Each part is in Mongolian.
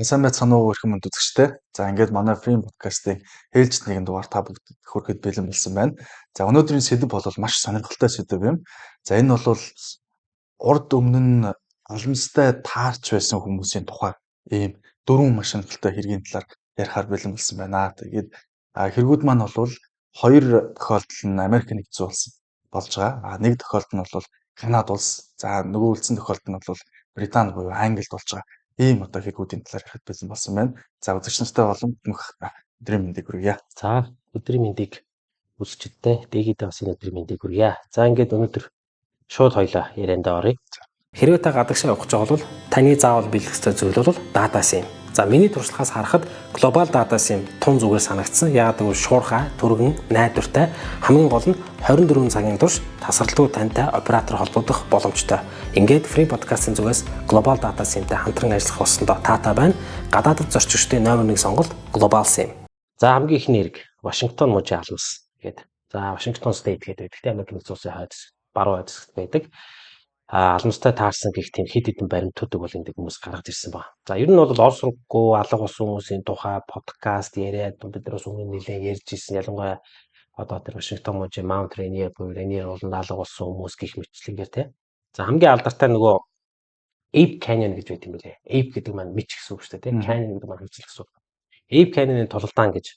Сайн байцгаана уу, эрхэм хүндэт үзэгчдээ. За, ингээд манай Free podcast-ийн ээлжит нэгэн дугаар та бүгдэд хүрэхэд бэлэн болсон байна. За, өнөөдрийн сэдэв бол маш сонирхолтой сэдэв юм. За, энэ бол урд өмнө нь алмастай таарч байсан хүмүүсийн тухай ийм дөрвөн маш сонирхолтой хэргийн талаар ярихаар бэлэн болсон байна. Тэгээд хэрэгүүд маань бол хоёр тохиолдол нь Америк нэгдсэн улс болж байгаа. Нэг тохиолдол нь бол Канада улс. За, нөгөө үлдсэн тохиолдол нь бол Британи буюу Англид болж байгаа ийм одоо хэрэгүүдийн талаар ярихад бэлэн болсон байна. За, үзэгч нартай болон мөнх өдрийн мэндийг хүргье. За, өдрийн мэндийг үзэгчдэд, дээгээдээ бас энэ өдрийн мэндийг хүргье. За, ингээд өнөөдөр шууд хоёлаа яриандаа оръё. Хэрвээ та гадагшаа явах гэж байгаа бол таны заавал бэлдэх ёстой зүйл бол data SIM. За, миний туршлагаас харахад Global Data SIM тун зүгээр санагдсан. Яагаад гэвэл шуурхай, түргэн, найдвартай, хамгийн гол нь 24 цагийн турш тасралтгүй тантай оператор холбогдох боломжтой. Ингээд Free Podcast-ын зүгээс Global Data SIM-тэй хамтран ажиллах болсондоо таатай байна. Гадаадд зорчигчдын номер 1 сонголт Global SIM. За, хамгийн эхний хэрэг Вашингтон мужийн алмас гэдэг. За, Вашингтон State гэдэг. Гэхдээ Америк нэгдсэн улсын хойд, баруун хойд хэсэгт байдаг. Алмастай таарсан гэх тийм хэд хэдэн баримтуудыг бол энд хүмүүс гаргаж ирсэн байна. За, ер нь бол ор сургаггүй алга болсон хүмүүсийн тухай подкаст яриад бид нар бас өмнө нэлээд ярьж ирсэн. Ялангуяа одоо тэр Вашингтон мужийн Mount Rainier буюу Rainier ууланд алга болсон хүмүүс гэх мэтчлэнгээр, тий. За, хамгийн алдартай нөгөө Ape Canyon гэж байт юм билээ. Ape гэдэг маань мич гэсэн үг шүү дээ, тий. Canyon гэдэг маань хавцал гэсэн үг. Ape Canyon-ы тулалдаан гэж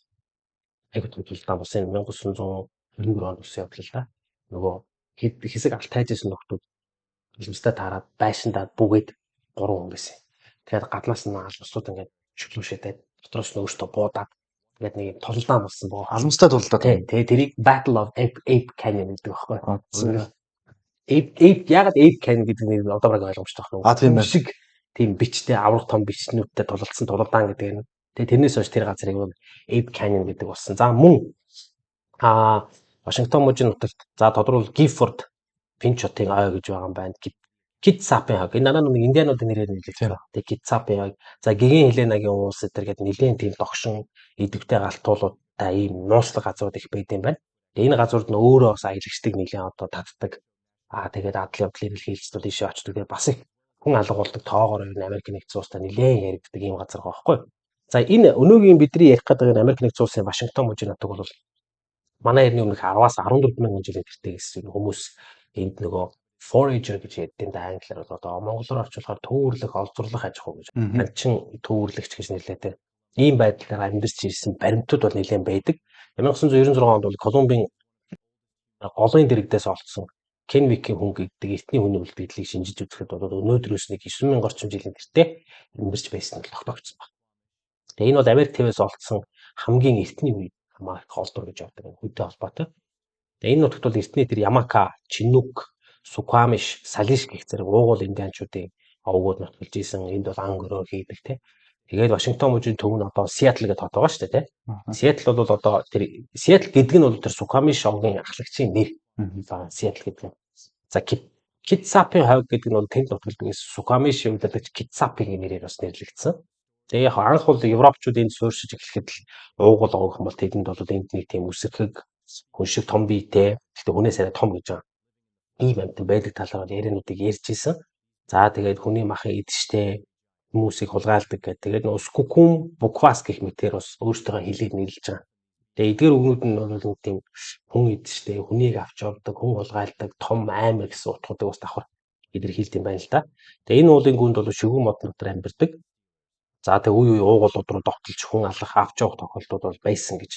айгуу том тулалдаан болсон, 1924 онд болсон явдал л да. Нөгөө хэсэг алт хайж исэн нөхдүүд алмастай таарад байшиндаа бүгээд гурван хүн байсан. Тэгээд гаднаас нь алмасууд ингээд чөлөөшөөд, дотроос нь өөртөө буудаад ингээд нэг тулалдаан болсон боо. Алмастай тулалдаа. Тий, тэгээ тэрийг Battle of Ape Canyon гэдэг байхгүй. Ape, ягаад Ape Canyon гэдэг нэр нь одоо баг ойлгомжтой байна. А, тийм байна. Шиг тийм бичтэй, аврах том бичнүүдтэй тулалдсан тулалдаан гэдэг нь. Тэгээ тэрнээс хойш тэр газрыг бол Ape Canyon гэдэг болсон. За, мөн Вашингтон мужийн нутагт, за, тодорхойлбол Gifford Pinchot-ын ой гэж байгаа юм байна. Китсапын хог. Энэ дараа нэг индиануудын нэрээр нэрлэгдэж байгаа. Тэгээ Китсапын хог. За, Гэгээн Хеленагийн уулс энэ гэдэг нэлээд тийм догшин идэвхтэй галтуулуудтай ийм нууцлаг газрууд их байд юм байна. Тэгээ энэ газрууд нь өөрөө бас аялагчдыг нэлээд одоо татдаг. Тэгээд адал явдлын эрхэлцүүд ийшээ очдог. Тэгээ бас их хүн алга болдог тоогоор энэ Америк нэгдсэн улстай нэлээд яригддаг ийм газар байгаа байхгүй. За, энэ өнөөгийн бидний ярих гэдэг энэ Америк нэгдсэн улсын Вашингтон мужийн нутаг бол манай эртний өмнөх 10-аас 14 мянган жилийн тэртээ гэсэн хүмүүс энд нөгөө forager гэж ярьдیں۔ Да, англиар бол одоо монголоор орчуулахаар төөрлөх, олзурлах аж ахуй гэж. Анчин төөрлөгч гэж нэрлэдэг. Ийм байдлаар амьдарч ирсэн баримтууд бол нэлээд байдаг. 1996 онд бол Колумбийн голын дэргэдээс олдсон Кенвикийн хүн гэдэг эртний хүний үлдэгдлийг шинжиж үзэхэд бол өнөөдрөөс нэг 9000 орчим жилийн тэртээ амьдарч байсан нь тогтоогдсон байна. Тэгээ энэ бол Америк твээс олдсон хамгийн эртний үе хамаа их олдвор гэж явдаг хүнтэй холбоотой. Тэгээ энэ нутагт бол эртний тэр Ямака, Чинүк, Сукамиш, Салиш гэх зэрэг уугуул индианчуудын овгууд нутгалж исэн. Энд бол ан гөрөө хийдэг, те. Тэгээд Вашингтон мужийн төв нь одоо Сиэтл гэдэг хот байгаа шүү дээ, те. Сиэтл бол одоо тэр Сиэтл гэдэг нь бол тэр Сукамиш овгийн ахлагчийн нэр. За, Сиэтл гэдэг нь. За, Китсапын хойг гэдэг нь бол тэнд нутгалдаг Сукамиш удирдагч Китсапын нэрээр бас нэрлэгдсэн. Тэгээ яг анх бол европчууд энд суурьшиж эхлэхэд л уугуул овг юм бол тэдэнд бол энд нэг тийм үсэрхэг хүн шиг том биетэй, гэхдээ хүнээс арай том гэж байгаа. Ийм амьтан байдаг талаар яриануудыг ярьж исэн. За, тэгээд хүний махыг идчихтэй, хүмүүсийг хулгайлдаг гэдэг. Тэгээд нөгөө Скукум Буквас гэх мэтээр бас өөртөө хэлээд нэрлэж байгаа. Тэгээ эдгээр үгнүүд нь бол нэг тийм хүн идчихтэй, хүнийг авч явдаг, хүн хулгайлдаг, том аймар гэсэн утгуудыг бас давхар илэрхийлдэг юм байна л да. Тэгээ энэ уулын гүнд бол шигүү мод дотор амьдардаг. За, тэгээ үе үе уугуулууд руу довтолж хүн алах, авч явах тохиолдлууд бол байсан гэж.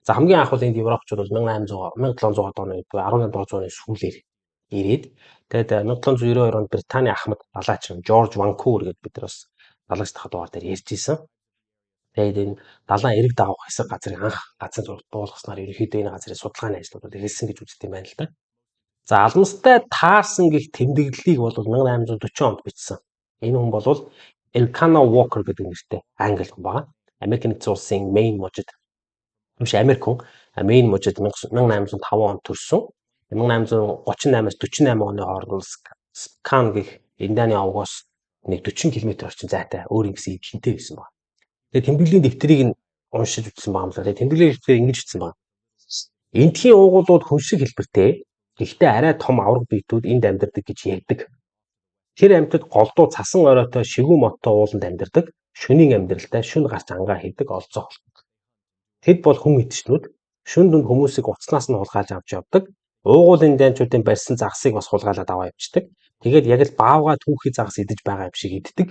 За, хамгийн анх бол энд европчууд бол 1800 1700 оны буюу 18 дугаар зууны сүүлээр ирээд, тэгээд 1792 онд Британий ахмад далайчин Жорж Ванкувер гэдээ бид нар бас далайч дахь дугаар дээр ярьж исэн. Тэгээд энэ далайн эрэг дагуух хэсэг газрыг анх газрын зурагт буулгаснаар ерөнхийдөө энэ газрын судалгааны ажлууд бол эхэлсэн гэж үздэг юм байна л да. За, алмастай таарсан гэх тэмдэглэлийг бол 1840 онд бичсэн. Энэ хүн бол Elkanah Walker гэдэг нэртэй англи хүн байна. Америк нэгдсэн улсын Мэйн мужид, биш, Америк хүн, Мэйн мужид 1805 онд төрсөн. 1838-аас 48 оны хооронд бол Спокан гэх Индианы овгоос нэг 40 км орчим зайтай өөр ингэсэн эдлэнтэй байсан байна. Тэгээ тэмдэглэлийн дэвтрийг нь уншиж үзсэн байгаа юм л да. Тэгээ тэмдэглэлийн дэвтрээр ингэж бичсэн байна. Эндхийн уугуулууд хүн шиг хэлбэртэй. Гэхдээ арай том авраг биетүүд энд амьдардаг гэж ярьдаг. Тэр амьтад голдуу цасан оройтой шигүү модтой ууланд амьдардаг. Шөнийн амьдралтай шөнө гарч ангаа хийдэг, олзоо холдог. Тэд бол хүн идэгчнүүд. Шөнө дунд хүмүүсийг утаснаас нь хулгайлж авч явдаг. Уугуул индианчуудын барьсан загасыг бас хулгайлаад аваа явчихдаг. Тэгээд яг л баавгай түүхий загас идэж байгаа юм шиг иддэг.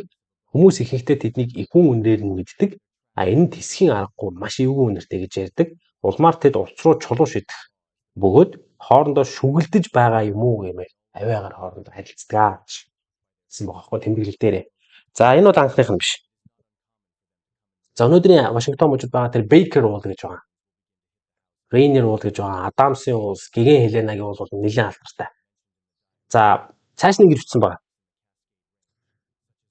Хүмүүс ихэнхдээ тэднийг эвгүй үнэрээр нь мэддэг. А энэ нь тэсхийн аргагүй маш эвгүй үнэртэй гэж ярьдаг. Улмаар тэд улс руу чулуу шидэх бөгөөд хоорондоо шүгэлдэж байгаа юм уу гэмээр авиагаар хоорондоо харилцдаг гэсэн байгаа байхгүй тэмдэглэл дээрээ. За, энэ бол анхных нь биш. За, өнөөдрийн Вашингтон мужид байгаа тэр Бейкер уул гэж байгаа. Рейнер уул гэж байгаа. Адамсын уул, Гэгэн Хеленагийн уул бол нэлээд алдартай. За, цааш нь ингэж бичсэн байгаа.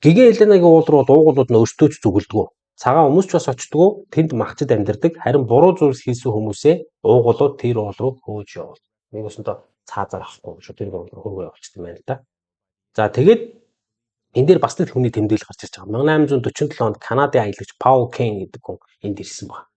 Гэгэн Хеленагийн уул руу уугуулууд нь өөрсдөө ч зүгэлдэггүй. Цагаан хүмүүс ч бас очдоггүй, тэнд махчид амьдардаг. Харин буруу зүйлс хийсэн хүмүүсээ уугуулууд тэр уул руу хөөж явуул. Нэг өсөндөө цаазаар авахгүй шууд тэр уул руу хөөгөө явуулчихсан юм байна л да. За, тэгээд энэ дээр бас нэг хүний тэмдэглэл гарч ирж байгаа. 1847 онд Канадын аялагч Паул Кейн гэдэг хүн энд ирсэн байна.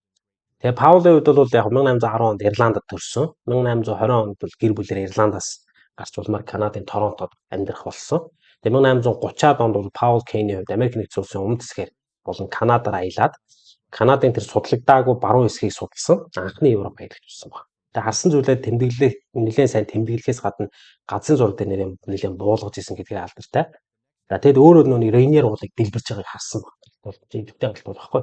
Тэгээ Паулын хувьд бол яг 1810 онд Ирландд төрсөн. 1820 онд бол гэр бүлээр Ирландаас гарч улмаар Канадын Торонтод амьдрах болсон. Тэгээ 1830-аад онд бол Паул Кейний хувьд Америк нэгдсэн улсын өмнөд хэсгээр болон Канадаар аялаад Канадын тэр судлагдаагүй баруун хэсгийг судалсан анхны Европ аялагч болсон байна. Тэгээ харсан зүйлээ тэмдэглэх, нэлээд сайн тэмдэглэхээс гадна газрын зураг дээр нэрээ нэлээд буулгаж исэн гэдгээ алдартай. За, тэгэд өөрөө нүг Рейнер уулыг дэлбэрч байгааг харсан байна. Бол идэвхтэй гаралтай байхгүй.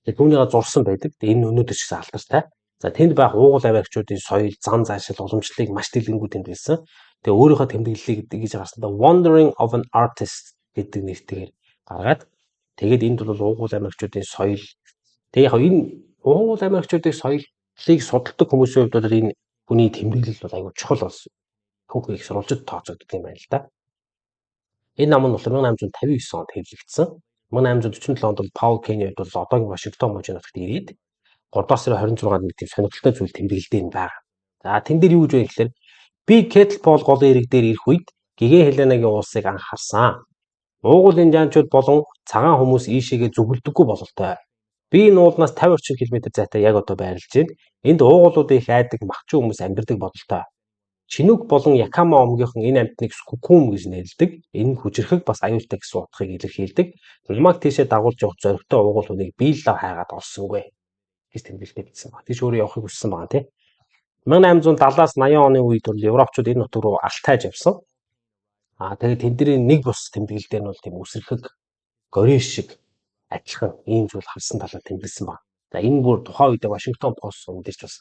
Тэгээ түүнийгээ зурсан байдаг. Тэгээ энэ өнөөдөр ч гэсэн алдартай. За, тэнд байх уугуул авиагчдын соёл, зан заншил, уламжлалыг маш дэлгэрэнгүй тэмдэглэсэн. Тэгээ өөрийнхөө тэмдэглэлийг гэж гарсан. The Wandering of an Artist гэдэг нэртэйгээр гаргаад тэгээд энд бол уугуул Америкчуудын соёл. Тэгээ яг энэ уугуул Америкчуудын соёлыг судалдаг хүмүүсийн хувьд бол энэ хүний тэмдэглэл бол айгүй чухал болсон. Түүх их сурвалжид тооцогддог юм байна л да. Энэ ном нь болохоор 1859 онд хэвлэгдсэн. 1847 онд бол Паул Кейний хувьд бол одоогийн Вашингтон мужийн нутагт ирээд 3 дугаар сарын 26-нд нэг тийм сонирхолтой зүйл тэмдэглэлтэй нь байгаа. За, тэн дээр юу гэж вэ гэхээр би Кетл Пол голын эрэг дээр ирэх үед Гэгэн Хеленагийн уулсыг анх харсан. Уугуул индианчууд болон цагаан хүмүүс ийшээгээ зүгэлдэггүй бололтой. Би энэ уулнаас 50 орчим километр зайтай яг одоо байрлаж байна. Энд уугуулуудын их айдаг махчин хүмүүс амьдардаг бололтой. Чинүк болон Якама омгийнхан энэ амьтныг скукум гэж нэрлэдэг. Энэ нь хүчирхэг бас аюултай гэсэн утгыг илэрхийлдэг. Намайг тийшээ дагуулж явах зоригтой уугуул хүнийг би л лав хайгаад олсонгүй гэж тэмдэглэлтэй бичсэн байна. Тийш өөрөө явахыг хүссэн байгаа тий. 1870-аас 80 оны үед бол европчууд энэ нутаг руу алтайж явсан. Аа, тэгээд тэдний нэг бус тэмдэглэл дээр нь бол тийм үсрэхэг горил шиг адилхан ийм зүйл харсан талаар тэмдэглэсэн байна. За, энэ бүр тухайн үед Вашингтон Пост сум дээр ч бас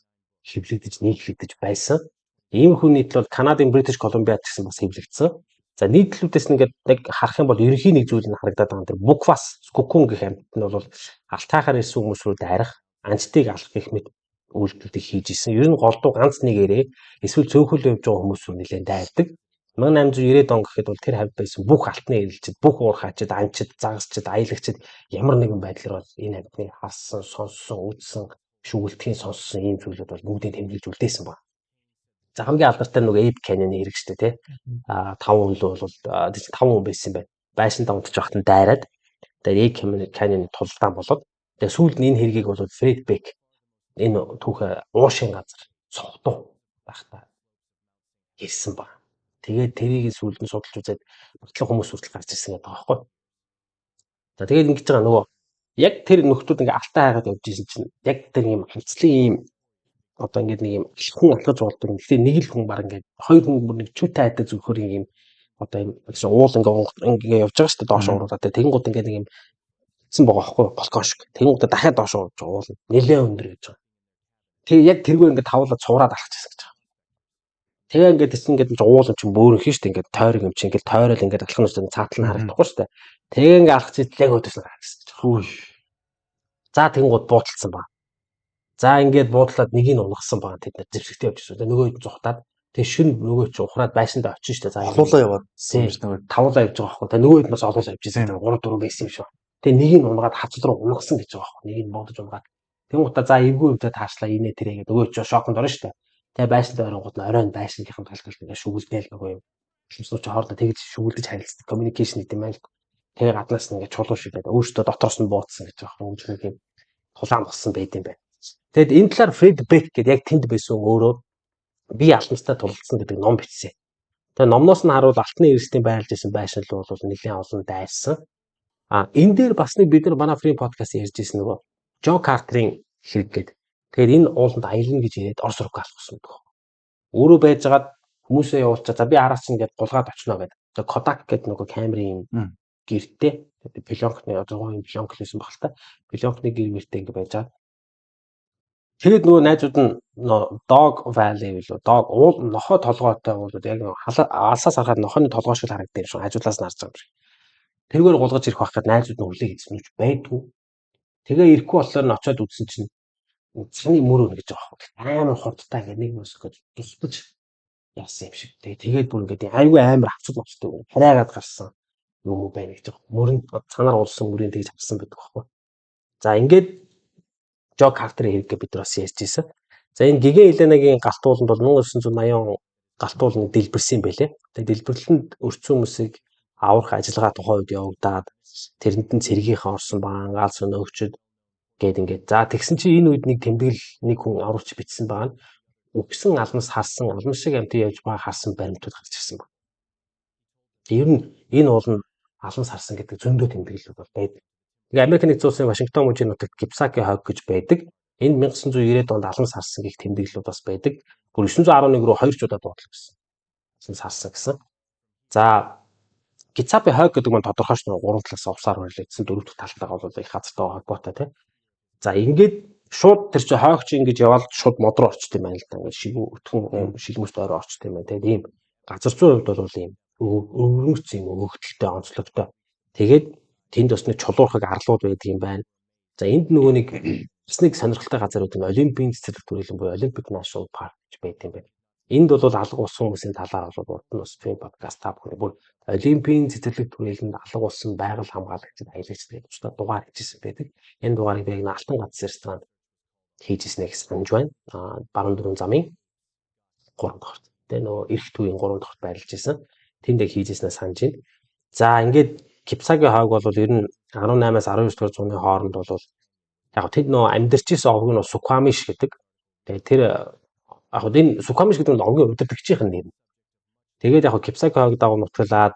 хэвлэгдэж, нийтлэгдэж байсан. Иймэрхүү нийтлэл бол Канадын Бритиш Колумбиад гэсэн бас хэвлэгдсэн. За, нийтлэлүүдээс нь ингээд яг харах юм бол ерөнхий нэг зүйл нь харагдаад байгаа. Тэр Буквас Скукун гэх амьтад нь бол алтайхаар ирсэн хүмүүс рүү дайрах, анчдыг алах гэх мэт үйлдэлүүдийг хийж исэн. Ер нь голдуу ганц нэгээрээ эсвэл цөөхөл явж байгаа хүмүүс рүү нэлээд дайрдаг. 1890-ад он гэхэд бол тэр хавьд байсан бүх алтны эрэлчид, бүх уурхаачид, анчид, загасчид, аялагчид ямар нэгэн байдлаар бол энэ амьтныг харсан, сонссон, үзсэн, шүгэлтгийн сонссон ийм зүйлүүд бол бүгдийг тэмдэглэж үлдээсэн байна. За, хамгийн алдартай нөгөө Ape Canyon-ы хэрэг шүү дээ, тий. А 5 хүн л бол 5 хүн байсан юм байна. Байшинтаа унтж байхад нь дайраад тэгээд Ape Canyon-ы тулалдаан болоод тэгээд сүүлд нь энэ хэргийг бол Фред Бек энэ түүхээ уушийн газар цогтуу байхдаа ярьсан байна. Тэгээд тэрийг сүүлд нь судалж үзээд батлах хүмүүс хүртэл гарч ирсэн гэдэг байгаа байхгүй. За, тэгээд ингэж байгаа нөгөө яг тэр нөхдүүд ингээ алтай хайгаад явж исэн чинь яг тэр юм хавцлын ийм одоо ингээд нэг юм хүн алхаж болдог. Гэхдээ нэг л хүн баг ингээд хоёр хүн бүр нэг чүтэ айдаг зөвхөр юм одоо юм уул ингээ явж байгаа шүү дээ, доош уруулаад. Тэгэнгүүт ингээд нэг юм цэн байгаа байхгүй, балкон шиг. Тэгэнгүүт дахиад доош уурж байгаа уул нэлээд өндөр гэж байгаа. Тэгээ яг тэргээр ингээд тавуулаад цувраад алхаж байсан гэж байгаа. Тэгээ ингээд тэсэн ингээд уул чинь бөөрөнх шүү дээ. Ингээд тойрог юм чинь ингээд тойрол ингээд алхах нь цаатал нь харагдахгүй шүү дээ. Тэгээ ингээд алхаж идэл яг өдөөс нь гарсан гэж. Хүү. За, тэгэнгүүт буудалцсан ба. За, ингээд буудлаад нэгийг унгасан байгаа, тэд нар зэвсэгтэй явж ирсэн. Нөгөө хэд зугтаад тэгээ шүн нөгөө чи ухраад байшиндаа очиж штэ. За, олуулаа яваад нөгөө тавуулаа явж байгаа байхгүй. Тэгээ нөгөө хэд бас олуулаа явж ирсэн. 3 4 байсан юм шиг. Тэгээ нэгийг унгаад хавцал руу унгасан гэж байгаа байхгүй. Нэгийг буудаж унгаад. Тэнгуутаа за эвгүй юмтай таашлаа инээ тэрэ гэдэг нөгөө чи шоконд орно штэ. Тэгээ байшиндаа оронгууд нь оройн байшингийнхэн талдал ингээ шүгэлдээл нөгөө юм. Уламжлууч хоорондоо тэгж шүгэлдэж харилцдаг communication гэдэг юм байна л. Тэгээ гаднаас нь ингээ чулуу шиг гэдэг өөртөө дотроос нь буудсан гэж байгаа юм. Нэг юм тулаан болсон байд юм байна. Тэгэд энэ талаар Фред Бек гэдэг яг тэнд байсан өөрөө би алтнастай тулалдсан гэдэг ном бичсэн. Тэгээ номноос нь харуул алтны эрсдийн байрлаж исэн байшин руу бол нэлээд олон дайрсан. А энэ дээр бас нэг бид нар манай free podcast ярьж ирсэн нөгөө Жо Картерын хэрэг гэдэг. Тэгэхээр энэ ууланд аялна гэж яриад Орос руу алхсан гэдэг. Өөрөө байжгаад хүмүүсээ явуулчаа, за би араас чинь ингээд гулгаад очно гэдэг. Тэгээ Kodak гэдэг нөгөө камерын гэртээ пленкны, одоо юм пленк лсэн баг л та. Пленкны гэр мэртэй ингээд байж байгаа. Тэгээд нөгөө найзууд нь Dog Valley билүү, Dog уул, нохой толгойтой уулууд яг алсаас харахад нохойны толгой шиг харагддаг юм шиг, хажуулаас нь харж байгаа юм шиг. Тэргээр гулгаж ирэх байх гээд найзууд нь хүлээх гэсэн ч байдгүй. Тэгээ ирэхгүй болохоор нь очиод үзсэн чинь цаны мөр өгнө гэж байгаа байхгүй. Амар хурдтай ингээд нэг мөс гэж тусдаж яасан юм шиг. Тэгээд бүр ингээд айгүй амар хавцал болтой хараагаад гарсан юм уу байна гэж байгаа. Мөрөн цанаар уулсан мөрийг тэгж авсан байдаг байхгүй. За, ингээд Жо Картерын хэрэггээ бид нар бас ярьж ирсэн. За, энэ Гигэ Еленагийн галт ууланд бол 1980 он галт ууланд дэлбэрсэн юм байлээ. Тэгээ дэлбэрлэнд өртсөн хүмүүсийг аврах ажиллагаа тухайн үед явагдаад, тэрэнд нь цэргийнхэн орсон баа, гаал өнөөгчд гээд ингээд. За, тэгсэн чинь энэ үед нэг тэмдэглэл нэг хүн аврагч бичсэн байгаа нь үхсэн алмас харсан, алмас шиг амьтан явж байгаа харсан баримтууд гарч ирсэн байна. Ер нь энэ уул нь алмас харсан гэдэг зөндөө тэмдэглэлүүд бол байдаг. Тэгээ Америк нэгдсэн улсын Вашингтон мужийн нутагт Кипсаки хойг гэж байдаг. Энд 1990-ад онд алмас харсан гэх тэмдэглэлүүд бас байдаг. Бүр 911 рүү хоёр ч удаа дуудлаа гэсэн. Алмас харсан гэсэн. За, Кицапи хойг гэдэг маань тодорхой ш нь гурван талаас увсаар барилагдсан, дөрөв дэх талтайгаа бол их газартай холбоотой, тий. За, ингээд шууд тэр чинь хойг чи ингэж яваал шууд мод руу орчт юм байна л да. Ингээд шигүү өтгөн шилмөст ойроо орчт юм байна. Тэгээд ийм газар зүйн хувьд бол ийм өвөрмөц, юм өгөгдөлтэй, онцлогтой. Тэгээд тэнд бас нэг чулуурхаг арлууд байдаг юм байна. За, энд нөгөө нэг бас нэг сонирхолтой газар байдаг, Олимпийн цэцэрлэг түрээлэн буюу Olympic National Park гэж байдаг юм байна. Энд бол алга болсон хүмүүсийн талаар бол урд нь бас film podcast та бүхэн бүр Олимпийн цэцэрлэг түрээлэнд алга болсон байгаль хамгаалагчид, аялагчид гэж тусдаа дугаар хийжсэн байдаг. Энэ дугаарыг би яг Алтан гац ресторанд хийж ирснийг санаж байна. А баруун дөрвөн замын 3 дахьт. Тэгээ нөгөө эрх төвийн 3 дахьт байрлаж исэн. Тэнд яг хийж ирснээ санаж байна. За, ингээд Кипсаги хойг бол ер нь 18-аас 19 дугаар зууны хооронд бол яг тэд нөгөө амьдарч исэн овг нь Суквамиш гэдэг. Тэгээ тэр яг энэ Суквамиш гэдэг нь овгийн удирдагчийн нэр. Тэгээд яг Кипсаги хойг дагуу нутгалаад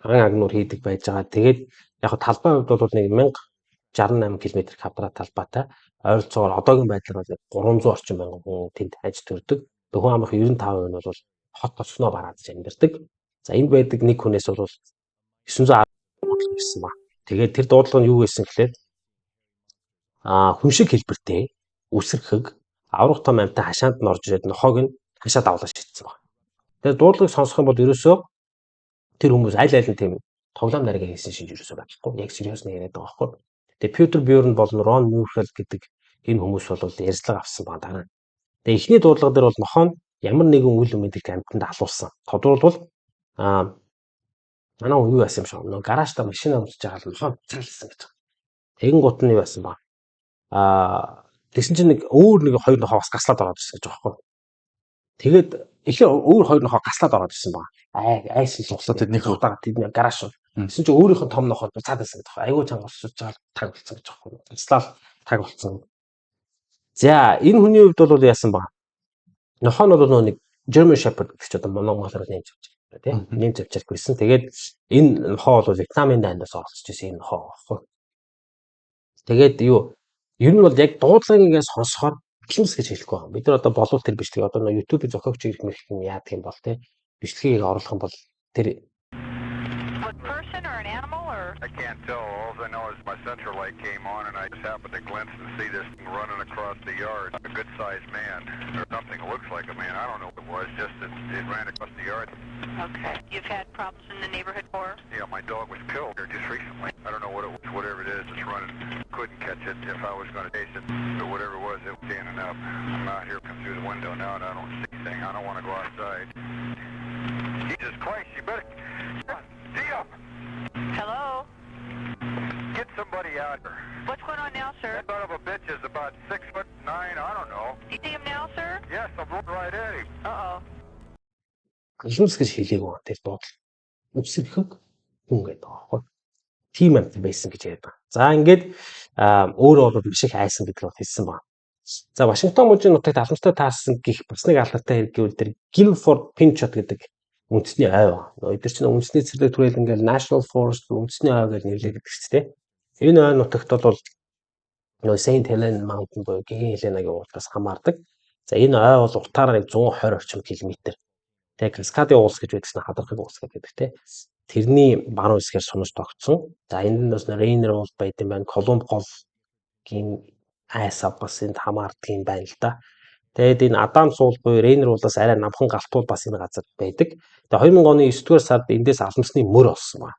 ан агнуур хийдэг байж байгаа. Тэгээд яг талбай хувьд бол нэг 1068 км квадрат талбайтай. Ойролцоогоор одоогийн байдлаар бол 300 орчим мянган хүн тэнд аж төрдөг. Хүн амынх 95% нь бол хот тосноо бараадж амьдардаг. За, энд байдаг нэг хүнээс бол 910 дуудлага ирсэн ба. Тэгээд тэр дуудлага нь юу байсан гэхээр хүн шиг хэлбэртэй үсэрхэг аврах том амьтан хашаанд нь орж ирээд нохойг нь хашаа давлаа шидсэн баг. Тэгээд дуудлагыг сонсох юм бол ерөөсөө тэр хүмүүс аль аль нь тийм тоглоом нарийн хийсэн шинж ерөөсөө байхгүй. Яг serious нь яриад байгаа байхгүй. Тэгээд Питер Бюрн болон Рон Мюрхел гэдэг энэ хүмүүс бол ярилцлага авсан ба дараа. Тэгээд эхний дуудлага дээр бол нохоо нь ямар нэгэн үл мэдэх амьтанд алуулсан. Тодорхойлбол манай хүн юу яасан юм шиг нөгөө гаражта машин авч байгаа л нохоо цаалсан гэж байгаа. Тэгэн гут нь юу яасан ба. Тэгсэн чинь нэг өөр нэг хоёр нохоо бас гаслаад ороод ирсэн гэж байгаа байхгүй. Тэгээд эхлээ өөр хоёр нохоо гаслаад ороод ирсэн байгаа. Ай айсан л тэдний удаа тэдний гараж шүү. Тэгсэн чинь өөрийнх нь том нохоо буцаад байсан гэдэг байхгүй. Айгуу чанга олсож байгаа таг болцсон гэж байгаа байхгүй. Таслал таг болцсон. За, энэ хүний хувьд бол яасан ба. Нохоо нь бол нөгөө нэг German Shepherd гэдэг чинь одоо монголоор нэмж авч байгаа, тийм нэмж авчирх байсан. Тэгээд энэ нохоо бол Вьетнамын дайндаас оролцож байсан энэ нохоо байхгүй. Тэгээд юу, ер нь бол яг дуудлагыг ингээд сонсохоор алмас гэж хэлэхгүй байна. Бид нар одоо болов тэр бичлэг одоо нөгөө YouTube-ийн зохиогч ирэх мэрх юм яадаг юм бол те бичлэгийг оруулах юм бол тэр Person or an animal or? I can't tell. All I know is my sensor light came on and I just happened to glance and see this thing running across the yard. A good-sized man or something that looks like a man. I don't know what it was, just that it ran across the yard. Okay. You've had problems in the neighborhood before? Yeah, my dog was killed here just recently. I don't know what it was. Whatever it is, it's running. Couldn't catch it if I was going to chase it. But whatever it was, it was standing up. I'm out here, come through the window now, and I don't see anything. I don't want to go outside. Jesus Christ, you better... Deal! Hello? Get somebody out here. What's going on now, sir? That son of a bitch is about 6'9". I don't know. Do you see him now, sir? Yes, I'm looking right at him. Uh-oh. Алмас гэж хэлээгүй байна. Тэр дуудлага. Үсэрхэг хүн гэдэг байгаа байхгүй. Тийм амьтан байсан гэж яриад байгаа. За, ингээд өөрөө бол маш их айсан гэдэг нь хэлсэн байна. За, Вашингтон мужийн нутагт алмастай таарсан гих бас нэг алдартай хэрэг гэвэл тэр Гилфорд Пинчот гэдэг Үндэсний ой байна. Эдгээр чинь үндэсний цэцэрлэг түрээл ингээл National Forest үндэсний ой гэж нэрлэдэг шүү дээ. Энэ ой нутагт бол нөгөө Saint Helena Mountain буюу Гэгээн Хеленагийн уулаас хамаардаг. За, энэ ой бол уртаараа нэг 120 орчим километр. Тэгээ Каскадын уулс гэж байдаг, хадархаг уулс гэдэг те. Тэрний баруун хэсгээр сунаж тогтсон. За, энд нь бас Rainier уул байд юм байна. Колумб голгийн айсаа бас энд хамаардаг юм байна л да. Тэгээд энэ Адамс уул буюу Rainier уулаас арай намхан галтуул бас энэ газар байдаг. Тэгээд 2000 оны 9 дугаар сард эндээс алмасны мөр олсон байна.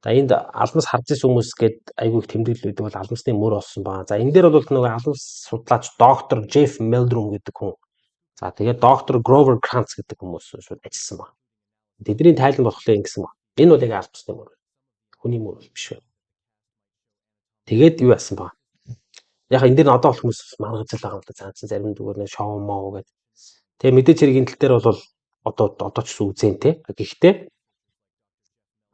За, энд алмас харж ирсэн хүмүүс гээд айгүй их тэмдэглэл өгдөг бол алмасны мөр олсон байна. За, энэ дээр бол нөгөө алмас судлаач доктор Джеф Мелдрум гэдэг хүн. За, тэгээд доктор Grover Krantz гэдэг хүмүүс шууд ажилласан байна. Тэдний тайлан болохоор ингэсэн байна. Энэ бол яг алмасны мөр. Хүний мөр бол биш байна. Тэгээд юу яасан ба? Яг энэ дээр нь одоо бол хүмүүс маргаж л байгаа юм да. Цаанаас зарим зүгээр нэг шоу моо гэдэг. Тэгээ мэдээч хэрэг энэ тал дээр бол одоо ч үзэн те. Гэхдээ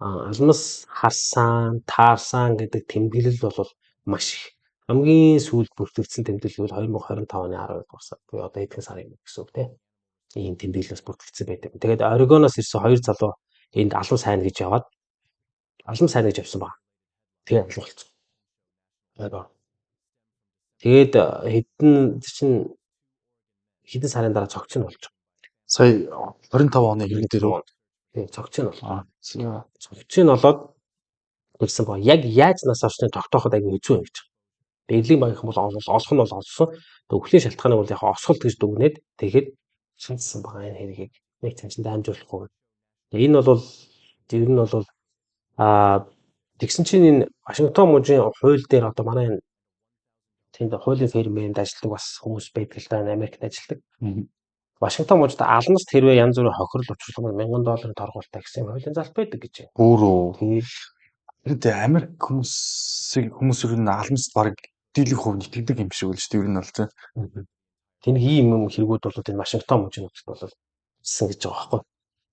алмас харсан, таарсан гэдэг тэмдэглэл бол маш их. Хамгийн сүүлд бүртгэгдсэн тэмдэглэл бол 2025 оны 12 дугаар сар буюу одоо хэдхэн сар юм гэсэн үг те. Ийм тэмдэглэл бас бүртгэгдсэн байдаг. Тэгээд Орегоноос ирсэн хоёр залуу энд алмас хайна гэж яваад, алмас хайна гэж явсан байна. Тэгээд алга болцсон. Орегон. Тэгээд хэдэн чинь хэдэн сарын дараа цогц нь болж байгаа. Сая 25 оны хэрэг дээр үү? Тийм, цогц нь бол. Цогц нь болоод ирсэн ба яг яаж нас орсныг тогтооход айгүй хэцүү юм гэж байгаа. Бэрлийн багийнхан бол олох нь бол олсон. Тэгээ үхлийн шалтгааныг бол яг осголт гэж дүгнээд тэгэхэд шинжсэн байгаа энэ хэргийг нэг цааш нь дамжуулахгүй. Тэгээ энэ бол ер нь бол тэгсэн чинь энэ Вашингтон мужийн хууль дээр одоо манай энэ тэнд хуулийн фирмэнд ажилладаг бас хүмүүс байдаг л да, Америкт ажилладаг. Вашингтон мужид алмаст хэрвээ янз бүрийн хохирол учруулах бол 1000 долларын торгуултай гэсэн юм хуулийн залт байдаг гэж байна. Өөр үү? Тэр Америк хүмүүс ер нь алмаст баг дийлэх хувь нь итгэдэг юм шиг үл шүү дээ ер нь бол тийм. Тэн ийм юм хэрэгүүд бол энэ Вашингтон мужийн нутагт бол ирсэн гэж байгаа байхгүй.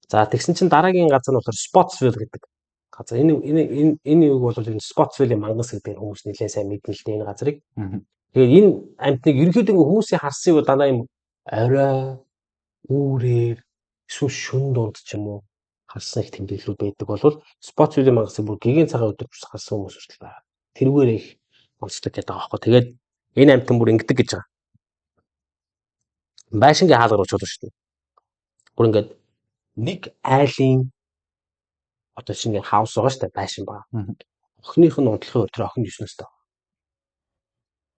За, тэгсэн чинь дараагийн газар нь болохоор Spottsville гэдэг газар. Энэ юг бол энэ Spottsville-ийн мангас гэдэг хүмүүс нэлээд сайн мэднэ л дээ энэ газрыг. Тэгээд энэ амьтныг ерөнхийдөө ингээ хүмүүсийн харсан юу дандаа юм орой үүрээр эсвэл шөнө дунд ч юм уу харсан их тэмдэглэлүүд байдаг бол Spottsville-ийн мангасыг бүр гэгээн цагаан өдөр харсан хүмүүс хүртэл байгаа. Тэрүүгээр их онцлог гэдэг байгаа байхгүй. Тэгээд энэ амьтан бүр ингэдэг гэж байгаа. Байшингийн хаалгаар уучвал шүү дээ. Бүр ингээд нэг айлын одоо шинэ house байгаа шүү дээ, байшин байгаа. Охиных нь унтлахын өдөр охин 9-өөс.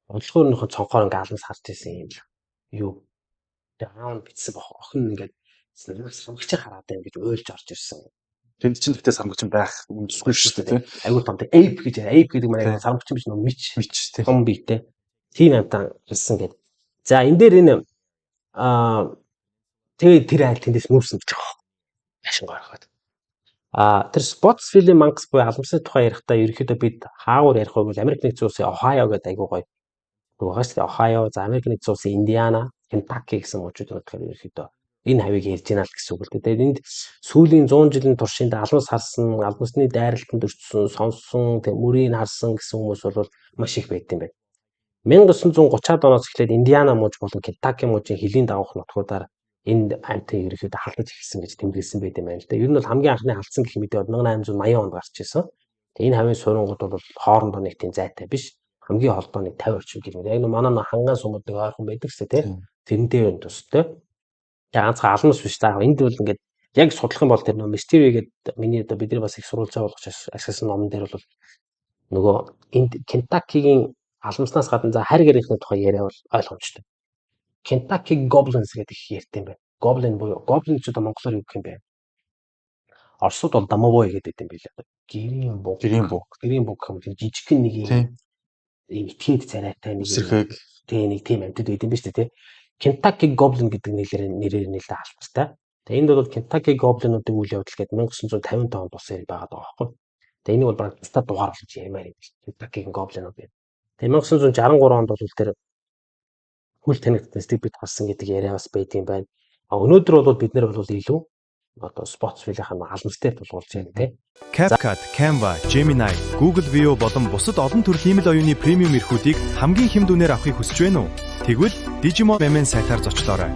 Унтлахын өрнөхөө цонхоор ингээ алмас харж ирсэн юм л юу. Тэгээ аав нь бичсэн бох, охин ингээд сармагч хараад байна гэж уйлж орж ирсэн. Тэнд чинь гэхдээ сармагч байх үндэсгүй шүү дээ тийм. Айгуу том тэг ape гэж, ape гэдэг маань сармагч биш, нөө мич мич тийм. Том биетэй. Тийм амьтан ирсэн гэдэг. За, энэ дээр энэ тэгээ тэр айл тэндээс нүүрсэн гэж байгаа. Байшин горхоод. Тэр Spottsville-ийн мангас буюу алмасны тухай ярихдаа ерөнхийдөө бид хаагур ярих вэ гэвэл Америк нэгдсэн улсын Ohio гэдэг айгуу гоё байгаа шүү дээ. Ohio, за Америк нэгдсэн улсын Индиана, Кентаки гэсэн мужууд болохоор ерөнхийдөө энэ хавийг ярьж байна л гэсэн үг л дээ. Тэгээд энд сүүлийн 100 жилийн туршинд алмас харсан, алмасны дайралтанд өртсөн, сонссон, тэг мөрийг харсан гэсэн хүмүүс бол маш их байд юм байна. 1930-аад оноос эхлээд Индиана муж болон Кентаки мужийн хөлийн дагуух нутгуудаар энд амьтан ерөнхийдөө халдаж эхэлсэн гэж тэмдэглэсэн байт юм байна л да. Ер нь бол хамгийн анхны халдсан гэх мэдээ бол 1880 онд гарч ирсэн. Тэгээ энэ хавийн суурингууд бол хоорондоо нэг тийм зайтай биш. Хамгийн холдоо нэг 50 орчим километр. Яг нэг манай нэг ханган сумууд нэг ойрхон байдаг шүү дээ, тийм. Тэрнтэй юм тустай. Тэгээ ганцхан алмас биш та. Энд бол ингээд яг судлах юм бол тэр нөө mystery гэдэг миний одоо бидний бас их сурвалжаа болгож ашигласан номон дээр бол нөгөө энд Кентакигийн алмаснаас гадна за харь гэрийнхний тухай яриа бол ойлгомжтой. Kentucky Goblins гэдэг их ярьд юм байна. Goblin буюу goblin ч одоо монголоор юу гэх юм бэ? Оросууд бол домовой гэдэг юм билээ. Гэрийн буг. Гэрийн буг. Гэрийн буг гэх юм тэр жижигхэн нэг юм ийм этгээд царайтай нэг Үсэрхэг. Тийм, нэг тийм амьтад байд юм ба шүү дээ, тий. Kentucky Goblin гэдэг нэрээр нэлээд алдартай. Тэгээ энд бол Kentucky Goblin-уудын үйл явдал гэдэг 1955 онд болсон юм байгаа байхгүй. Тэгээ энийг бол баг тастаа дугаар болж ярмаар юм бил. Kentucky Goblin-ууд гэдэг. Тэгээ 1963 онд бол тэр хөл танигдсан Стив харсан гэдэг яриа бас байдаг юм байна. А өнөөдөр бол бид нэр бол илүү одоо Spottsville-ийн алмас дээр тулгуулж байна те. CapCut, Canva, Gemini, Google Veo болон бусад олон төрлийн хиймэл оюуны премиум эрхүүдийг хамгийн хямд үнээр авахыг хүсэж байна уу? Тэгвэл Digimon MN сайтаар зочлоорой.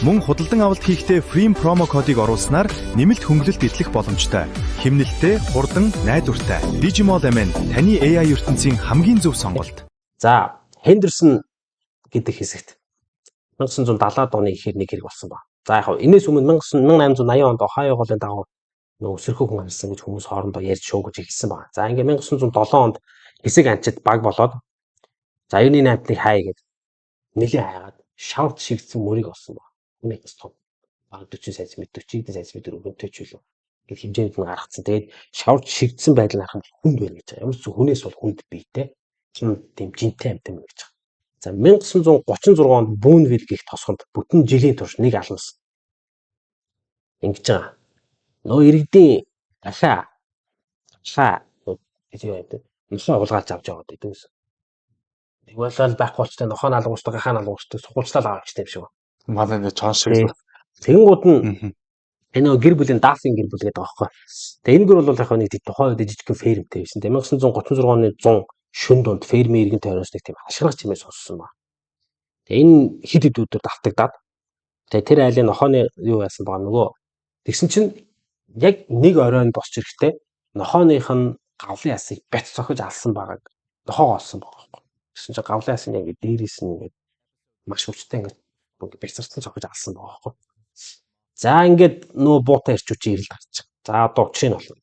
Мөн худалдан авалт хийхдээ Free promo кодыг оруулснаар нэмэлт хөнгөлөлт эдлэх боломжтой. Хэмнэлттэй, хурдан, найдвартай. Digimall MN таны AI ертөнцийн хамгийн зөв сонголт. За, Хендерсон гэдэг хэсэгт 1970-аад оны ихээр нэг хэрэг болсон ба. За, яг энэс өмнө 1880 онд Ohio голын дагуу нөө өсөрхөө хүн харсан гэж хүмүүс хоорондоо ярьж шуугиж эхэлсэн ба. За, ингээ 1907 онд хэсэг анчид баг болоод, за, юуны наймтныг хай гэд нэлээ хайгаад шавд шигдсэн мөрийг олсон ба. Хүний бас том. Баг 40 см, 40 см өргөнтэй ч үлээ гэх хэмжээнд нь гаргацсан. Тэгээд шавж шигдсэн байдал нь харах нь хүнд байна гэж байгаа. Ямар ч зүйл хүнээс бол хүнд биетэй. Тийм жинтэй амьтан байна гэж байгаа. За, 1936 онд Бүүнвил гэх тосгонд бүтэн жилийн турш нэг алмас ингэж байгаа. Нөө иргэдийн дахиа хаа гэж юу юм бэ? Нохоо хулгайлж авч яваад байдаг гэсэн. Нэг болол байхгүй болчтой, нохоо наалгуустай, гахаа наалгуустай сухуулчлал авах хэрэгтэй юм шиг байна. Манай нэг чон шиг. Тэгэнгүүт нь энэ нөгөө гэр бүлийн, Даффин гэр бүл гэдэг байгаа байхгүй. Тэгээ энэ гэр бол яг нэг тухайн үед жижигхэн фермтэй байсан. Тэгээ 1936 оны 100 шөн дунд фермийн эргэн тойроос нэг тийм хашгирах чимээ сонссон ба. Тэгээ энэ хэд хэд өдөр давтагдаад, тэгээ тэр айлын нохооны юу яасан байгаа нөгөө тэгсэн чинь яг нэг оройн босч ирэхдээ нохооных нь гавлын ясыг бят цохиж алсан байгааг нохоогоо олсон байгаа байхгүй. Тэгсэн чинь гавлын ясыг яг дээрээс нь ингээд маш хүчтэй ингээд бяцарсан цохиж алсан байгаа байхгүй. За, ингээд нөө буутай ирчүүчийн ирэлт гарч. За, одоо учрыг нь олно.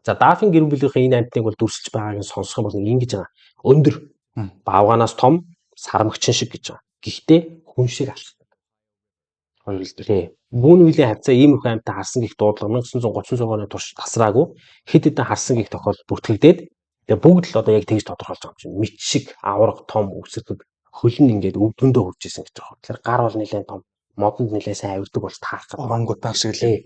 За, Даффин гэр бүлийнхээ энэ амьтныг бол дүрсэлж байгааг нь сонсох юм бол ингэж байгаа. Өндөр, баавгаанаас том, сармагчин шиг гэж байгаа. Гэхдээ хүн шиг алхдаг. Хоёр л дээ. Тий. Бүүнвилийн хавцаа иймэрхүү амьтан харсан гих дуудлага 1936 оны турш тасраагүй хэд хэдэн харсан гих тохиолдол бүртгэгдээд, тэгээ бүгд л одоо яг тэгж тодорхойлж байгаа юм чинь. Мэт шиг аварга том, үсэрдэг, хөл нь ингээд өвдөндөө хурж исэн гэж байгаа. Тэгэхээр гар бол нэлээд том, модонд нэлээд сайн авирдаг болж таарах гэдэг. Орангутан шиг л. Тий.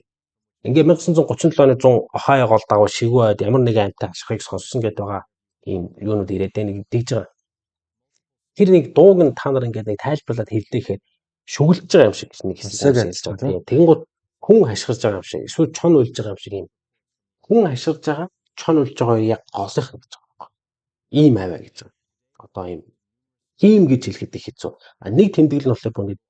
Ингээ 1937 оны 100 Ohio гол дагуу шигүү ойд ямар нэгэн амьтан хашгирахыг сонссон гэдэг байгаа ийм юунууд ирээд нэг тэгж байгаа. Тэр нэг дууг нь та нар ингээд нэг тайлбарлаад хэллээ гэхэд шүглэж байгаа юм шиг нэг хэсэг Хэсэг ярьж байгаа. Тэгэнгүүт хүн хашгирж байгаа юм шиг, эсвэл чон уйлж байгаа юм шиг юм. Хүн хашгирж байгаа, чон уйлж байгаа яг голынх гэж байгаа байхгүй. Ийм аваа гэж байгаа. Одоо ийм хийм гэж хэлэхэд их хэцүү. А нэг тэмдэглэл нь болохоор бүр ингээд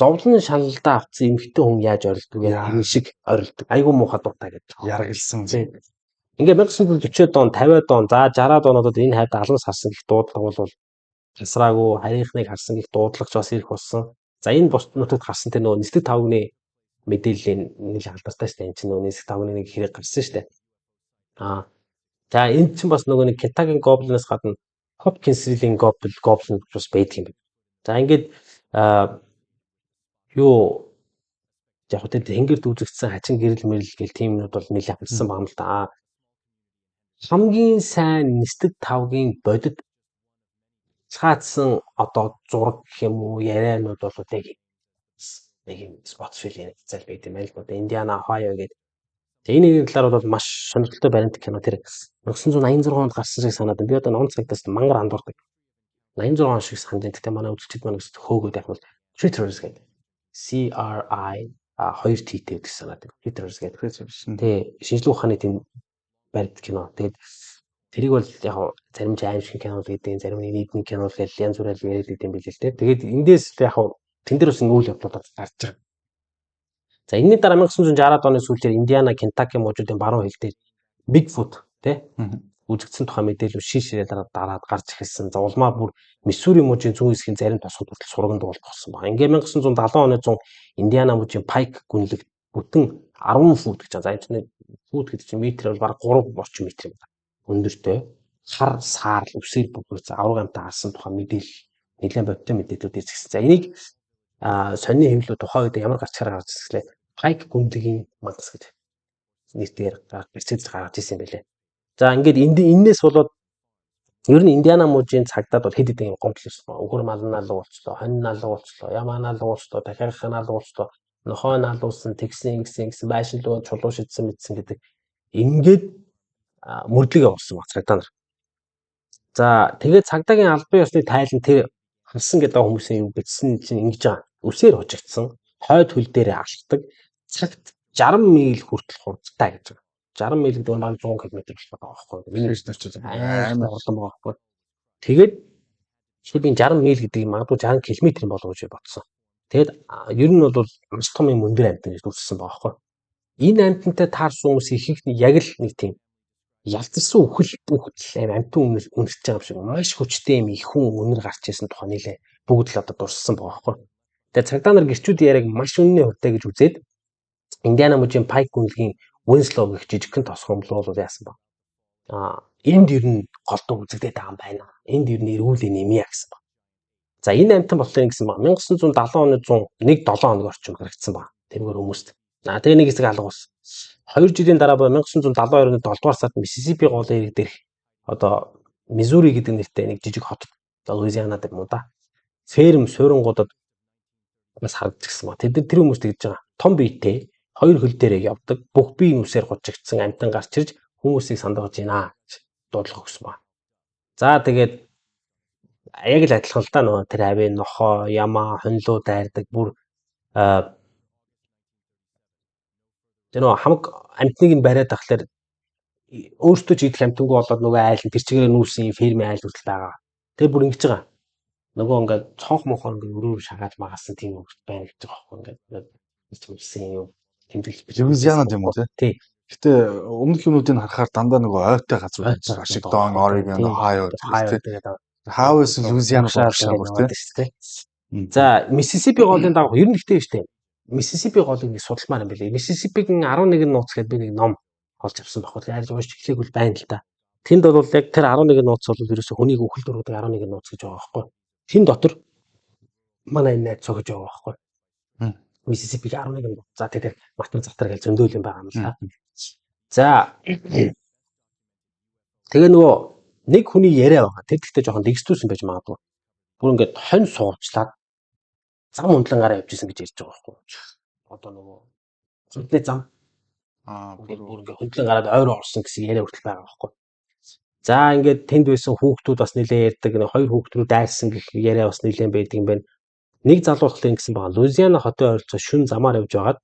зовлон шаналдаа авцсан эмэгтэй хүн яаж орилдог вэ? Тэр шиг орилдог. Айгуу муухай дуутай гэж байгаа. Яргалсан. Ингээ 1940-од он, 50-од он, за, 60-ад онуудад энэ хавьд алан сарсан гих дуудлага бол тасраагүй, харийнхныг харсан гих дуудлагч бас ирэх болсон. За, энэ бус нутагт гарсан тэр нөгөө нисдэг тавгны мэдээллийн нэг алдартай шүү дээ. Энэ чинь нөгөө нисдэг тавгны нэг хэрэг гарсан шүү дээ. Аа. За, энэ чинь бас нөгөө нэг Кентагийн гоблиноос гадна Хопкинсвиллийн гоблин бас байдаг юм байна. За, ингээд юу яг үгүй тэнгэрд үзэгдсэн хачин гэрэл мэрэл гэл тийм юмнууд бол нэлээд харсан байгаа юм л да. Хамгийн сайн нисдэг тавгийн бодит цаадсан одоо зураг гэх юм уу, ярианууд бол яг нэг юм Spottsville зал байт юм байл л да. Индиана, Ohio гэдэг. Тэгээ энэ нэгэн талаар бол маш сонирхолтой баримт кино тэр 1986 онд гарсан шиг санаад байна. Би одоо он цагтаас мангар андуурдаг. 86 он шиг санаж байна. Гэтэ манай үзэгчид маань өсөд хөөгөөд яг бол Critters гэдэг. C R I 2 T T гэдэг санаад байна. Critters гэдэг. Тэ, шинжлэх ухааны тийм баримт кино. Тэгээд тэрийг бол яг зарим ч аимшиг кино л гэдэг, зарим нь нийтний кино л гэж янз бүрээр яриад идэм билээ л дээ. Тэгээд эндээс л яг тэн дээр бас үйл явдлууд гарч байгаа. За, энэний дараа 1960-ад оны сүүлээр Индиана, Кентаки мужуудын баруун хил дээр Bigfoot тий үзэгдсэн тухай мэдээлэл шин ширээ дараад гарч эхэлсэн. За, улмаа бүр Миссури мужийн зүүн хэсгийн зарим тосгод хүртэл сурган дуулах болсон байна. Ингээ 1970 оны 100 Индиана мужийн Пайк гүнлэг бүтэн 10 фут гэж. За, энэ чинь фут гэдэг чинь метр бол бараг 3 орчим метр юм байна. Өндөртэй хар саарл үсээр бүрхүүрсэн аварга амьтан харсан тухай мэдээлэл нэлээд бодтой мэдээлэлүүд ирсэн. За, энийг сонины хэвлэлүүд тухайн үед ямар гарчгаар гарч ирсэн гэхлээр Пайк гүнлэгийн мангас гэж нэртэйгээр гарч гаргаж ирсэн юм байлээ. За, ингээд энээс болоод ер нь Индиана мужийн цагдаад бол хэд хэдэн юм гомдол ирсэн байна. Өхөр мал наалга болчлоо, хонь наалга болчлоо, ямаа наалга болчлоо, дахиах наалга болчлоо, нохой наалуулсан, тэгсэн, ингэсэн, ингэсэн, байшин руу чулуу шидсэн мэдсэн гэдэг ингээд мөрдлөг явуулсан баг цагдаа нар. За, тэгээд цагдаагийн албан ёсны тайлан тэр харсан гэдэг хүмүүсийн юу бичсэн чинь ингэж байгаа. Үсээр хужигдсан, хойд хөл дээрээ алхдаг, цагт 60 миль хүртэл хурдтай гэж байгаа. 60 миль гэдэг нь бараг 100 км болох байгаа байхгүй юу? Миний нар ч амар хурдан байгаа байхгүй юу? Тэгээд тэгэхээр би 60 миль гэдэг нь магадгүй 60 км юм болов уу гэж бодсон. Тэгэд ер нь бол маш том юм өндөр амьтан гэж дүрсэлсэн байгаа байхгүй. Энэ амьтантай таарсан хүмүүс ихэнх нь яг л нэг тийм ялзарсан үхэл үхэл аим амьтан үнэрч байгаа юм шиг маш хүчтэй юм их хүн үнэр гарч ирсэн тухай нэлээ бүгд л одоо дурссан байгаа байхгүй. Тэгээ цагдаа нар гэрчүүдийн яриаг маш үнэний хувьтай гэж үзээд Индиана мужийн Пайк гүнлэгийн Winslow гэх жижигхэн тосгомлол бол яасан ба. Энд ер нь голдуу үзэгдээд байгаа юм байна. Энд ер нь эргүүлээ нэмье гэсэн ба. За энэ амьтан болохоор ингэсэн ба 1970 оны 101 7 хоног орчим харагдсан ба. Тэрнгээр хүмүүст. Тэгээ нэг хэсэг алга болсон. 2 жилийн дараа буюу 1972 оны 7 дугаар сард Миссисипи голын ирэг дээрх одоо Миссури гэдэг нэртэй нэг жижиг хот Луизиана гэдэг юм уу да. Ферм суурангуудад бас харагдчихсан ба. Тэд нар тэр хүмүүс тэгж байгаа. Том биетэй хоёр хөл дээрээ явдаг, бүх бие нүсээр гужигдсан амьтан гарч ирж хүмүүсийг сандагж байна гэж дуудлага өгсөн ба. За тэгээд яг л адилхан л да нөгөө тэр авийн нохоо, ямаа, хонлоо дайрдаг бүр тэр нөгөө хамаг амьтныг нь бариад тахлаар өөртөө ч идэх амьтангүй болоод нөгөө айл нь тэр чигээрээ нүүрсэн фермийн айл хүртэл байгаа. Тэр бүр ингэж байгаа. Нөгөө ингээд цонх мохоор ингээд өрөөр шагааж магаасан тийм хөвгт байна гэж байгаа байхгүй ингээд хэлсэн юм тэмдэглэж. Луизиана юм уу тий? Гэтэ өмнөх юмнуудыг харахаар дандаа нөгөө ойтой газар Вашингтон, Орегон, Ohio тий. Хаавс Луизиана шаа бүр тий. За Миссисипи голын дагуу ер нь ихтэй шүү дээ. Миссисипи голыг нэг судалмаар юм билээ. Миссисипигийн 11 нууц гэдэг би нэг ном олж авсан байхгүй. Яаж уншиж эхлэегүй л байна л да. Тэнд бол яг тэр 11 нууц бол ерөөсө хүнийг үхэлд өргөдөг 11 нууц гэж байгаа байхгүй. Тэн дотор манай энэ найз цогж байгаа байхгүй. Миссисипиг 11 нууц. За тэгээд матан затар гэж зөндөөл юм байгаа юм л да. За тэгээ нөгөө нэг хүний яриа байгаа. Тэр гэхдээ жоохон дэгстүүсэн байж магадгүй. Бүр ингээд хонь суучлаад зам ундлангараа явж исэн гэж ярьж байгаа байхгүй. Одоо нөгөө хөндлөний зам бүр ингээд хөндлөн гараад ойр орсон гэсэн яриа хүртэл байгаа байхгүй. За ингээд тэнд байсан хүүхдүүд бас нэлээд ярьдаг. Нэг хоёр хүүхд рүү дайрсан гэх яриа бас нэлээд байдаг юм байна. Нэг залуу болохоор ингэсэн байгаа. Луизиана хотын ойролцоо шүн замаар явж байгаад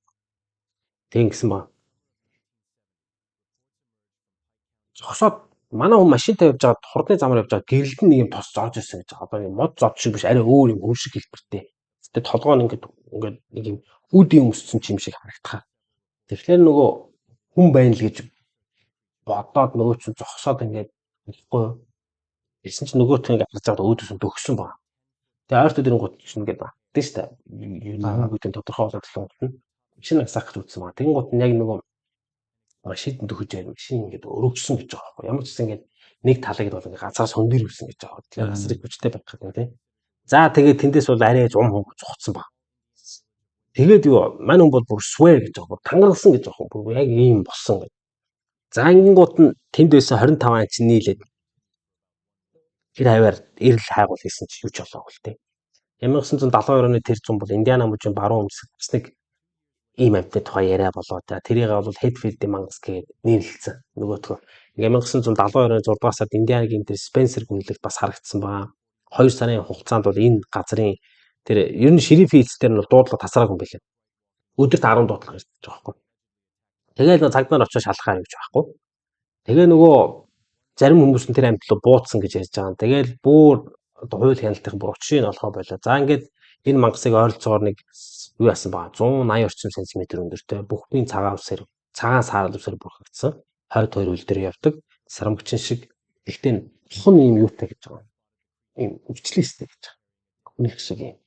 тэг ингэсэн байгаа. Зогсоод манай хүн машинтай явж байгаад хурдны замаар явж байгаад гэрэлд нь нэг юм тос зоож ирсэн гэж байгаа. Одоо нэг мод зод шиг биш арай өөр юм хүн шиг хэлбэртэй. Гэтэ толгоо нь ингээд ингээд нэг юм үүдийн өмссөн юм шиг харагдах. Тэгэхээр нөгөө хүн байна л гэж бодоод нөгөө чинь зогсоод ингээд хэлэхгүй юу. Тэгсэн чинь нөгөөх нь ингээд харж байгаад өөдөөс нь дөгсөн байна. Тэгээ ойртод ирэнгүүт чинь ингээд тийм шүү дээ. Юу гэдэг нь тодорхой болоод төлөнгөт нь машин асаах гэж үзсэн байна. Тэгэнгүүт нь яг нөгөө машинд дөхөж яа машин ингээд өргөжсөн гэж байгаа байхгүй. Ямар ч гэсэн ингээд нэг талыг бол ингээд газраас хөндөрвсөн гэж байгаа. Тэгэхээр асар их хүчтэй байх гэдэг тийм. За тэгээд тэндээс бол арай зум хөнгө зугцсан баг. Тэгээд юу мань хүн бол бүр swear гэж байгаа. Тангарсан гэж байгаа. Бүр яг ийм болсон гэж. За ингэнгуут нь тэнд байсан 25 ан чинь нийлээд тэр хаваар эрэл хайгуул хийсэн чи юу ч болоогүй л дээ. 1972 оны тэр зам бол Индиана мужийн баруун өмсөг бас нэг ийм амьтны тухай яриа болоо. За тэрийг бол Хэтфилдийн мангас гээд нэрлэлсэн. Нөгөөтгөө. Ингээ 1972 оны 6 дугаар сард Индианагийн тэр Спенсер гүнлэгт бас харагдсан байгаа. 2 сарын хугацаанд бол энэ газрын тэр ер нь шерифийн хэлцээр нь бол дуудлага тасраагүй юм билээ. Өдөрт 10 дуудлага ирдэг байгаа байхгүй. Тэгээл нөө цагдаа нар очиж шалахаа гэж байхгүй. Тэгээ нөгөө зарим хүмүүс нь тэр амьд руу бууцсан гэж ярьж байгаа. Тэгээл бүр одоо хууль хяналтын бүр учрыг нь олохоо болоо. За ингээд энэ мангасыг ойролцоогоор нэг юу яасан байгаа 180 орчим сантиметр өндөртэй бүх биеийн цагаан үсээр цагаан саарал үсээр бүрхэгдсэн 22 хөл дээр явдаг сарамгчин шиг гэхдээ тухан ийм юутай гэж байгаа. Ийм өвчлөөстэй гэж байгаа. Хүнийх шиг юм.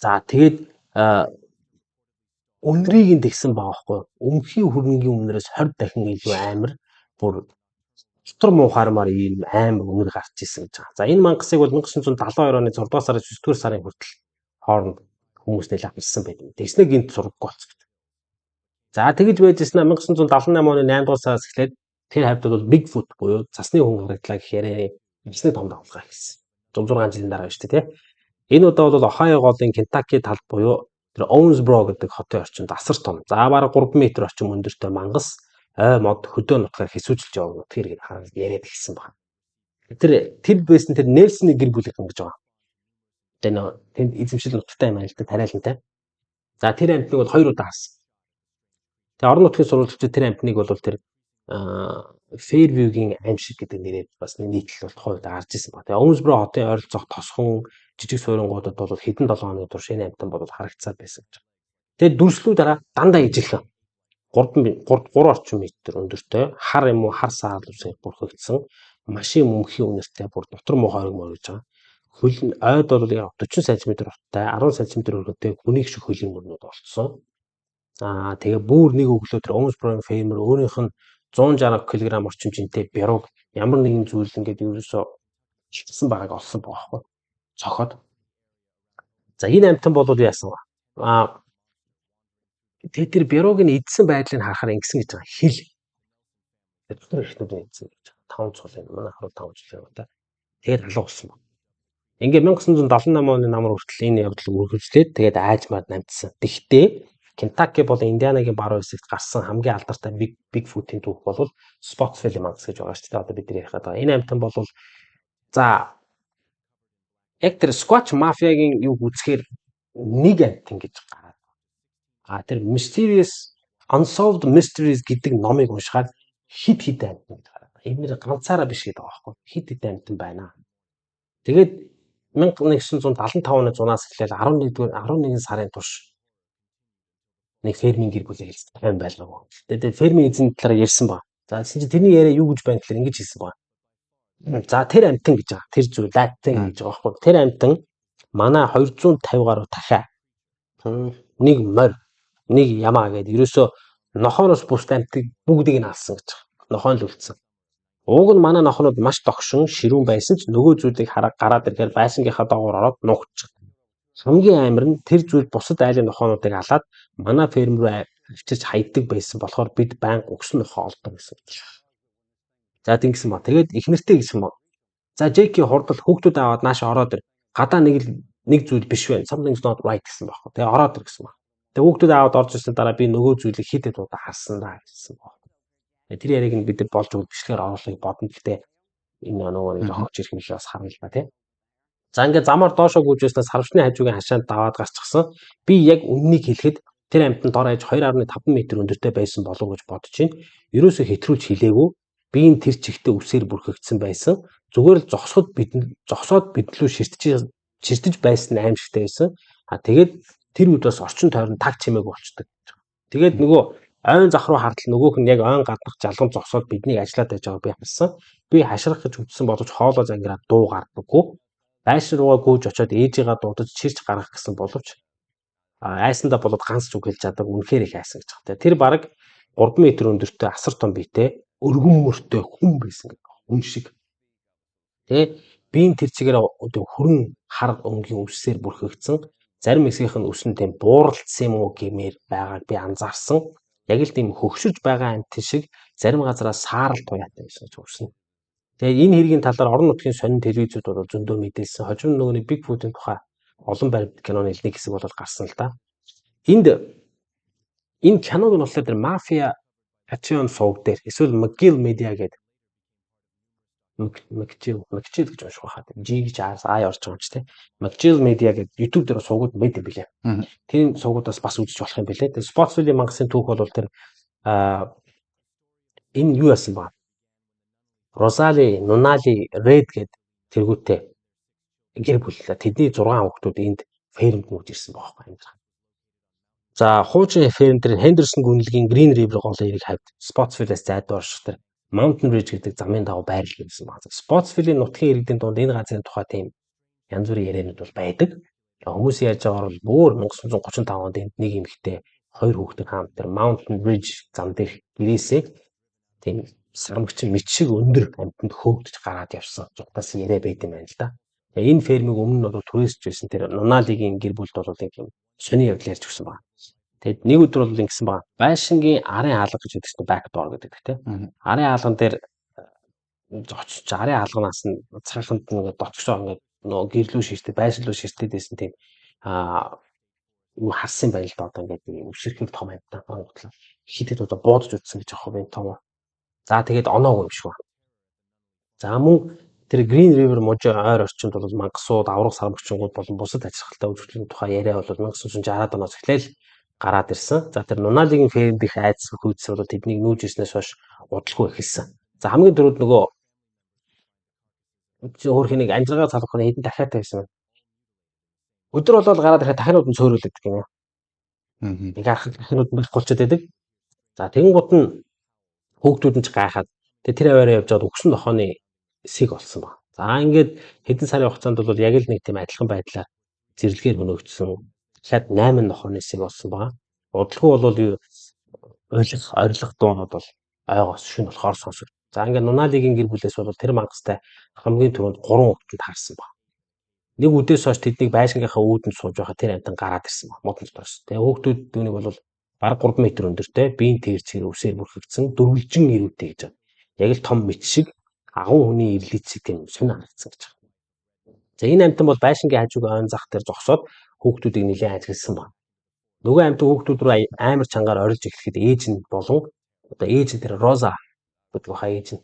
За тэгээд үнрийг нь тэгсэн байгаа байхгүй юу? Өмхийн хөрөнгийн өмнөрөөс 20 дахин илүү амар бүр дотор муухаармаар ийм амар үнэр гарч исэн гэж байгаа. За энэ мангасыг бол 1972 оны 6 дугаар сараас 9 дугаар сарын хүртэл хооронд хүмүүс нэлээд авсан байдаг. Тэгснэ гинт сургаггүй болсон гэдэг. За тэгж байж ирсэн 1978 оны 8 дугаар сараас эхлээд тэр хавьд бол Bigfoot буюу цасны хүн харагдлаа гэх яриа хэсний том давлгаа хийсэн. 106 жилийн дараа шүү дээ тий. Энэ удаа бол Ohio голын Кентаки талд буюу тэр Owensboro гэдэг хотын орчинд асар том. За бараг 3 м орчим өндөртэй мангас ой мод хөдөө нутгаар хэсүүжилж яваа тэр гээд хараад яриад эхэлсэн байна. Тэр байсан тэр Нельсоны гэр бүлийнхэн гэж байгаа. Тэгээ нөө тэнд эзэмшил нутагтай юм айл та тариалантай. За тэр амьтныг бол хоёр удаа харсан. Тэгээ орон нутгийн сурвалжлагчид тэр амьтныг бол тэр Fairview-гийн аим шиг гэдэг нэрээр бас нийтлэл бол тухайн үед гарч ирсэн баг. Тэгээ Owensboro хотын ойролцоох тосхон Жижиг суурьнгуудад бол хэдэн 7 хоногийн турш энэ амьтан бол харагдсаар байсан гэж. Тэгээд дүрслүү дараа дандаа ижилхэн 3 3 орчим метр өндөртэй, хар юм уу хар саарл үсгээр бүрхэгдсэн, машин мөнхийн үнэртэй, бүр дотор муу хориг морь гэж байгаа. Хөл нь ойд бол яг 40 см уттай, 10 см өргөнтэй хүнийг шиг хөлийн мөрнүүд олцсон. Аа, тэгээ бүр нэг өглөө тэр Owensboro фермер өөрийнх нь 160 кг орчим жинтэй бяруг ямар нэгэн зүйл ингээд ерөөсөө шилжсэн байгааг олсон байгаа байхгүй. Цохоод. За, энэ амьтан бол яасан вэ? Аа, тэгээ тэр бяруг нь эдсэн байдлыг харахаар ингэсэн гэж байгаа. Хил. Дотор эхнүүд нь эдсэн гэж байгаа. 5 цул юм. Манай харуул 5 цул юм та. Тэгээд алга болсон байна. Ингээ 1978 оны намар хүртэл энэ явдал үргэлжлээд, тэгээд аажмаар намтсан. Тэгтээ Кентаки болон Индианагийн баруун хэсэгт гарсан хамгийн алдартай Bigfoot-ийн түүх бол Spottsville мангас гэж байгаа шүү дээ. Одоо бид нар ярих гэдэг. Энэ амьтан бол, за, яг тэр Squatch Mafia-гийн юг үзэхээр нэг амьтан гэж гараад. А тэр Mysterious Unsolved Mysteries гэдэг номыг уншихаар хид хид амьтан гэж гараад. Энэ нэр ганцаараа биш гэдэг байгаа байхгүй. Хид хид амьтан байна. Тэгээд 1975 оны зунаас эхлээл 11 дугаар 11 сарын турш нэг фермийн гэр бүлийг хэлсэн тайван байлгаагүй. Тэгээд фермийн эзэн талаар ярьсан ба. За, тэгсэн чинь тэрний яриа юу гэж байна гэхээр ингэж хэлсэн ба. За, тэр амьтан гэж байгаа. Тэр зүйл латин гэж байгаа байхгүй. Тэр амьтан манай 250 гаруй дахиа, нэг морь, нэг ямаа гэдэг ерөөсөө нохооноос бусд амьтыг бүгдийг нь алсан гэж байгаа. Нохоон л үлдсэн. Уг нь манай нохонууд маш догшин ширүүн байсан ч нөгөө зүйлийг хараа гараад ирэхээр байшингийнхаа доогуур ороод нуугдчих. Хамгийн амар нь тэр зүйл бусад айлын нохоонуудыг алаад манай ферм рүү авчирч хайдаг байсан болохоор бид байнга өгсөн нохоо олдог гэсэн. За, тэгсэн ба. Тэгээд их нэртэй гэсэн ба. За, Джеки хурдал хүүхдүүд аваад нааша ороод ир. Гадаа нэг л нэг зүйл биш байна. Something's not right гэсэн байхгүй. Тэгээ ороод ир гэсэн ба. Тэгээ хүүхдүүд аваад орж ирсэн дараа би нөгөө зүйлийг хэд хэд удаа харсан даа гэсэн ба. Тэр яриаг нь бид нар болж өгөх бичлэгээр оруулахыг бодно. Гэхдээ энэ нөгөө нэг зохиогч ирэх юм шиг бас харна л ба, тий. За, ингээд замаар доошоо гүйж байснаас сарвчны хажуугийн хашаанд даваад гарчихсан. Би яг үннийг хэлэхэд тэр амьтан дор хаяж 2.5 м өндөртэй байсан болов гэж бодож байна. Ерөөсөө хэтрүүлж хэлээгүй. Би энэ тэр чигтээ үсээр бүрхэгдсэн байсан. Зүгээр л зогсоход бид зогсоод бидлүү ширтэж ширтэж байсан аимшигтай байсан. А тэгээд тэр үед бас орчин тойрон таг чимээгүй болчдөг. Тэгээд нөгөө ойн зах руу хартал нөгөөх нь яг ойн гаднах жалган зогсоод биднийг ажиллаад байж байгааг би харсан. Би хашрах гэж үтсэн боловч хоолой зангираад дуу гардаггүй. Байшин руугаа гүйж очиод ээжигээ дуудаж чирч гаргах гэсэн боловч айсандаа болоод ганц үг хэлж чаддаг, үнэхээр их айсан гэж байна. Тэр бараг 3 м өндөртэй, асар том биетэй, өргөн мөртэй хүн байсан гэдэг. Хүн шиг. Тэгээ би энэ тэр чигээр хүрэн хар өнгийн үсээр бүрхэгдсэн. Зарим хэсгийнх нь үс нь тийм бууралдсан юм уу гэмээр байгааг би анзаарсан. Яг л тийм хөгшөрж байгаа амьтан шиг зарим газараа саарал туяатай байсан гэж үснэ. Тэгээ энэ хэргийн талаар орон нутгийн сонин телевизүүд бол зөндөө мэдээлсэн. Хожим нөгөө нэг Bigfoot-ийн тухай олон баримт киноны нэг хэсэг бол гарсан л да. Энд энэ киног нь болохоор тэр Mafia Patreon сувг дээр эсвэл McGill Media гэдэг, McGill гэж унших байхаа. G гэж I орж байгаа юм чи тэ. McGill Media гэдэг YouTube дээр сувгууд байд юм билээ. Тэр сувгуудаас бас үзэж болох юм билээ. Тэр Spottsville мангасын түүх бол тэр энэ юу яасан ба? Розали, Нунали, Ред гэд тэргүүтээ гэр бүл, тэдний 6 хүүхдүүд энд фермд нүүж ирсэн байгаа байхгүй амьдрах. За, хуучин ферм дээр Хендерсон гүнлэгийн Green River голын эрэг хавьд Spottsville-ээс зайдуу орших тэр Mountain Ridge гэдэг замын дагуу байрлал гэсэн байна. Spottsville-ийн нутгийн иргэдийн дунд энэ газрын тухай тийм янз бүрийн яриануд бол байдаг. Хүмүүс яаж байгаагаар бол бүр 1935 онд энд нэг эмэгтэй хоёр хүүхдээ хамт тэр Mountain Ridge зам дээр гэрээсээ тийм сармагчин мэт шиг өндөр амьтанд хөөгдөж гараад явсан. Зугтаас яриа байд юм байна л да. Тэгээ энэ фермийг өмнө нь бол түрээсч байсан тэр Нуналигийн гэр бүлд бол юм сони явдал ярьж өгсөн байна. Тэгэд нэг өдөр бол ингэсэн байна. Байшингийн арын хаалга гэж байдаг чинь, back door гэдэг тийм. Арын хаалган дээр зочж, арын хаалганаас нь цааханд ингээд дотгошоо ингээд нөгөө гэрлүү ширтээ, байшин руу ширтээд байсан тийм юу харсан юм байна л да. Одоо ингээд үсрэхийг том амьтан гутлаа хэд хэд удаа буудаж үзсэн гэж аахгүй юм том. За, тэгээд оноогүй юм шиг байна. За, мөн тэр Green River мужийн ойр орчинд бол мангасууд, аврах сармагчингууд болон бусад ачирхалтай үзэгдлийн тухай яриа бол 1960-аад оноос эхлээл гараад ирсэн. За, тэр Нуналигийн фермд их айдас хүйдсэн бол тэднийг нүүж ирснээс хойш удалгүй эхэлсэн. За, хамгийн түрүүд нөгөө өөрхийн нэг амжиргаа залгах хэдэн дахиатай байсан. Өдөр болоод гараад ирэхэд дахинууд нь цөөрүүлдэг юм. Ингээ харахад дахинууд нь байхгүй болчиход байдаг. За тэгэнгუთ нь хүүхдүүд нь ч гайхаад тэгээ тэр аваараа явж байгаад өгсөн нохооны сэг олсон баг. За ингээд хэдэн сарын хугацаанд бол яг л нэг тийм адилхан байдлаар зэрлэгээр хөнөөгдсөн. Дахиад 8 нохооны сэг олсон байгаа. Удалгүй бол уйлах, орилох дуунууд бол ойгоос шүн болохоор сонсог. За ингээд Нунаалигийн гэр бүлээс бол тэр мангастай хамгийн түрүүнд 3 хүүхдэнд таарсан баг. Нэг үдээс хойш тэднийг байшингийнхаа үүдэнд сууж байхад тэр амьтан гараад ирсэн баг. Модон дотроос. Тэгээ хүүхдүүд түүнийг бол бараг 3 м өндөртэй, биеийн тэр чигээр үсээр бүрхэгдсэн дөрвөлжин ирүүтэй гэж байна. Яг л том мэт шиг агуу хүний ирлийц шиг тийм сонь харагдсан гэж байна. За энэ амьтан бол байшингийн хажууг ойн зах дээр зогсоод хүүхдүүдийг нэлээд ажигласан баг. Нөгөө амьтан хүүхдүүд рүү амар чангаар орилж эхлэхэд ээж нь болон одоо ээж нь тэр Роза гэдэг баха ээж нь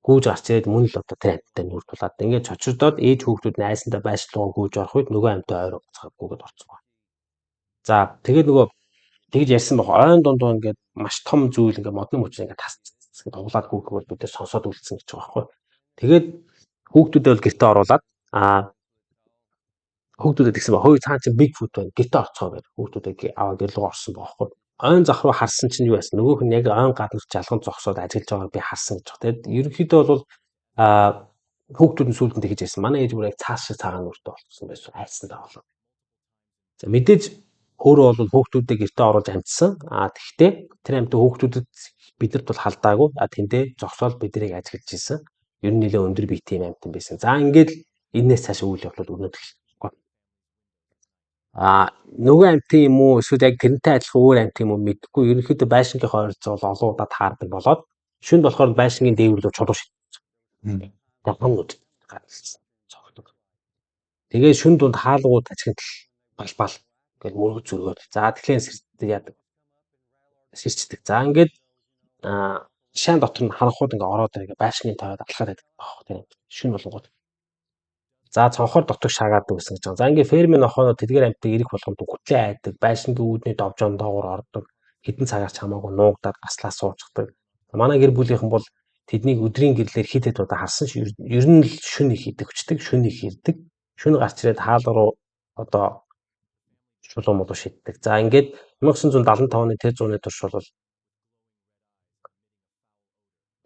гүүж гарч ирээд мөн л одоо тэр амьттай нүүр тулаад ингээд цочирдоод ээж хүүхдүүд нь айсандаа байшин руу гүүж орох үед нөгөө амьтан ойр буцаагүйгээд орсон баг. За тэгээд нөгөө тэгж ярьсан баг. Ойн дундуу ингээд маш том зүйл ингээд модны мөч ингээд тас ингээд углаад гүйх бол бид нар сонсоод үлдсэн гэж байгаа байхгүй. Тэгээд хүүхдүүдээ бол гэртээ оруулаад хүүхдүүдэд тэгсэн ба хөөе цаан чинь Bigfoot байна гэртээ орцгоо гэдэг хүүхдүүдээ аваа гэр рүү орсон байхгүй. Ойн зах руу харсан чинь юу байсан? Нөгөөх нь яг ойн гаднах жалган зогсоод ажиглаж байгааг би харсан гэж байна. Тэгээд ерөнхийдөө бол хүүхдүүд нь сүүлд нь тэгж ярьсан. Манай ээж бүр яг цааш шиг цагаан нүртэй болчихсон байсан. Айсандаа болоо. За мэдээж өөрөө бол хүүхдүүдээ гэртээ оруулж амжсан. Тэгэхдээ тэр амьтан хүүхдүүдэд бидэрт бол халдаагүй. Тэндээ зогсоол биднийг ажиглаж ирсэн. Ер нь нэлээд өндөр биетэй юм амьтан байсан. За ингээд энээс цааш үйл явдлууд өрнөд эхэлсэн. Нөгөө амьтан юм уу эсвэл яг тэрнтэй адилхан өөр амьтан юм уу мэдэхгүй. Ерөнхийдөө байшингийнхаа ойролцоо бол олон удаа таардаг болоод шүнд болохоор байшингийн дээвэр рүү чулуу шидсэн. Давхамнууд гаргалсан цогтөг. Тэгээ шүн дунд хаалгууд тачигтал балбал ингээл мөрөг зөргөөд. За тэгэхээр сэрдэг яадаг. Сэрчдэг. За ингээд шаан дотор нь харанхууд ингээ ороод ингээ байшингийн тавиад алхаад байдаг аах тийм шүн болонгууд. За цонхоор дотог шаагаад байсан гэж байгаа. За ингээ фермийн нохоонууд тэдгээр амьтыг ирэх болгонд үхтлээ айдаг, байшингийн үүдний довжоон доогуур ордог, хэдэн цагаар ч хамаагүй нуугдаад гаслаа суучдаг. Манай гэр бүлийнхэн бол тэднийг өдрийн гэрлээр хэд хэд удаа харсан ш. Ер нь л шүн их идэвчдэг, шүн их ирдэг. Шүн гарч ирээд хаалга руу одоо чулуу мулуу шиддэг. За ингээд 1975 оны тэр зууны турш бол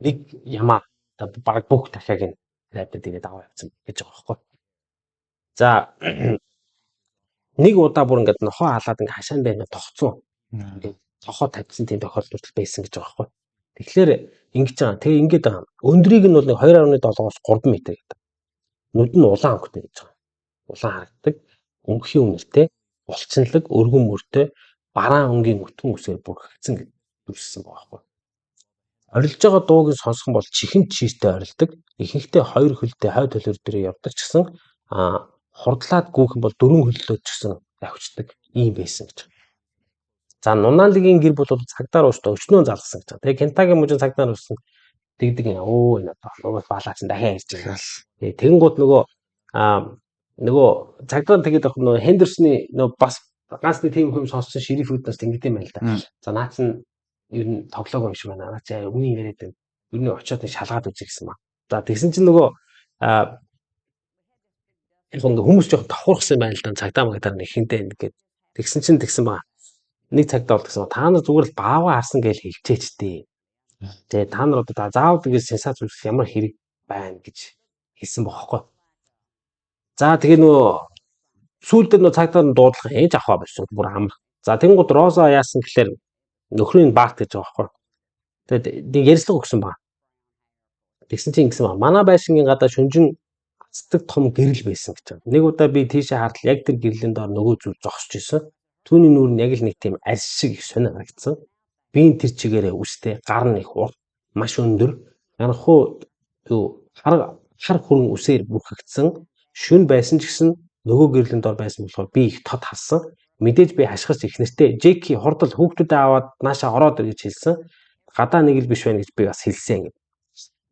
нэг ямаа баг бүх дахиаг нь рапид ирээд аваа явцсан гэж байгаа байхгүй. За нэг удаа бүр ингээд нохоо халаад ингээд хашаан дээр ингээд тогтсон. Ингээд цохоо тавьсан тийм тохиолдол хүртэл байсан гэж байгаа байхгүй. Тэгэхээр ингэж байгаа. Тэгээ ингээд байгаа. Өндрийг нь бол нэг 2.7-оос 3 м гэдэг. Нүд нь улаан өнгөтэй гэж байгаа. Улаан харагддаг. Өнгөхийн үнэртэй, булчинлаг, өргөн мөртэй, бараан өнгийн өтгөн үсээр бүрхэгдсэн гэж дүрссэн байгаа байхгүй. Орилж байгаа дууг нь сонсох нь бол чихэн чийртэй орилдог. Ихэнхдээ хоёр хөлтэй хойд хөлөөр дээрээ явдаг ч гэсэн хурдлаад гүйх юм бол дөрвөн хөллөө ч гэсэн давхичдаг ийм байсан гэж. За Нунаалигийн гэр бүл бол цагдаар уустаа өчнөө залгасан гэж. Тэгээ Кентаки мужийн цагдаар ууссан тэгдэг юм. Өө энэ одоо нөгөө балаа чинь дахиад ирж байгаа. Тэгээ тэгэнгүүт нөгөө нөгөө цагдаа тэгээд авах нөгөө Хендерсны нөгөө бас ганц нэг тийм юм сонссон шерифүүд бас ингэдэм юм байна л да. За наа чин ер нь тоглоог юм шиг байна. Наа чи өмнө яриад байна. Ер нь очиод нэг шалгаад үзье гэсэн маа. За тэгсэн чинь нөгөө яг ингээ хүмүүс жоохон давхархсан юм байна л да. Цагдаа магдаар нэг хинтээ ингээд тэгсэн чинь тэгсэн баа. Нэг цагдаа бол тэгсэн ба та нар зүгээр л баавга харсан гэж хэлчээч дээ. Тэгээ та нар одоо заавал ингэ сенсац үзэх ямар хэрэг байна гэж хэлсэн бохоггүй. За тэгээ нөгөө сүүлдээ нөгөө цагдаа нь дуудлага ээж авах байсан бүр амар. За тэнгууд Роза яасан гэхлээр нөхрийн Барт гэж байгаа байхгүй. Тэгээд нэг ярьцлага өгсөн ба. Тэгсэн чинь ингэсэн ба. Манай байшингийн гадаа шүнжин ацдаг том гэрэл байсан гэж байгаа. Нэг удаа би тийшээ хартал яг тэр гэрлийн доор нөгөө зүйл зогсож исэн. Түүний нүүр нь яг л нэг тийм арьс шиг их сонир харагдсан. Биеийн тэр чигээрээ үстэй, гар нь их урт, маш өндөр. Ганхуу юу хар хар хүрэн үсээр бүрхэгдсэн. Шүн байсан ч гэсэн нөгөө гэрлийн доор байсан болохоор би их тод харсан. Мэдээж би хашгирч их нэртэй Джеки хурдл хүүхдүүдээ аваад нааша ороод ир гэж хэлсэн. Гадаа нэг л биш байна гэж би бас хэлсэн гэв.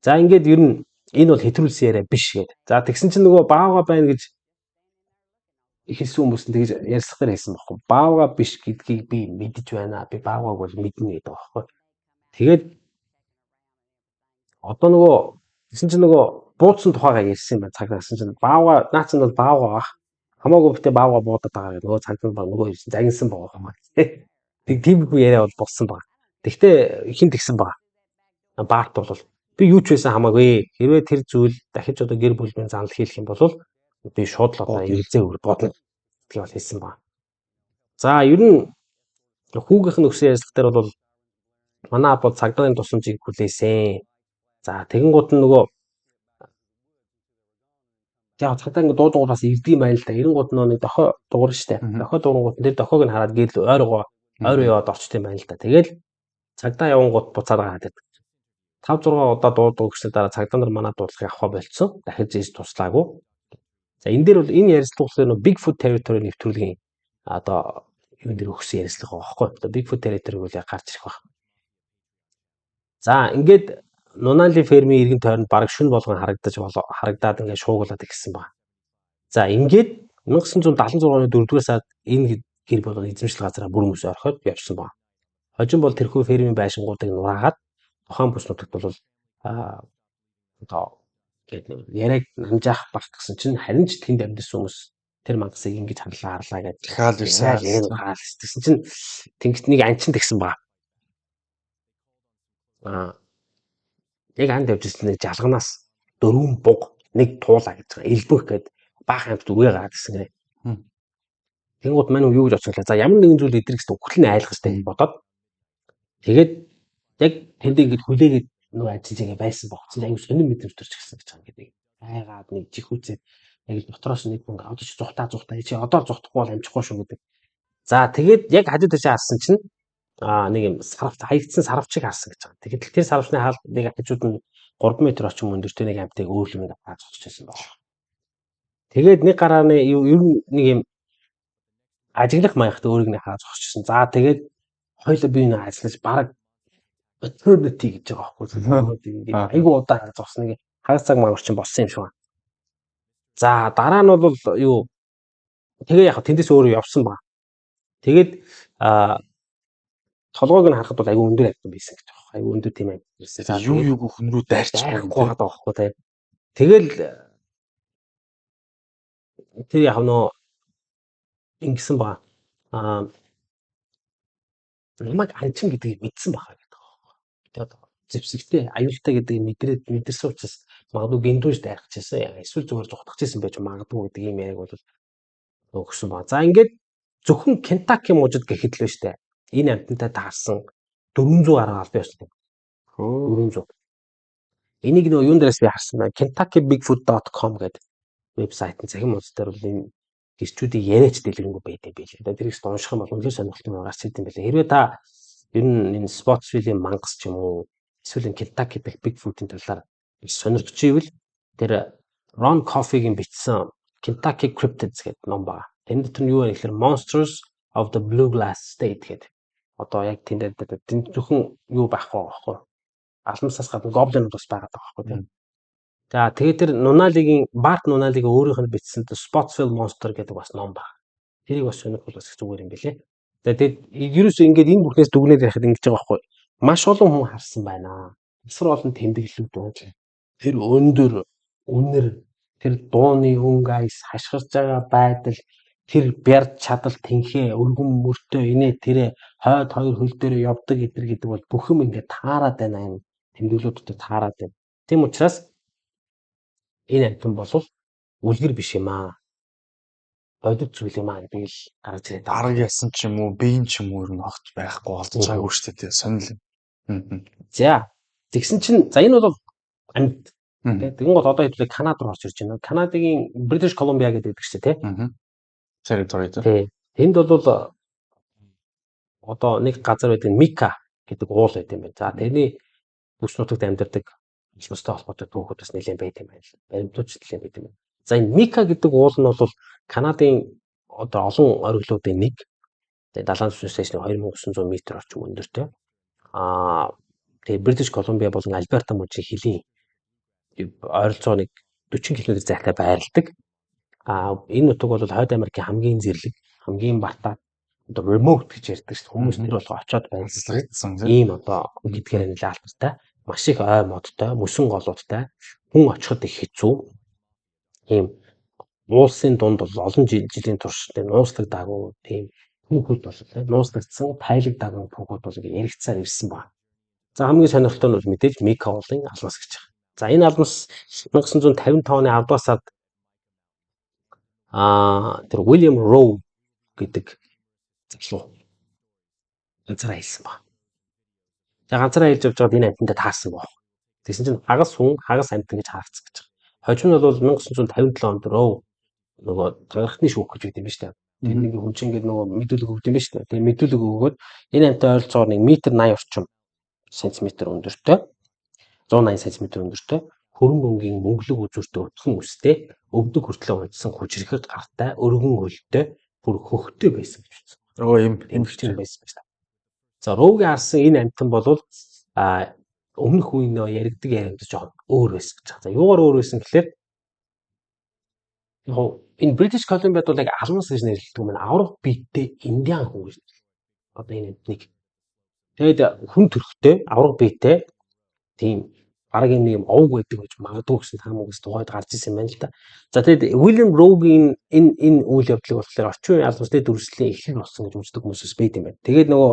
За ингээд ер нь энэ бол хэтрүүлсэн яриа биш гээд. За тэгсэн чинь нөгөө баавга байна гэж хэлсэн хүмүүс нь тэгж ярьцлах дээр хэлсэн байхгүй. Баавга биш гэдгийг би мэдэж байна. Би баавгаг бол мэднэ гэдэг байхгүй. Тэгээд одоо нөгөө тэгсэн чинь нөгөө бууцсан тухайгаа ярьсан юм байна. Цаг гэсэн чинь баавга наа чинь бол баавга бах. Хамаагүй битээ баавга буудаад байгаа гэх нөгөө цагдаа баг нөгөө ирсэн загинсан байгаа юм аа. Тэг тиймэрхүү яриа бол болсон байгаа. Тэгтээ хин тэгсэн байгаа. Барт бол би юу ч байсан хамаагүй. Хэрвээ тэр зүйл дахиж одоо гэр бүлийн занал хийх юм бол би шууд л одоо эргэлзээ өгөр бодно гэдгийг бол хэлсэн байна. За ер нь хүүгийнх нь өгсөн ярилцлага дээр бол манай ап бол цагдааны тусламжийг хүлээсэн. За тэгэнгუут нь нөгөө яг цагдаа ингээд дуудангууд бас ирдэг юм байна л да. Эренгууд нөө нэг дохио дуурна штэ. Дохио дуурангууд тэр дохиог нь хараад гэрэл ойргоо ойр яваад орчт юм байна л да. Тэгэл цагдаа явангууд буцаад гараад ирдэг. 5 6 удаа дуудаг гэсний дараа цагдаа нар манай дуудлагыг авахаа болцсон. Дахиж ийж туслаагүй. За энэ дээр бол энэ ярилцлага болохоор нөө Bigfoot Territory нэвтрүүлгийн одоо юун дээр өгсөн ярилцлага байгаа байхгүй. Одоо Bigfoot Territory бол яг гарч ирэх байх. За ингээд Нунаали фермийн эргэн тойронд бараг шөнө болгон харагдаж харагдаад ингээд шуугуулад эхэлсэн байна. За ингээд 1976 оны 4-р сард энэ гэр бүл эзэмшил газараа бүр мөс орхиод явсан байна. Хожим бол тэрхүү фермийн байшингуудыг нураагаад тухайн бүс нутагт бол одоо гээд яриаг намжаах баг гэсэн чинь харин ч тэнд амьдсан хүмүүс тэр мангасыг ингэж харлаа харлаа гэж Дахиад ирсэн. яриаг хаал тэгсэн чинь тэнгит нэг анчин тэгсэн ба. Аа яг анд явж ирсэн нэг жалганаас дөрвөн буг нэг туулаа гэж байгаа. Элбэх гээд баахан амт үгээ гараад ирсэн гинэ. Тэнгууд мань юу гэж бодсон гэлээ. За ямар нэгэн зүйл идрэх гэсэн үхэл нь айлах хэрэгтэй гэж бодоод тэгээд яг тэнд ингэж хүлээгээд нөгөө ажиж ингээ байсан богцсон аюу сонир мэдрэмж төрж гисэн гэж байгаа гэдэг. Айгаад нэг жихүүцээ яг л дотроос нэг хүн одоо чи зухтаа зухтаа чи одоо зухдахгүй бол амжихгүй шүү гэдэг. За тэгээд яг хажуу тийшээ харсан чинь нэг юм сарвч хаягдсан сарвчийг харсан гэж байгаа. Тэгээд тэр сарвчны хаал нэг хажууд нь 3 м орчим өндөртэй нэг амьтыг өөрлөмөнд аваад зогсож байсан байна. Тэгээд нэг гарааны ер нь нэг юм ажиглах маягтай өөрийг нь хараад зогсчихсон. За тэгээд хоёлоо би нэг ажиллаж бараг eternity гэж байгаа байхгүй. Ингээд айгу удаан хараад зогсон нэг хагас цаг мангар чинь болсон юм шиг байна. За дараа нь бол юу тэгээ яг тэндээс өөрөө явсан баг. Тэгээд толгойг нь харахад бол айгу өндөр амьтан байсан гэж байгаа. Айгу өндөр тийм амьтан байсан. За юу юуг хүн рүү дайрч дайрахгүй байгаа байхгүй тийм. Тэгэл тэр яг нөө ингэсэн ба намайг анчин гэдгийг мэдсэн баха гэдэг байгаа. Тэгээд зэвсэгтэй аюултай гэдгийг мэдрээд мэдэрсэн учраас магадгүй гиндүүж дайрах чийсэн. Эсвэл зүгээр зугтах чийсэн байж магадгүй гэдэг ийм яриаг бол өгсөн ба. За ингээд зөвхөн Кентаки мужид гэхэд л байна штэ. Энэ амьтантай таарсан 400 гаруй албан ёслол. 400. Энийг нөгөө юун дээрээс би харсан байна. KentuckyBigfoot.com гэдэг вебсайт нь цахим хуудас дээр бол энэ гэрчүүдийг яриач дэлгэрэнгүй байд юм билээ. Тэгээд тэрийг унших юм бол үнэхээр сонирхолтой юм гарч ирд юм билээ. Хэрвээ та ер нь энэ Spottsville-ийн мангас ч юм уу эсвэл энэ Kentucky дэх Bigfoot-ийн талаар сонирхож ивэл тэр Ron Coffey-гийн бичсэн Kentucky Cryptids гэдэг ном байна. Тэнд дотор нь юу вэ гэхээр Monsters of the Bluegrass State гэдэг. Одоо яг тэнд тэнд зөвхөн юу байхгүй байхгүй. Алмасаас гадна гоблинууд бас байгаа байхгүй тийм. За тэгээд тэр Нуналигийн Барт Нуналигийн өөрийнх нь бичсэн The Spottsville Monster гэдэг бас ном байна. Тэрийг бас сонирхол бас их зүгээр юм билээ. Тэгээд ерөөсөө ингээд энэ бүхнээс дүгнээд ярихад ингэж байгаа байхгүй. Маш олон хүн харсан байна. Асар олон тэмдэглэлүүд байна. Тэр өндөр үнэр тэр дууны өнгө аяс хашгирч байгаа байдал тэр бяр чадал тэнхээ өргөн мөртөө инээ тэрэ хойд хоёр хөл дээр явдаг эдэр гэдэг бол бүх юм ингээд таарад байна юм тэмдэглэлүүдтэй таарад байна. Тийм учраас энэ амьтан бол үлгэр биш юм аа. Бодит зүйл юм аа гэдгийг л гаргаж ирээд байгаа. Арга ясан ч юм уу, биеийн ч юм уу ер нь огт байхгүй олдож байгаагүй шүү дээ. Сонир юм. За тэгсэн чинь за энэ бол амьд. Тэгэн гол одоо хэдүүлээ Канад руу орж ирж байна. Канадын British Columbia гэдэг шүү дээ, тий. Territory тий. Тий. Тэнд бол одоо нэг газар байдаг Мика гэдэг уул байт юм байна. За тэрний бүс нутагт амьдардаг улмастай холбоотой түүхүүд бас нэлээд байт юм байна. Баримтууч нэлээд байт юм байна. За энэ Мика гэдэг уул нь бол Канадын одоо олон ориглуудын нэг. Тэгээ далайн түвшнээс 2900 м орчим өндөртэй. Тэгээ British Columbia болон Альберта мужийн хөлийн ойролцоогоо нэг 40 км зайтай байрладаг. Энэ нутаг бол Хойд Америкийн хамгийн зэрлэг, хамгийн бартаа одоо remote гэж ярьдаг шүү дээ. Хүмүүс тэр болго очиод байрлалсан. Ийм одоо гэдгээр нэлээд алдартай. Маш их ой модтой, мөсөн голуудтай, хүн очиход их хэцүү. Ийм Уулсын дунд бол олон жилийн турш тийм нууцлагдаагүй тийм түүхүүд бол тийм нууцлагдсан тайлагдаагүй түүхүүд бол ингэ яригдсаар ирсэн байна. За, хамгийн сонирхолтой нь бол мэдээж Мика уулын алмас гэж байна. За, энэ алмас 1955 оны 10 дугаар сард тэр Уильям Роу гэдэг залуу ганцаараа хэлсэн байна. За, ганцаараа хэлж явж байгаад энэ амьтантай таарсан байх. Тэгсэн чинь хагас хүн, хагас амьтан гэж харагдсан гэж байгаа. Хожим нь бол 1957 онд Роу нөгөө тангарахны шүүх гэж өгд юм ба шүү дээ. Тэр нэг хүн чинь ингээд нөгөө мэдүүлэг өгд юм ба шүү дээ. Тэгээ мэдүүлэг өгөөд энэ амьтан ойролцоогоор 1 м 80 орчим сантиметр өндөртэй, 180 см өндөртэй, хөрөнгө өнгийн мөнгөлөг үзүүртэй өтгөн үстэй, өвдөг хүртлээ унтсан хүчирхэг гартай, өргөн хөлтэй, бүр хөхтэй байсан гэж үзсэн. Өө, юм Тэмдэгч байсан байна. За, Роугийн харсан энэ амьтан бол өмнөх үеийн нөө яригдаг ярианд жоохон өөр байсан гэж байна. За, юугаар өөр байсан гэхлээр яг энэ British Columbia-д бол яг алмас гэж нэрлэдэг юм байна. Аврах биетэй индиан хүн гэж. Одоо энэ амьтныг. Тэгээд хүн төрхтэй, аврах биетэй тийм бараг юм нэг юм овг байдаг гэж магадгүй гэсэн таамаг бас тухайд гарч ирсэн юм байна л да. За, тэгээд Уильям Роугийн энэ үйл явдлыг болохоор орчин үеийн алмасны дүрслэлийн эхлэл болсон гэж үздэг хүмүүсээс байд юм байна. Тэгээд нөгөө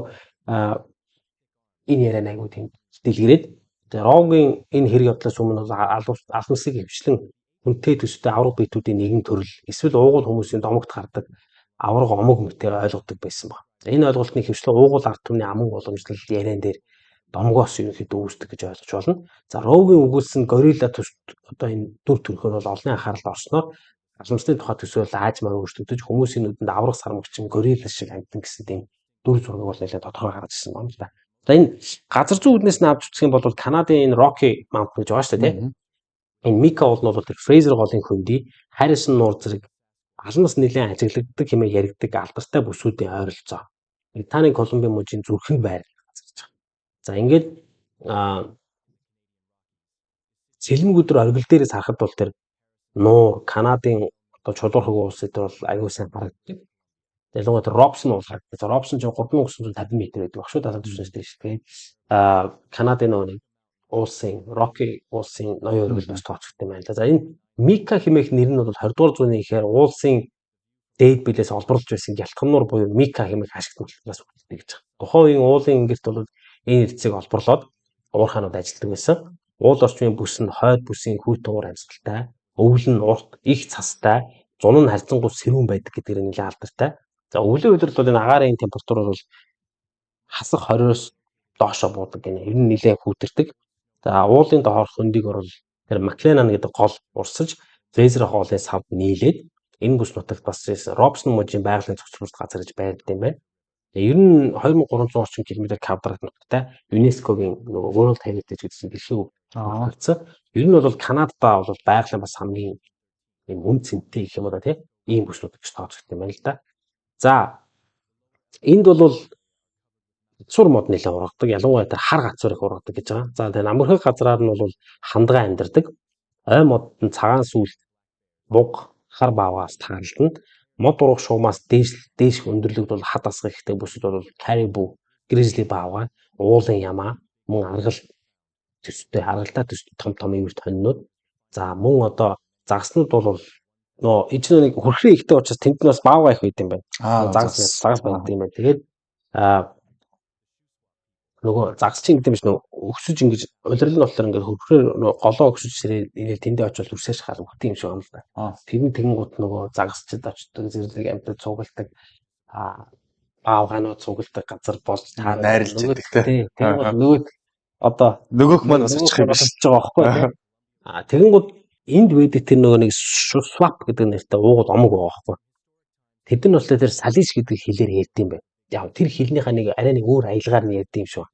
энэ яриа айгүй тийм дэлгэрээд, тэгээд Роугийн энэ хэрэг явдлаас өмнө бол алмасыг хвчлэн хүнтэй төстэй авраг биетүүдийн нэгэн төрөл эсвэл уугуул хүмүүсийн домогт гардаг авраг омог мэтээр ойлгодог байсан баг. Энэ ойлголтны хвчлэн уугуул ард түмний аман уламжлал яриан дээр домгоос ерөнхийдөө үүсдэг гэж ойлгож байна. За, Роугийн өгүүлсэн горилла төс одоо энэ дүр төрхөөр бол олонний анхааралд орсноор алмасны тухай төсөөл аажмаар өөрчлөгдөж, хүмүүсийн нүдэнд аврах сармагчин горилла шиг амьтан гэсэн тийм дүр зургийг бол нэлээд тодорхой гаргаж ирсэн байна л да. За, энэ газар зүйн үүднээс нь авч үзэх юм бол Канадын энэ Rocky Mountain гэж байгаа шүү дээ, тийм. Энэ Мика уул нь бол тэр Фрейзер голын хөндий, Харрисон нуур зэрэг алмас нэлээд ажиглагддаг хэмээн яригддаг алдартай бүсүүдийн ойролцоо. Британийн Колумбийн мужийн зүрхэнд байрлах газар гэж байгаа. За, ингээд цэлмэг өдөр оргил дээрээс харахад бол тэр нуур Канадын одоо чулуурхаг улс эдэр бол аягүй сайн харагддаг. Ялангуяа тэр Робсон уул харагддаг. За, Робсон ч 3950 м байдаг багш шүү, далайн түвшнээс дээш. Тэгээд Канадын нөгөө нэг уулсын Роки уулсын ноён оргил бас тооцогдсон юм байна л да. За, энэ Мика хэмээх нэр нь бол 20 дугаар зууны ихээр уулсын дээд билээс олборлож байсан гялтгануур буюу Мика хэмээх ашигт малтнаас үүдэлтэй гэж байгаа. Тухайн үеийн уулын ингэрт бол энэ эрдэсийг олборлоод уурхаанууд ажилладаг байсан. Уул орчмын бүс нь хойд бүсийн хүйтэн уур амьсгалтай, өвөл нь урт, их цастай, зун нь харьцангуй сэрүүн байдаг гэдгээр нэлээд алдартай. За, өвлийн улирал бол энэ агаарын температур бол хасах 20-оос доошо буудаг гинэ. Ер нь нэлээд хүүтэрдэг. За, уулын доорх хөндийг орвол тэр Макленан гэдэг гол урсаж Фрейзер хоолын савд нийлээд энэ бүс нутагт бас Робсон мужийн байгалийн цогцлбор газар гэж байрдаг юм байна. Ер нь 2300 орчим километр квадрат нутагтай ЮНЕСКО-гийн нөгөө World Heritage гэсэн дэлхийн өвөлцсөн. Ер нь бол Канадаа бол байгалийн бас хамгийн юм үн цэнтэй гэх юм уу да, тий, ийм бүс нутаг гэж тооцогдсон юм байна л да. За, энд бол гацуур мод нэлээд ургадаг. Ялангуяа тэр хар гацуур их ургадаг гэж байгаа. За, тэр намөрхөг газраар нь бол хандгай амьдардаг. Ой модод нь цагаан сүүл, буг, хар баавгаас таарлана. Мод ургах шугамаас дээш дээш өндөрлөгд бол хад асга ихтэй бүсэд бол карибу, гризли баавгай, уулын ямаа, мөн аргал төстэй, аргалдаа төстэй том том эвэрт хонинууд. За, мөн одоо загаснууд бол нөө энэ ч нэг хөрхрийн ихтэй учраас тэнд нь бас баавгай их байд юм байна. Загас загас байдаг юм байна. Тэгээд нөгөө загас чинь гэдэг юм шиг нөгөө өксөж ингэж улирал нь болохоор ингээд хөрхрөөр нөгөө голоо өксөж сэрээ ингээл тэндээ очивол үрсээш хал үхдэг юм шиг байна л да. Тэр нь тэгэн гут нөгөө загасчд очдог, зэрлэг амьтад цугладаг, баавгаанууд цугладаг газар болж таарна. Найрлж байдаг те. Тэгэн гут нөгөө одоо нөгөөх маань бас очих юм биш байгаа байхгүй тий. Тэгэн гут энд байдаг тэр нөгөө нэг swap гэдэг нэртэй уугуул омог байгаа байхгүй. Тэд нар болохоор тэр салиш гэдэг хэлээр ярьд юм байна. Яг тэр хэлнийхаа нэг арай нэг өөр аялгаар нь ярьд юм шиг.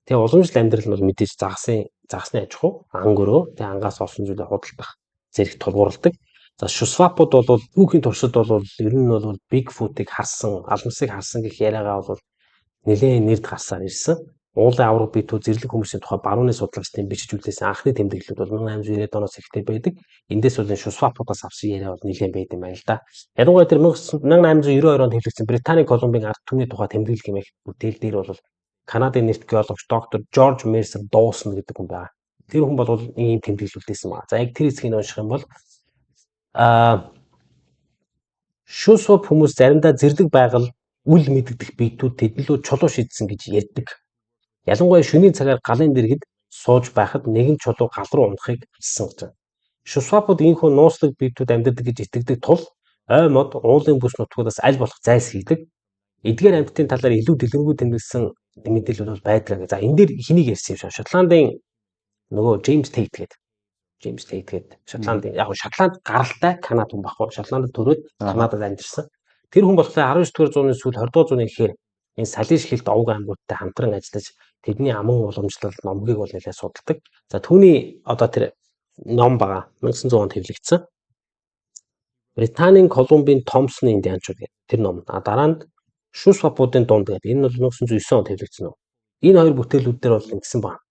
Тэгээ уламжлал амьдрал нь бол мэдээж загасны аж ахуй, ан гөрөө, тэгээ ангаас олсон зүйлээ худалдах зэрэг тулгуурладаг. За, Шусвапууд бол түүхийн туршид бол ер нь бол Bigfoot-ыг харсан, алмасыг харсан гэх яриагаа бол нэлээд нэрд гарсаар ирсэн. Уулын авраг битүү зэрлэг хүмүүсийн тухай барууны судлаачдын бичиж үлдээсэн анхны тэмдэглэлүүд бол 1890-ад оноос эхлээд байдаг. Эндээс бол энэ Шусвапуудаас авсан яриа бол нэлээд байд юм байна л да. Ялангуяа тэр 1892 онд хэвлэгдсэн Британий Колумбийн ард түмний тухай тэмдэглэл хэмээх бүтээл дээр бол Канадын нэрт геологч доктор Жорж Мерсер Доусон гэдэг хүн байгаа. Тэр хүн бол ийм тэмдэглэл үлдээсэн байна. За, яг тэр хэсгийг унших юм бол Шусвап хүмүүс заримдаа зэрлэг байгаль үл мэдэгдэх биетүүд тэдэн лүү чулуу шидсэн гэж ярьдаг. Ялангуяа шөнийн цагаар галын дэргэд сууж байхад нэгэн чулуу гал руу унахыг харсан гэж байна. Шусвапууд ийнхүү нууцлаг биетүүд амьдардаг гэж итгэдэг тул ой мод уулын бүс нутгуудаас аль болох зайлсхийдэг. Эдгээр амьтдын талаар илүү дэлгэрэнгүй тэмдэглэсэн мэдээлэл бол байдаг. За, энэ дээр хэнийг ярьсан юм шиг. Шотландын нөгөө Джеймс Тейт гэдэг. Джеймс Тейт гэдэг Шотландын, яг Шотланд гаралтай Канад хүн байхгүй. Шотландд төрөөд Канадад амьдарсан. Тэр хүн болохоор 19 дугаар зууны сүүл, 20 дугаар зууны эхээр энэ Салиш хэлт овог аймагуудтай хамтран ажиллаж, тэдний аман уламжлал номгийг бол нэлээд судалдаг. За, түүний одоо тэр ном байгаа, 1900 онд хэвлэгдсэн. Британийн Колумбийн Томсны индианчууд гэдэг тэр ном. А дараа нь Шусвапуудын дунд гэдэг. Энэ бол 1909 онд хэвлэгдсэн ном. Энэ хоёр бүтээлүүд дээр бол ингэсэн байна.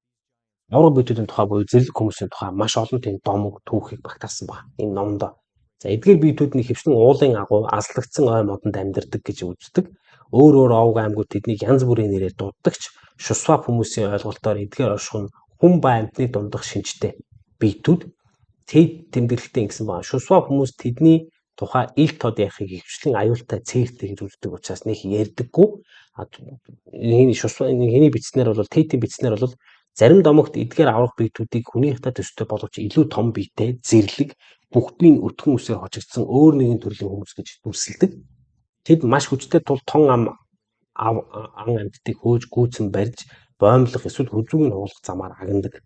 Аварга биетүүдийн тухай буюу зэрлэг хүмүүсийн тухай маш олон тийм домог түүхийг багтаасан байна энэ номдоо. За, эдгээр биетүүд нь ихэвчлэн уулын агуу азлагдсан ой модонд амьдардаг гэж үздэг. Өөр өөр овог аймагуд тэднийг янз бүрийн нэрээр дууддаг ч Шусвап хүмүүсийн ойлголтоор эдгээр оршихуй нь хүн ба амьтны дундах шинжтэй биетүүд. Тэд тэмдэглэлтэй ингэсэн байна. Шусвап хүмүүс тэдний тухай ил тод ярихыг ихэвчлэн аюултай, цээртэй гэж үздэг учраас нэг ярьдаггүй. Хэний Шусва хэний бичснээр бол, Тейтийн бичснээр бол, зарим домогт эдгээр аварга биетүүдийг хүнийхтэй төстэй боловч илүү том биетэй, зэрлэг, бүх бие нь өтгөн үсээр хожигдсон өөр нэгэн төрлийн хүмүүс гэж дүрсэлдэг. Тэд маш хүчтэй тул тон ам ан амьтдыг хөөж гүйцэн барьж, боомлох эсвэл хүзүүг нь хугалах замаар агнадаг.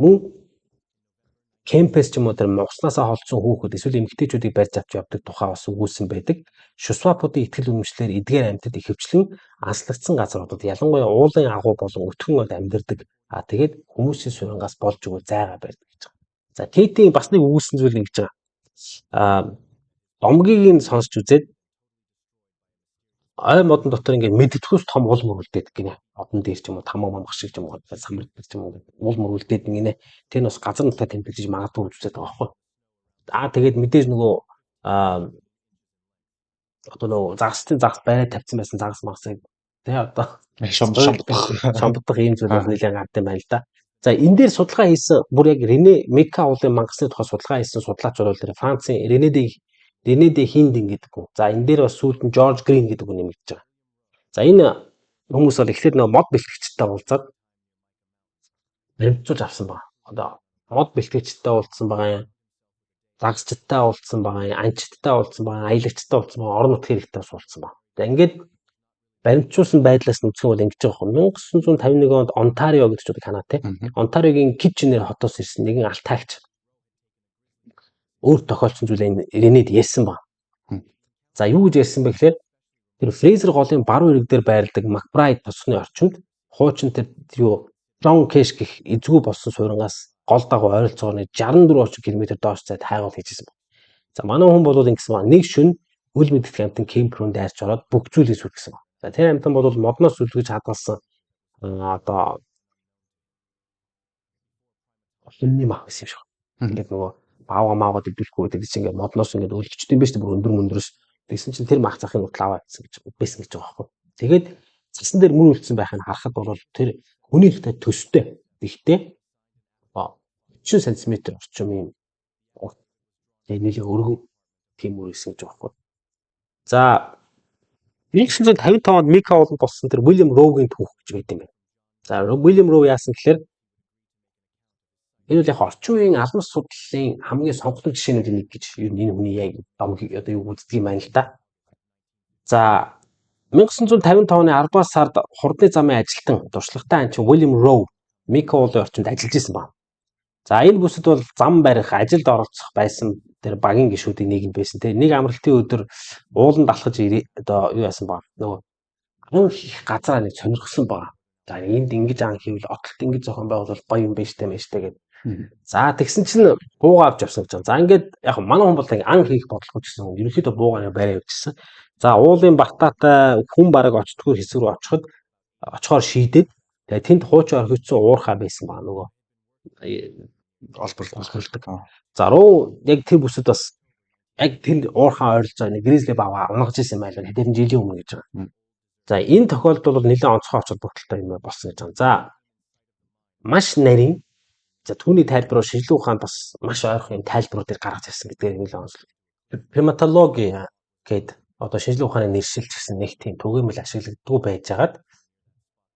Мөн кемпес ч юм уу, тэр мугаснаасаа холдсон хүүхэд эсвэл эмэгтэйчүүдийг барьж авч явдаг тухай бас өгүүлсэн байдаг. Шусвапуудын итгэл үнэмшлээр эдгээр амьтад ихэвчлэн аслагдсан газруудад, ялангуяа уулын агуу болон өтгөн ойд амьдардаг. А тэгээд хүмүүсийн суянгаас болж өгвөл зайгаа барьдаг гэж байгаа. За, Тейтийн бас нэг өгүүлсэн зүйл ингэж байгаа. Домгийг нь сонсч үзээд ой модон дотор ингээд мэддэхүйс том уул мөрөлдөөд гинэ. Модон дээр ч юм уу, тамга мамга шиг ч юм уу, самарддаг ч юм уу, уул мөрөлдөөд гинэ. Тэр нь бас газар нутгаа тэмдэглэж магадгүй гэж үзээд байгаа байхгүй. Аа, тэгээд мэдээж нөгөө одоо нөгөө загасчдын загас бариад тавьсан байсан загас магасыг тий одоо шомбодох шомбодох ийм зүйл бол нэлээд гардаг юм байна л да. За, энэ дээр судалгаа хийсэн, бүр яг Рене Мека уулын мангасны тухай судалгаа хийсэн судлаач бол тэр Францын Рене де Хинден гэдэг хүн. За, энэ дээр бас сүүлд нь Жорж Грин гэдэг хүн нэмэгдэж байгаа. За, энэ хүмүүс бол эхлээд нөгөө мод бэлтгэгчтэй уулзаад баримтжуулж авсан байна. Одоо мод бэлтгэгчтэй уулзсан байгаа юм. Загасчдтай уулзсан байгаа юм, анчидтай уулзсан байгаа, аялагчтай уулзсан байгаа, орон нутгийн хэрэгтэй бас уулзсан байна. За, ингээд баримтжуулсан байдлаас нь үзэх юм бол ингэж байгаа юм. 1951 онд Онтарио гэдэг чинь Канада, тий. Онтариогийн Китченер хотоос ирсэн нэгэн алтайгч өөр тохиолдсон зүйлээ энэ Ренед ярьсан байна. За, юу гэж ярьсан бэ гэхээр тэр Фрейзер голын баруун эрэг дээр байрладаг Макбрайд тосгоны орчимд хуучин тэр юу Джон Кэш гэх эзгүй болсон суурангаас гол дагуу ойролцоогоор 64 орчим километр доош зайд хайгуул хийжсэн байна. За, манай хүн бол ингэсэн байна. Нэг шөнө үл мэддэг амьтан кемп рүү дайрч ороод бүх зүйлийг сүргэсэн байна. За, тэр амьтан бол модноос сүлгэж хадгалсан одоо олонний мах байсан юм шиг. Ингээд нөгөө баавга маавга дэвдүүлэхгүй гэдэг чинь ингээд модноос ингээд өлгчт юм биш үү, бүр өндөр мөндрөөс. Тэгсэн чинь тэр мах захын нутлаа аваа гэсэн гэж байсан гэж байгаа байхгүй. Тэгээд цасан дээр мөр үлдсэн байхыг харахад бол тэр хүнийхтэй төстэй. Гэхдээ 30 см орчим юм нэлээ өргөн тийм мөр исэн гэж байгаа байхгүй. За, 1955 онд Мика ууланд болсон тэр Уильям Роугийн түүх гэж байт юм байна. За, Уильям Роу яасан гэхээр энэ бол яг орчин үеийн алмас судлалын хамгийн сонгодог жишээнүүдийн нэг гэж ер нь энэ хүний яг домгийг одоо юу үздэг юм байна л да. За, 1955 оны 10 дугаар сард хурдны замын ажилтан, туршлагатай анчин Уильям Роу Мика уулын орчинд ажиллаж исэн байна. За, энэ бүсэд бол зам барих ажилд оролцох байсан тэр багийн гишүүдийн нэг юм байсан те. Нэг амралтын өдөр ууланд алхаж одоо юу яасан ба, нөгөө ан хийх газараа нэг сонирхсон байгаа. За, энд ингэж ан хийвэл, отолт ингэж зохион байгуулвал гоё юм байна штэ мэн штэ гэд. За, тэгсэн чинь буугаа авч явсан гэж байгаа. За, ингээд яг манай хүн бол ан хийх бодлого гэсэн хүн ерөнхийдөө буугаа бариа явчихсан. За, уулын бартаатай хүн бараг очдгоо хэсэг рүү очиход очихоор шийдээд, тэгээ тэнд хуучин орхигдсон уурхаа байсан ба нөгөө олборлдог. За, руу яг тэр бүсэд бас яг тэнд уурхаа ойролцоо нэг гризли баавга унгаж исэн байлаа. Хэдэн жилийн өмнө гэж байгаа. За, энэ тохиолдол бол нэлээд онцгой ач холбогдолтой юм болсон гэж байгаа. За, маш нарийн, за, түүний тайлбар шинжилгээ ухаанд бас маш ойрхон юм тайлбаруудыг гаргаж ирсэн гэдгээр нэлээд онцлог. Приматологи гээд одоо шинжлэх ухааны нэршил ч гэсэн нэг тийм түгээмэл ашиглагддаггүй байжгаад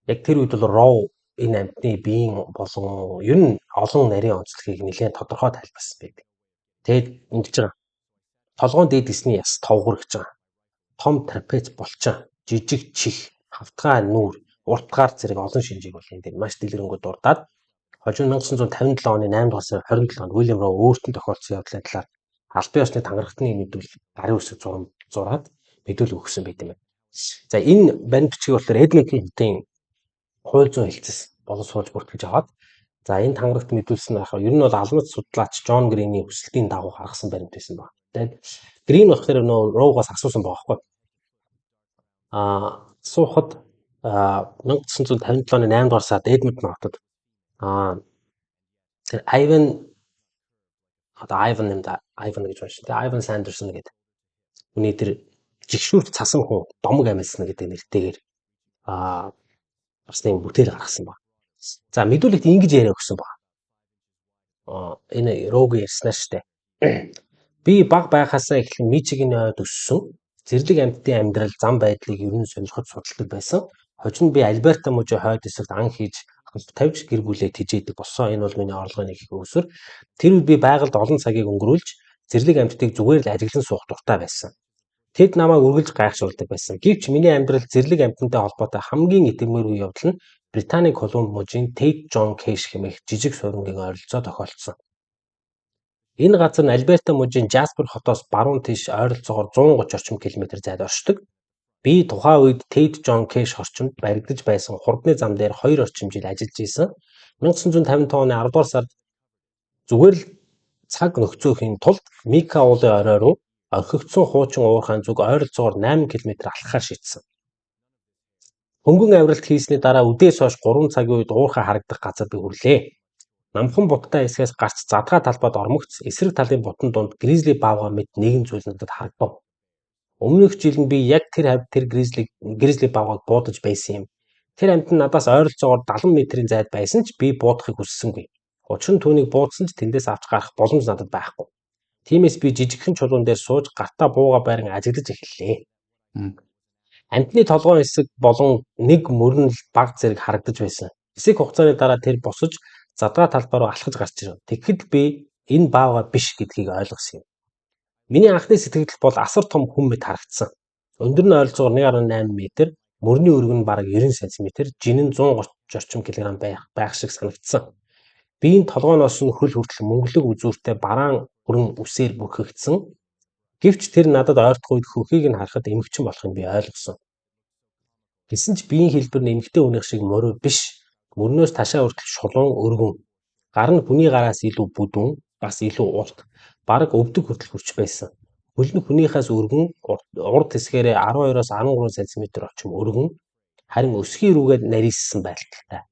яг тэр үед бол Роу энэ амьтны биеийн болон ер нь олон нарийн онцлогийг нэлээд тодорхой тайлбарласан байдаг. Тэгээд ингэж байгаа. Толгоон дээд хэсний яс товгор гэж байгаа. Том трапез булчин, жижиг чих, хавтгай нүүр, урт гар зэрэг олон шинжийг бол энэ дээр маш дэлгэрэнгүй дурдаад хожим 1957 оны 8 дугаар сарын 27-нд Уильям Роу өөрт нь тохиолдсон явдлын талаар албан ёсны тангарагтны мэдүүлэл гарын үсэг зураад мэдүүлэг өгсөн байт юм байна. За, энэ баримт бичгийг болохоор Эдмонтон хотын хууль зүйн хэлтсээс боловсруулж бүртгэж аваад, за, энэ тангарагт мэдүүлсэн нь ер нь бол алмаз судлаач Джон Грины хүсэлтийн дагуу гаргасан баримт байсан байна. Тэгээд Грин болохоор нөө Роугаас асуусан байгаа байхгүй. Асуухад 1957 оны 8 дугаар сард Эдмонтон хотод тэр Айван, одоо Айван юм да, Айван гэж уншина. Тэгээ Айван Сандерсон гэдэг хүний тэр жигшүүрт цасан хүн домог амилсан гэдэг нэртэйгээр бас нэг бүтээл гаргасан байна. За, мэдүүлэгт ингэж яриа өгсөн байна. Энэ Роуг ярьснаа штэ. Би баг байхаасаа эхлэн Мичигэний ойд өссөн. Зэрлэг амьтдын амьдрал, зам байдлыг ер нь сонирхож судалдаг байсан. Хожим би Альберта мужийн хойд хэсэгт ан хийж алба тавьж гэр бүлээ тэжээдэг болсон. Энэ бол миний орлогын нэг их үүсвэр. Тэр үед би байгальд олон цагийг өнгөрүүлж зэрлэг амьтдыг зүгээр л ажиглан суух дуртай байсан. Тэд намайг үргэлж гайхшруулдаг байсан. Гэвч миний амьдрал зэрлэг амьтантай холбоотой хамгийн итгэмээргүй явдал нь Британий Колумб мужийн Тэйт Джон Кэш хэмээх жижиг суурингийн ойролцоо тохиолдсон. Энэ газар нь Альберта мужийн Жаспер хотоос баруун тийш ойролцоогоор 130 орчим километр зайд оршдог. Би тухайн үед Тэйт Джон Кэш орчимд баригдаж байсан хурдны зам дээр 2 орчим жил ажиллаж исэн. 1955 оны 10 дугаар сард зүгээр л цаг нөхцөөхийн тулд Мика уулын орой руу орхигдсон хуучин уурхайн зүг ойролцоогоор 8 км алхахаар шийдсэн. Хөнгөн авиралт хийсний дараа үдээс хойш 3 цагийн үед уурхай харагдах газар би хүрлээ. Намхан буттай хэсгээс гарч задгай талбайд ормогц эсрэг талын бутан дунд гризли баавгай мэт нэгэн зүйл надад харагдав. Өмнөх жил нь би яг тэр хавьд тэр гризли баавгайг буудаж байсан юм. Тэр амьтан надаас ойролцоогоор 70 метрийн зайд байсан ч би буудахыг хүссэнгүй. Учир нь түүнийг буудсан ч тэндээс авч гарах боломж надад байхгүй. Тиймээс би жижигхэн чулуун дээр сууж гартаа бууга байран ажиглаж эхэллээ. Амьтны толгойн хэсэг болон нэг мөрөн л баг зэрэг харагдаж байсан. Хэсэг хугацааны дараа тэр босож задгай талбай руу алхаж гарч ирэв. Тэгэхэд би энэ баавгай биш гэдгийг ойлгосон юм. Миний анхны сэтгэгдэл бол асар том хүн мэт харагдсан. Өндөр нь ойролцоогоор 1.8 метр, мөрний өргөн нь бараг 90 см, жин нь 130 орчим килограмм байх шиг санагдсан. Биеийн толгойноос нь хөл хүртэл мөнгөлөг үзүүртэй бараан бүрэн үсээр бүрхэгдсэн. Гэвч тэр надад ойртох үед хөхийг нь харахад эмэгчин болохыг би ойлгосон. Гэсэн ч биеийн хэлбэр нь эмэгтэй хүнийх шиг морой биш. Мөрнөөс ташаа хүртэл шулуун өргөн. Гар нь хүний гараас илүү бүдүүн, бас илүү урт. Бараг өвдөг хүртэл хүрч байсан. Хөл нь хүнийхээс өргөн, урд хэсгээрээ 12-оос 13 см орчим өргөн, харин өсгий рүүгээ нарийссан байдалтай.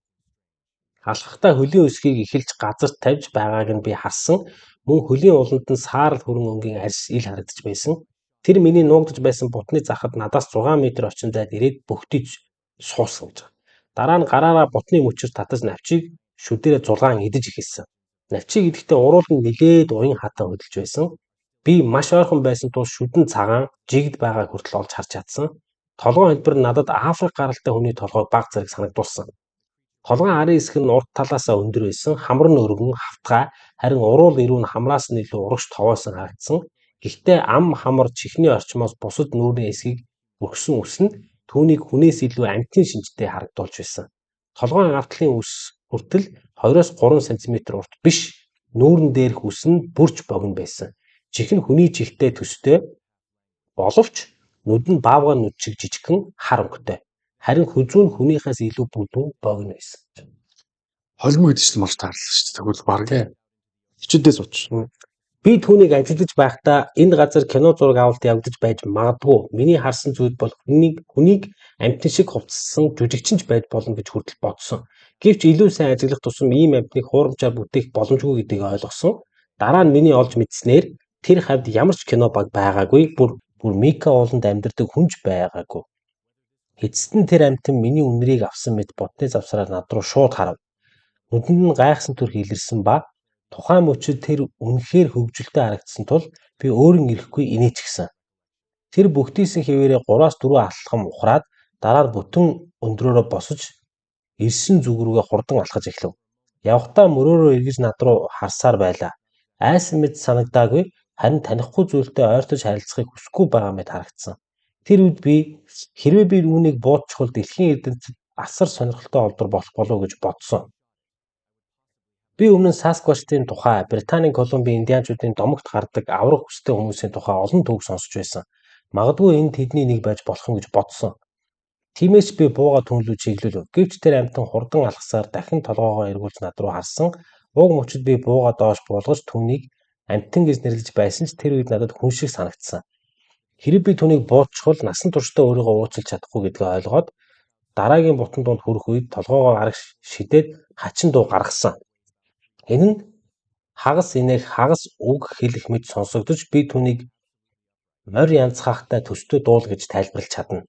Алхахдаа хөлийн өсгийг эхэлж газарт тавьж байгааг нь би харсан. Мөн хөлийн уланд нь саарал хүрэн өнгийн арьс ил харагдаж байсан. Тэр миний нуугдаж байсан бутны захад надаас 6 метр орчим зайд ирээд бөхтөж суусан гэж. Дараа нь гараараа бутны мөчөр татаж навчийг шүдээрээ зулгаан идэж эхэлсэн. Навчийг идэхдээ уруул нь нилээд уян хатан хөдөлж байсан. Би маш ойрхон байсан тул шүдэн цагаан жигд байгааг хүртэл олж харж чадсан. Толгойн хэлбэр нь надад Африк гаралтай хүний толгойг баг зэрэг санагдуулсан. Толгойн арын хэсэг нь урд талаасаа өндөр байсан, хамар нь өргөн, хавтгай, харин уруул эрүү нь хамраас нь илүү урагш товоосон харагдсан. Гэхдээ ам хамар чихний орчмоос бусад нүүрний хэсгийг бүрхсэн үс нь түүнийг хүнээс илүү амьтны шинжтэй харагдуулж байсан. Толгойн ард талын үс хүртэл 2-оос 3 см урт биш, нүүрэн дээрх үс нь бүр ч богино байсан. Чих нь хүний чихтэй төстэй боловч нүд нь баавгай нүд шиг жижигхэн хар өнгөтэй. Харин хүзүү нь хүнийхээс илүү бүдүүн богино байсан. Холимог идчихсэн болж таарлаа шүү дээ. Тэгвэл баг хичээдээ сууч. Би түүнийг ажиглаж байхдаа энэ газар кино зураг авалт явагдаж байж магадгүй. Миний харсан зүйл бол хүнийг амьтан шиг хувцасласан жүжигчин ч байж болно гэж хүртэл бодсон. Гэвч илүү сайн ажиглах тусам ийм амьтныг хуурамчаар бүтээх боломжгүй гэдгийг ойлгосон. Дараа нь миний олж мэдсэнээр тэр хавьд ямар ч кино баг байгаагүй. Бүр Мика ууланд амьдардаг хүн ч байгаагүй. Эцэст нь тэр амьтан миний үнэрийг авсан мэт будны завсраар над руу шууд харав. Нүдэнд нь гайхсан төрх илэрсэн ба тухайн мөчид тэр үнэхээр хөгжилтэй харагдсан тул би өөрийн эрхгүй инээчихсэн. Тэр бүгдийсэн хэвээрээ 3-4 алхам ухраад дараа нь бүтэн өндрөөрөө босож ирсэн зүг рүүгээ хурдан алхаж эхлэв. Явхдаа мөрөөрөө эргэж над руу харсаар байлаа. Айсан мэт санагдаагүй, харин танихгүй зүйлтэй ойртож харилцахыг хүсэхгүй байгаа мэт харагдсан. Тэр үед би хэрвээ би үүнийг буудчихвал дэлхийн эрдэнэтэд асар сонирхолтой олдвор болох болов гэж бодсон. Би өмнө нь Sasquatch-ын тухай, Британийн Колумбийн индианчуудын домогт гардаг аврах хүстэй хүмүүсийн тухай олон түүх сонсч байсан. Магадгүй энэ тэдний нэг байж болох юм гэж бодсон. Тиймээс би буугаа түүн лүү чиглүүлв. Гэвч тэр амьтан хурдан алхасаар дахин толгойгоо эргүүлж над руу харсан. Уг мөчид би буугаа доош буулгаж түүнийг амьтан гэж нэрлэж байсан ч тэр үед надад хүн шиг санагдсан. Хэрэв би түүнийг буудчихвал насан туршдаа өөрийгөө уучлах чадахгүй гэдгээ ойлгоод дараагийн бутан дунд хүрэх үед толгойгоо арга шидээд хачин дуу гаргасан. Энэ нь хагас инээх хагас үг хэлэх мэт сонсогдож би түүнийг морь янзхаахтай төстэй дуул гэж тайлбарлаж чадна.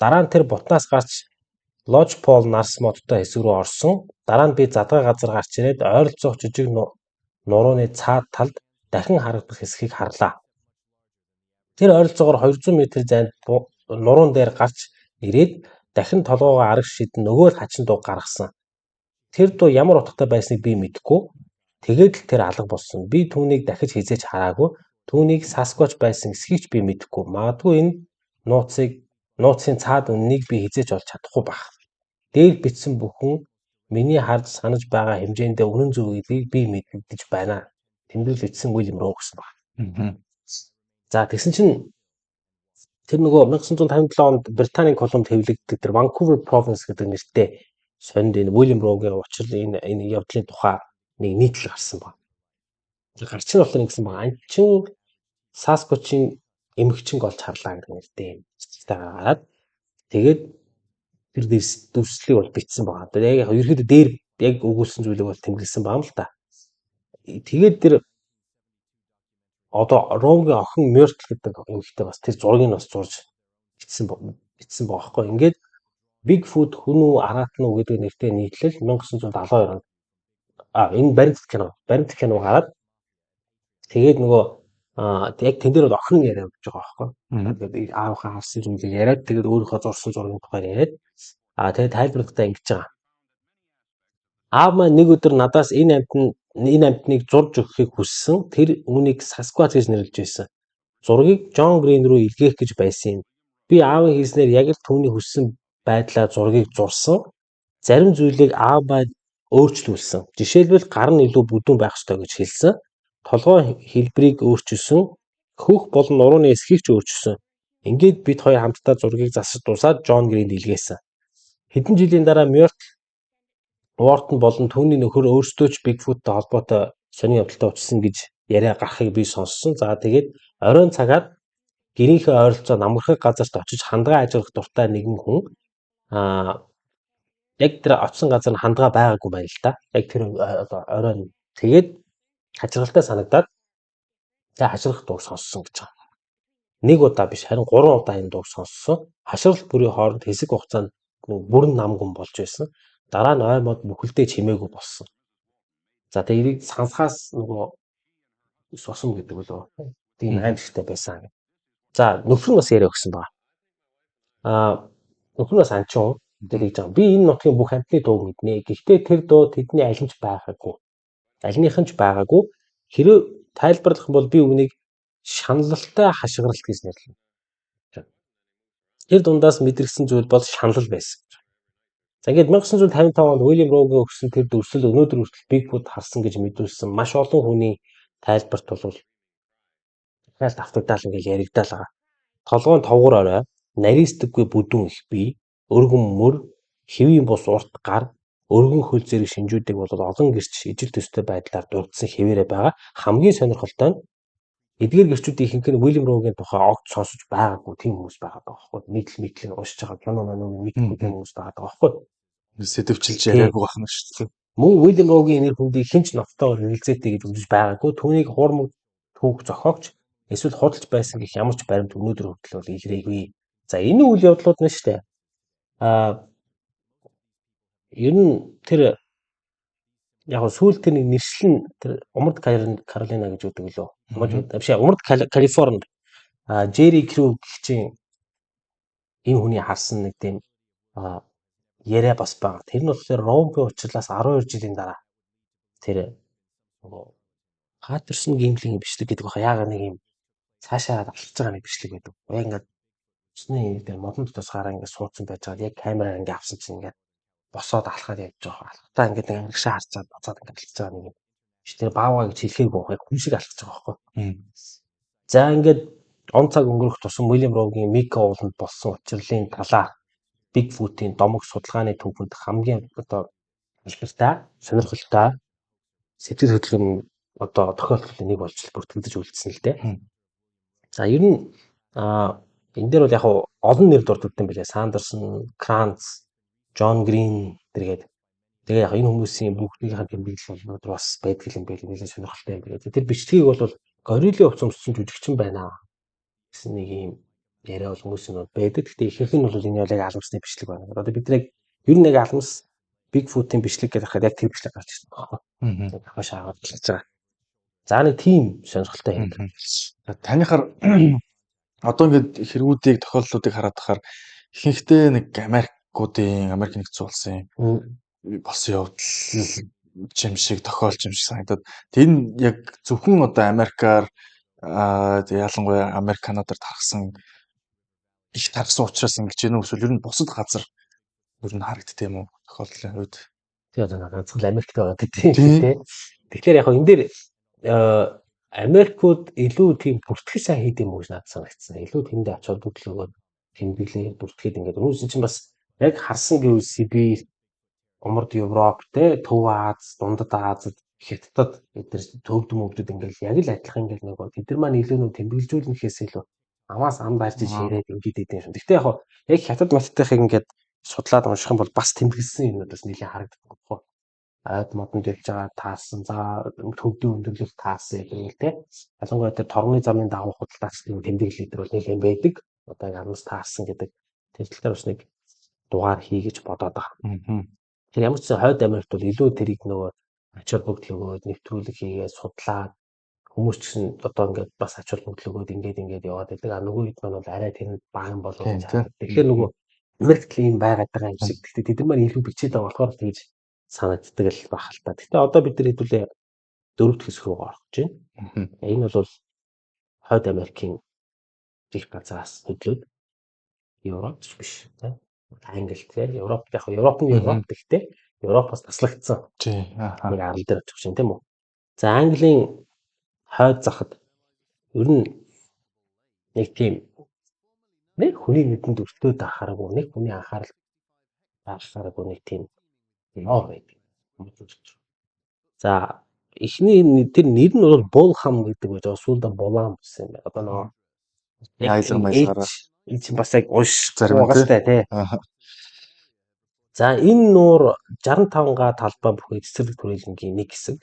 Дараа нь тэр бутнаас гарч Lodgepole нарс модтой хэсэг рүү орсон. Дараа нь би задгай газар гарч ирээд ойролцоох жижиг нурууны цаад талд дахин харагдах хэсгийг харлаа. Тэр ойролцоогоор 200 метр зайд нуруун дээр гарч ирээд дахин толгойгоо арга шидэн нөгөө л хачин дуу гаргасан. Тэр дуу ямар утгатай байсныг би мэдэхгүй. Тэгээд л тэр алга болсон. Би түүнийг дахиж хэзээ ч хараагүй. Түүнийг Sasquatch байсан эсхийг ч би мэдэхгүй. Магадгүй энэ нууцын цаад үнэнийг би хэзээ ч олж чадахгүй байх. Дээр бичсэн бүхэн миний харж санаж байгаа хэмжээндээ үнэн зөв гэдгийг би мэдэж байна. Тэмдэглэл бичсэн Уильям Роу гэсэн байна. За тэгсэн чинь тэр нөгөө 1957 онд Британийн Колумб хэвлэгддэг тэр Vancouver Province гэдэг нэртэй сонд энэ Уильям Роугийн учрал энэ явдлын тухай нэг нийтлэл гарсан байна. Гарч нь болохоор ингэсэн байна. Анчин Sasquatch-ийн эмэгчинг олж харлаа гэдэг нэртэй юм цэцэгтэй гаргаад тэгээд тэр дүрслэлийг бол бичсэн байгаа. Тэгээд яг ерөөдөө дээр яг өгүүлсэн зүйлийг бол тэмдэглэсэн байгаа юм л та. Тэгээд тэр одоо Роугийн охин Мёртл гэдэг эмэгтэй бас тэр зургийг бас зурж бичсэн байгаа байхгүй. Ингээд Bigfoot хүн үү араатан уу гэдэг нэртэй нийтлэл 1972 онд энэ баримт кино гараад тэгээд нөгөө яг тэн дээр бол охин яриа явж байгаа байхгүй. Тэгээд аавынхаа харсан зүйлийг яриад тэгээд өөрийнхөө зурсан зургийн тухай яриад тэгээд тайлбарлахдаа ингэж байгаа. Аав маань нэг өдөр надаас энэ амьтныг зурж өгөхийг хүссэн. Тэр үүнийг Sasquatch гэж нэрлэж байсан. Зургийг Джон Грин рүү илгээх гэж байсан юм. Би аавын хэлснээр яг л түүний хүссэн байдлаар зургийг зурсан. Зарим зүйлийг аав маань өөрчлүүлсэн. Жишээлбэл гар нь илүү бүдүүн байх ёстой гэж хэлсэн. Толгой хэлбэрийг өөрчилсөн. Хөх болон нурууны эсхийг ч өөрчилсөн. Ингээд бид хоёр хамтдаа зургийг засаж дуусаад Джон Гринд илгээсэн. Хэдэн жилийн дараа Мёртл Уортон болон түүний нөхөр өөрсдөө ч Bigfoot-тай холбоотой сонин явдалтай учирсан гэж яриа гарахыг би сонссон. За тэгээд оройн цагаар гэрийнхээ ойролцоо намгархаг газарт очиж хандгай ажиглах дуртай нэгэн хүн яг тэр очсон газар нь хандгай байгаагүй байна л да. Яг тэр одоо оройн тэгээд хачирхалтай санагдаад тэгээд хашгирах дууг сонссон гэж байгаа. Нэг удаа биш харин 3 удаа энэ дууг сонссон. Хашгирал бүрийн хооронд хэсэг хугацаанд бүрэн намган болж байсан. Дараа нь ой мод бүхэлдээ чимээгүй болсон. За тэгээд эрийг сансахаас нөгөө сусам гэдэг үлээ. Тийм аимшигтай байсан. За нөхөр нь бас яриа өгсөн байгаа. Нөхөр нь бас анчин тэр гэж байгаа. Би энэ нутгийн бүх амьтны дууг мэднэ. Гэхдээ тэр дуу тэдний аль нь ч байгаагүй. Альных нь ч байгаагүй. Хэрвээ тайлбарлах юм бол би үүнийг шаналлтай хашгиралт гэж нэрлэнэ. Тэр дундаас мэдрэгдсэн зүйл бол шаналл байсан. За ингээд 1955 онд Уильям Роугийн өгсөн тэр дүрслэл өнөөдөр хүртэл Bigfoot харсан гэж мэдүүлсэн маш олон хүний тайлбарт бол дахиад давтагдаал ингээл яригдаал байгаа. Толгойн товгор орой, нарийсдаггүй бүдүүн их бие, өргөн мөр, хэвийн бус урт гар, өргөн хөл зэрэг шинжүүдийг бол олон гэрч ижил төстэй байдлаар дурдсан хэвээрээ байгаа. Хамгийн сонирхолтой нь эдгээр гэрчүүдийн ихэнх нь Уильям Роугийн тухай огт сонсож байгаагүй тийм хүмүүс байгаа байхгүй. Нийтлэл мэтлэг уншиж байгаа кино маног мэдгүй тийм хүмүүс байгаа байхгүй. Сэдвчилж яриаггүй байх нь шүү дээ. Мөн Уильям Роугийн нэр хүндийг хэн ч ноцтойгоор хэрэгэлзээтэй гэж үзэж байгаагүй. Түүнийг хуурмаг түүх зохиогч эсвэл худалж байсан гэх ямар ч баримт өнөөдөр хүртэл бол илрээгүй. За энэ үйл явдлууд нь шүү дээ. Ер нь тэр яг сүүл тэр нэг нэршил нь тэр Умард Каролина гэж өгдөг лөө. Биш Умард Калифорнид Jerry Crew гэгчийн энэ хүний харсан нэг тийм яриа бас байгаа. Тэр нь болохоор Ромпийн учирлаас 12 жилийн дараа тэр нөгөө Паттерсон Гимлийн бичлэг гэдэг баха. Яг нэг юм цаашаа алхаж байгаа нэг бичлэг байдаг. Яг ингээд усны дээр модон дотоос гараа ингээд суудсан байж байгаа. Яг камераар ингээд авсан чинь ингээд босоод алхаад явж байгаа. Алхахтаа ингээд нэг ангишаа харцаад буцаад ингээд алхаж байгаа нэг юм. Тэр баавга гэж хэлэхээгүй яг хүн шиг алхаж байгаа байхгүй. За ингээд он цаг өнгөрөх тусам Уильям Роугийн Мика ууланд болсон учирлын талаар Bigfoot-ийн домог судалгааны түүхэнд хамгийн одоо алдартай, сонирхолтой сэтгэл хөдлөм одоо тохиолдлын нэг болж бүртгэгдэж үлдсэн л дээ. За ер нь энэ дээр бол яг олон нэр дурддагсан юм билээ. Сандерсон, Кранц, Джон Грин тэргээд тэгээ яг энэ хүмүүсийн бүгднийхээ тэмдэглэл бол бас байдаг юм байл, нэлээд сонирхолтой юм билээ. Тэр бичлэгийг бол гориллын хувцас өмссөн жүжигчин байна гэсэн нэг юм яриа бол хүмүүсийн дунд байдаг. Гэхдээ ихэнх нь бол энэ яг аламсны бичлэг байна. Одоо бид нэг ер нь яг аламс Bigfoot-ийн бичлэг гэдэг хахад яг тэр бичлэг гарч ирсэн байхгүй. Хаш аваад хэлж байгаа. За нэг тийм сонирхолтой юм. Таныхаар одоо ингээд хэрэгүүдийг тохиолдлуудыг хараад тахаар ихэнхдээ нэг Америкуудын Америк нэгдсэн улсын болсон явдал юм шиг тохиолж юм шиг санагдаад. Энэ яг зөвхөн одоо Америкаар ялангуяа Америк Канадаар тархсан их тархсан учраас ингэж юм уу эсвэл ер нь бусад газар ер нь харагддаг юм уу тохиолдлын хувьд? Тэгээ одоо ганцхан л Америкт байгаа гэдэг тийм. Тэгэхээр яг энэ дээр Америкууд илүү тийм бүртгэл сайн хийд юм уу гэж надад санагдсан. Илүү тэндээ ач холбогдол өгөөд тэмдэглээ бүртгээд ингээд хүмүүс чинь бас яг харсан гэвэл Сибирь, Умард Европ, те Төв Аз, Дундад Азад, Хятадд эдгээр төвд мөвдөд ингээд яг л адилхан ингээд нөгөө тэд нар маань илүү нөө тэмдэглэжүүлнэхээс илүү амаас ам барьж ширээд ингээд идэв юм. Гэхдээ яг яг Хятад маттайхыг ингээд судлаад унших юм бол бас тэмдэглэсэн юмнууд бас нэлээд харагддаг байхгүй. Айд модонд явж байгаа таарсан, за төвдийн өндөрлөлт таарсан гэдэг те. Ялангуяа тэр торгоны замын дагуу худалдаач тийм тэмдэглэл дээр бол нэлээд байдаг. Одоо яг амнаас таарсан гэдэг тэр тал дээр бас нэг дугаар хий гэж бодоод байгаа. Тэр ямар ч сан хойд Америкт бол илүү тэрийг нөгөө ач холбогдол өгөөд нэвтрүүлэг хийгээд судлаад хүмүүс ч гэсэн одоо ингээд бас ач холбогдол өгөөд ингээд ингээд яваад байдаг. А нөгөө хэд маань бол арай тэр нь бага юм болов гэж харагдав. Тэгэхээр нөгөө Америкт л ийм байгаад байгаа юм шиг. Гэхдээ тэд нар маань илүү бичээд байгаа болохоор тэгж санагддаг л байх л та. Гэхдээ одоо бид нар хэдүүлээ дөрөв дэх хэсэг рүү орох гэж байна. Энэ бол Хойд Америкийн их газраас хөдлөөд Европ ч биш тийм Англи тийм Европ яг Европ нь Европ гэхдээ Европоос таслагдсан. Нэг арал дээр очих шин тийм үү. За Английн хойд захад ер нь нэг тийм нэг хүний нүдэнд өртөөд анхаараагүй, нэг хүний анхаарал анхаараагүй нэг тийм ноор байдаг. За эхний тэр нэр нь бол Булхам гэдэг байж байгаа. Сүүлдээ Булаам болсон юм байна. Одоо нөгөө Аялга маялгаараа энэ чинь бас яг унш зарим байгаа штэ тий. За энэ нуур 65 га талбай бүхий цэцэрлэг төрөлнгийн нэг хэсэг.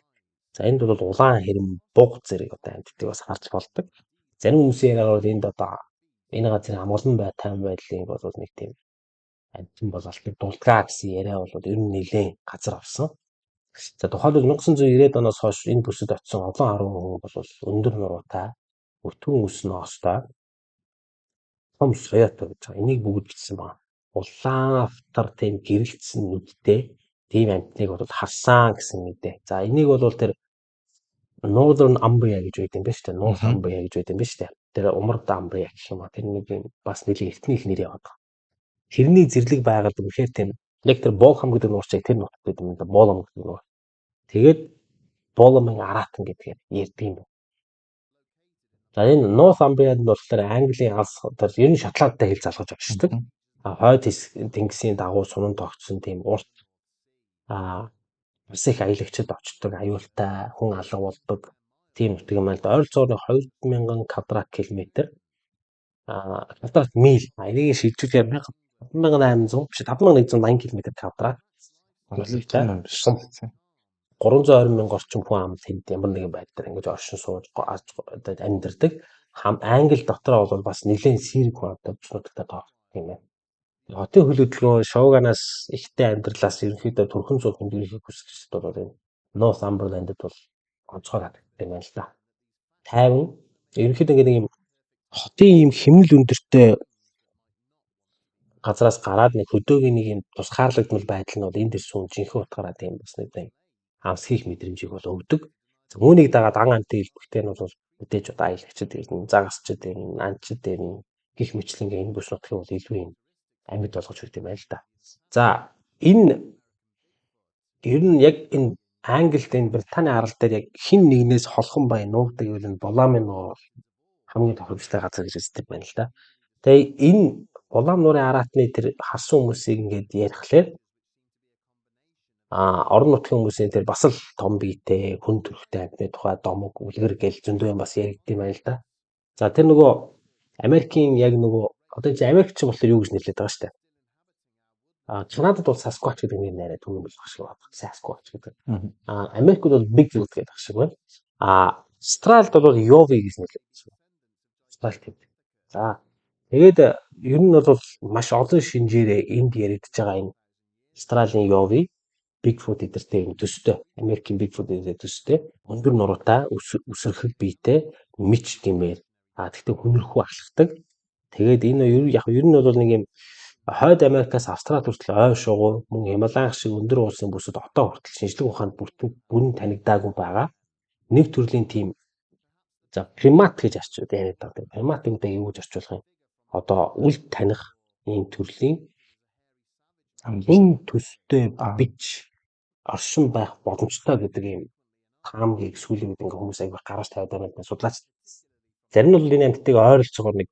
За энд бол улаан хэрэм буг зэрэг одоо амьтдыг бас харж болдог. Зарим хүмүүсийн яриаар бол энд одоо энэ газрын амгалан бай тайван байдлын бол нэг тийм амьтан бол алтыг дулдгаа гэсэн яриа бол ер нь нэлээд газар авсан. За тухайлбал 1990-ад оноос хойш энэ бүсэд очисон олон арван хүн бол өндөр нуруутай, өтгөн үс ноостой, том соёотой гэж байгаа. Энийг бүгд бичсэн байна. Улаан автар тийм гэрэлтсэн нүдтэй тийм амьтныг бол харсан гэсэн мэдээ. За энийг бол тэр Northern Umbria гэж байдаг юм байна шүү дээ. North Umbria гэж байдаг юм байна шүү дээ. Тэр Умард Umbria гэх юм аа. Тэр нэг юм бас нэлээд эртний их нэр яваад байгаа. Тэрний зэрлэг байгаль үнэхээр тийм яг тэр Болхам гэдэг нуурчийг тэр нутагт байдаг юм да. Болом гэдэг нуур. Тэгээд Боломын араатан гэдгээр ярьдаг юм байна. За энэ North Umbria-д нь болохоор Английн алс тэр ер нь Шотландтай хил залгаж очдог. А хойд тэнгисийн дагуу сунан тогтсон тийм урт бас их аялагчид очдог, аюултай, хүн алга болдог тийм нутаг юм байна л да. Ойролцоогоор 2000 квадрат километр квадрат миль. Энийг шилжүүлэхээр 1800 биш 5180 км квадрат. Юм биш. 320 мянга орчим хүн ам тэнд ямар нэгэн байдлаар ингэж оршин сууж амьдардаг. Англи дотроо бол бас нэлээд сэрэг хүн амтай нутагтай тоогддог юм байна. Хотын хөл хөдөлгөөн Шоуганаас ихтэй амьдралаас ерөнхийдөө түрхэн зур хүндрэхийг хүсэгчид бол энэ Northumberland-д бол онцгой харагддаг юм байна л да. Тайван ерөнхийдөө ингээд нэг юм Хотын ийм хэмнэл өндөртэй газраас гараад нэг хөдөөгийн нэг юм тусгаарлагдмал байдал нь бол энд ирсэн хүн жинхэнэ утгаараа тийм бас нэг тийм амсхийх мэдрэмжийг бол өгдөг. Үүнийг дагаад ан амтын элбэгтэй нь бол мэдээж одоо аялагчид ирнэ, загасчид ирнэ, анчид ирнэ гих мэтлэнгээ энэ бүс нутгийг бол илүү юм амьд болгож өгд юм байна л да. За энэ ер нь яг энэ Англид энэ Британий арал дээр яг хин нэгнээс холхон бай нуугдаг гэвэл энэ Буламын нуур бол хамгийн тохиромжтой газар гэж үздэг байна л да. Тэгээ энэ Булам нуурын араатны тэр харсан хүмүүсийг ингээд ярихлаар орон нутгийн хүмүүсийн тэр бас л том биетэй, хүн төрхтэй амьтны тухай домог, үлгэр гэл зөндөө юм бас яригдсан байна л да. За тэр нөгөө Америкийн яг нөгөө одоо энэ Америк ч болохоор юу гэж нэрлэдэг байгаа шүү дээ. Канадад бол Sasquatch гэдэг нэр нэрээ түн болох шиг байна. Sasquatch гэдэг. Америкт бол Bigfoot гэдэг шиг байна. Австралид бол Yowie гэж нэрлэдэг байна. Австрали тийм. За тэгээд ер нь бол маш олон шинжээрээ энд яригдж байгаа энэ Австралийн Yowie Bigfoot эдэртэй юм төстэй. Америкийн Bigfoot эдэртэй төстэй. Өндөр нуруутай, үсэрхэл биетэй, мич гэмээр. Тэгтээ хүнэрхүү алхдаг. Тэгээд энэ яг ер нь бол нэг юм Хойд Америкаас Австрали хүртэл ой шугуу мөн Хималайн шиг өндөр уулсын бүсэд одоо хүртэл шинжлэх ухаанд бүрэн танигдаагүй байгаа. Нэг төрлийн тийм за примат гэж арчууд яриад байгаа. Примат гэдэг юу гэж орчуулах юм? Одоо үл таних ийм төрлийн энэ төстэй бич оршин байх боломжтой гэдэг ийм таамгийг сүүлийн үед ингээ хүмүүс аягүй гаргаж тавиад байгаа юм судлаач. Зарим нь бол энэ амьтдыг ойролцоогоор нэг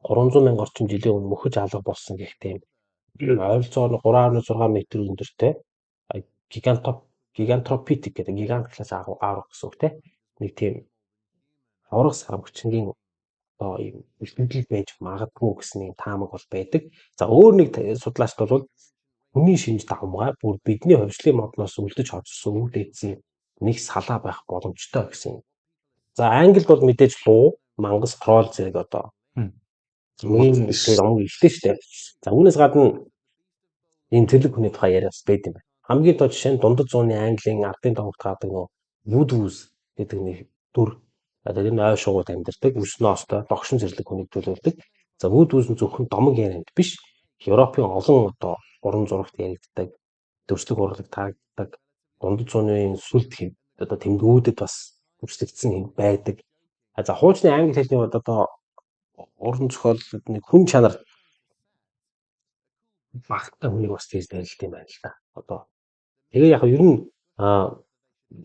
300 мянга орчим жилийн өмнө мөхөж алга болсон гэх тийм ойролцоогоор 3.6 м өндөртэй гигантропитек гэдэг гигант класс аврах гэсэн үг те. Нэг тийм аврах сармагчингийн одоо ийм бэлтгэл байж магадгүй гэсэн нэг таамаг бол байдаг. За өөр нэг судлаачд бол хүний шинж давмгай бүр бидний хувьслын модноос үлдэж хоцорсон үр дээдсийн нэг салаа байх боломжтой гэсэн. За Англид бол мэдээж луу, мангас, тролл зэрэг одоо ийм домог ихтэй шүү дээ. За үүнээс гадна ийм зэрлэг хүний тухай яриа бас байд юм байна. Хамгийн тоо жишээ нь дундад зууны Английн ардын домогт гардаг нөгөө Woodwose гэдэг нэг дүр. Тэр нь ой шугууд амьдардаг, өснөө остой, догшин зэрлэг хүнийг төлөөлдөг. За Woodwose нь зөвхөн домог ярианд биш, Европын олон одоо уран зурагт яригддаг, дүрслэг урлаг таагддаг, дундад зууны сүлд хэв одоо тэмдгүүдэд бас дүрслэгдсэн юм байдаг. За хуучны англи хэлний хувьд одоо уран зохиолд нэг хүн чанар багтай хүнийг бас тэгж нэрлэдэг юм байна л да. Одоо тэгээ яг ер нь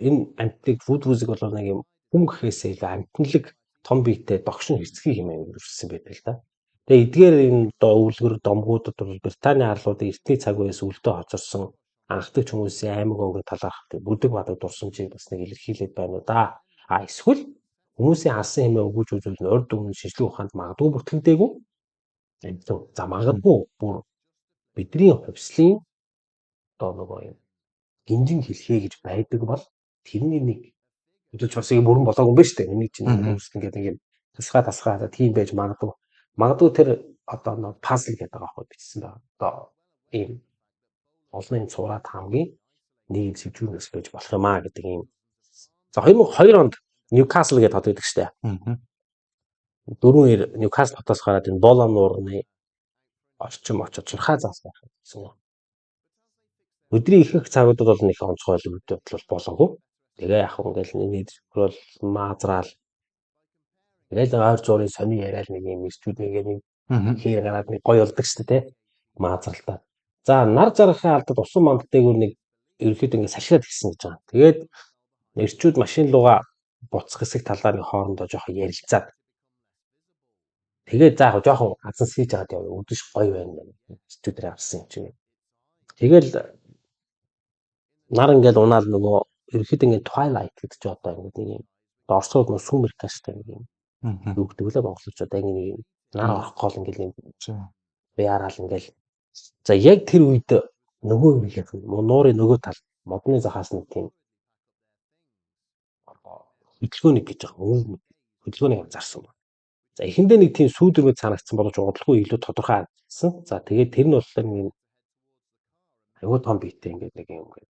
энэ амьтдыг Woodwose-ыг бол нэг юм хүн гэхээсээ илүү амьтналаг том биетэй догшин хэрцгий хэмээн дүрслэсэн байдаг л да. Тэгээ эдгээр энэ одоо өвлгөр домгуудад бол Британий арлуудын эртний цаг үеэс үлдээ хоцорсон анхдагч хүмүүсийн аймаг овгийн талаарх бүдэг бадаг дурсамжийг бас нэг илэрхийлээд байна уу да. Эсвэл хүмүүсийн хассан хэмээн өгүүлж үзвэл нь урд өмнө шинжлэх ухаанд магадгүй бүртгэгдээгүй. За магадгүй бүр бидний хувьслын одоо нөгөө юм гинжин хэлхээ гэж байдаг бол тэрний нэг хөдөлж бас юм бүрэн болоогүй юм байна шүү дээ. Энийг чинь хүмүүс ингээд нэг юм тасгаа тасгаа тийм байж магадгүй. Магадгүй тэр одоо нэг пазл гэдэг байгаа байхгүй бичсэн байгаа. Одоо ийм олон юм цувраа таамгийн нэг сэвжүүнээс байж болох юм аа гэдэг юм. За 2002 онд Ньюкасл гэдэг хот байдаг шүү дээ. 4-2 Ньюкасл хотоос гараад энэ Болам нуурны орчим очоод чурхаа заас байх гэсэн. Өдрийн ихэнх цагуудад бол нэг онцгой үйл явдал бол болоогүй. Тэгээ яг ингээл нэг бол маазраал тэгэл ойр зуурын сони яриад нэг юм ирчүүд нэг нэг хэр гараад нэг гоё болдог шүү дээ, маазралтаа. За нар жаргахын алдад усан манд дээгүүр нэг ерөнхийдөө ингээд сашраад гисэн гэж байгаа. Тэгээд эрчүүд машин руугаа буцах хэсэг талаар нэг хоорондоо жоохон ярилцаад тэгээд за яг жоохон азан сийж аваад явъя. Үдэш гоё байна гэх. Эрчүүдээр авсан юм чинь. Тэгэл нар ингээл унаал нөгөө ерөнхийдөө ингээд twilight гэдэг чинь одоо ингээд нэг юм орсууд нөө сүүмэр каштай нэг юм юу гэдэг лээ монголчууд ингээд нэг юм нар орох гол ингээд юм яараал ингээл за яг тэр үед нөгөө юм нуурын нөгөө тал модны захаас нэг тийм хөдөлгөөнийг гэж байгаа. Хөдөлгөөнийг анзаарсан байна. За эхэндээ нэг тийм сүүдэрмэд санагдсан боловч удалгүй илүү тодорхой харагдсан. За тэгээд тэр нь болохоор нэг аюу том биетэй ингээд нэг юм ингээд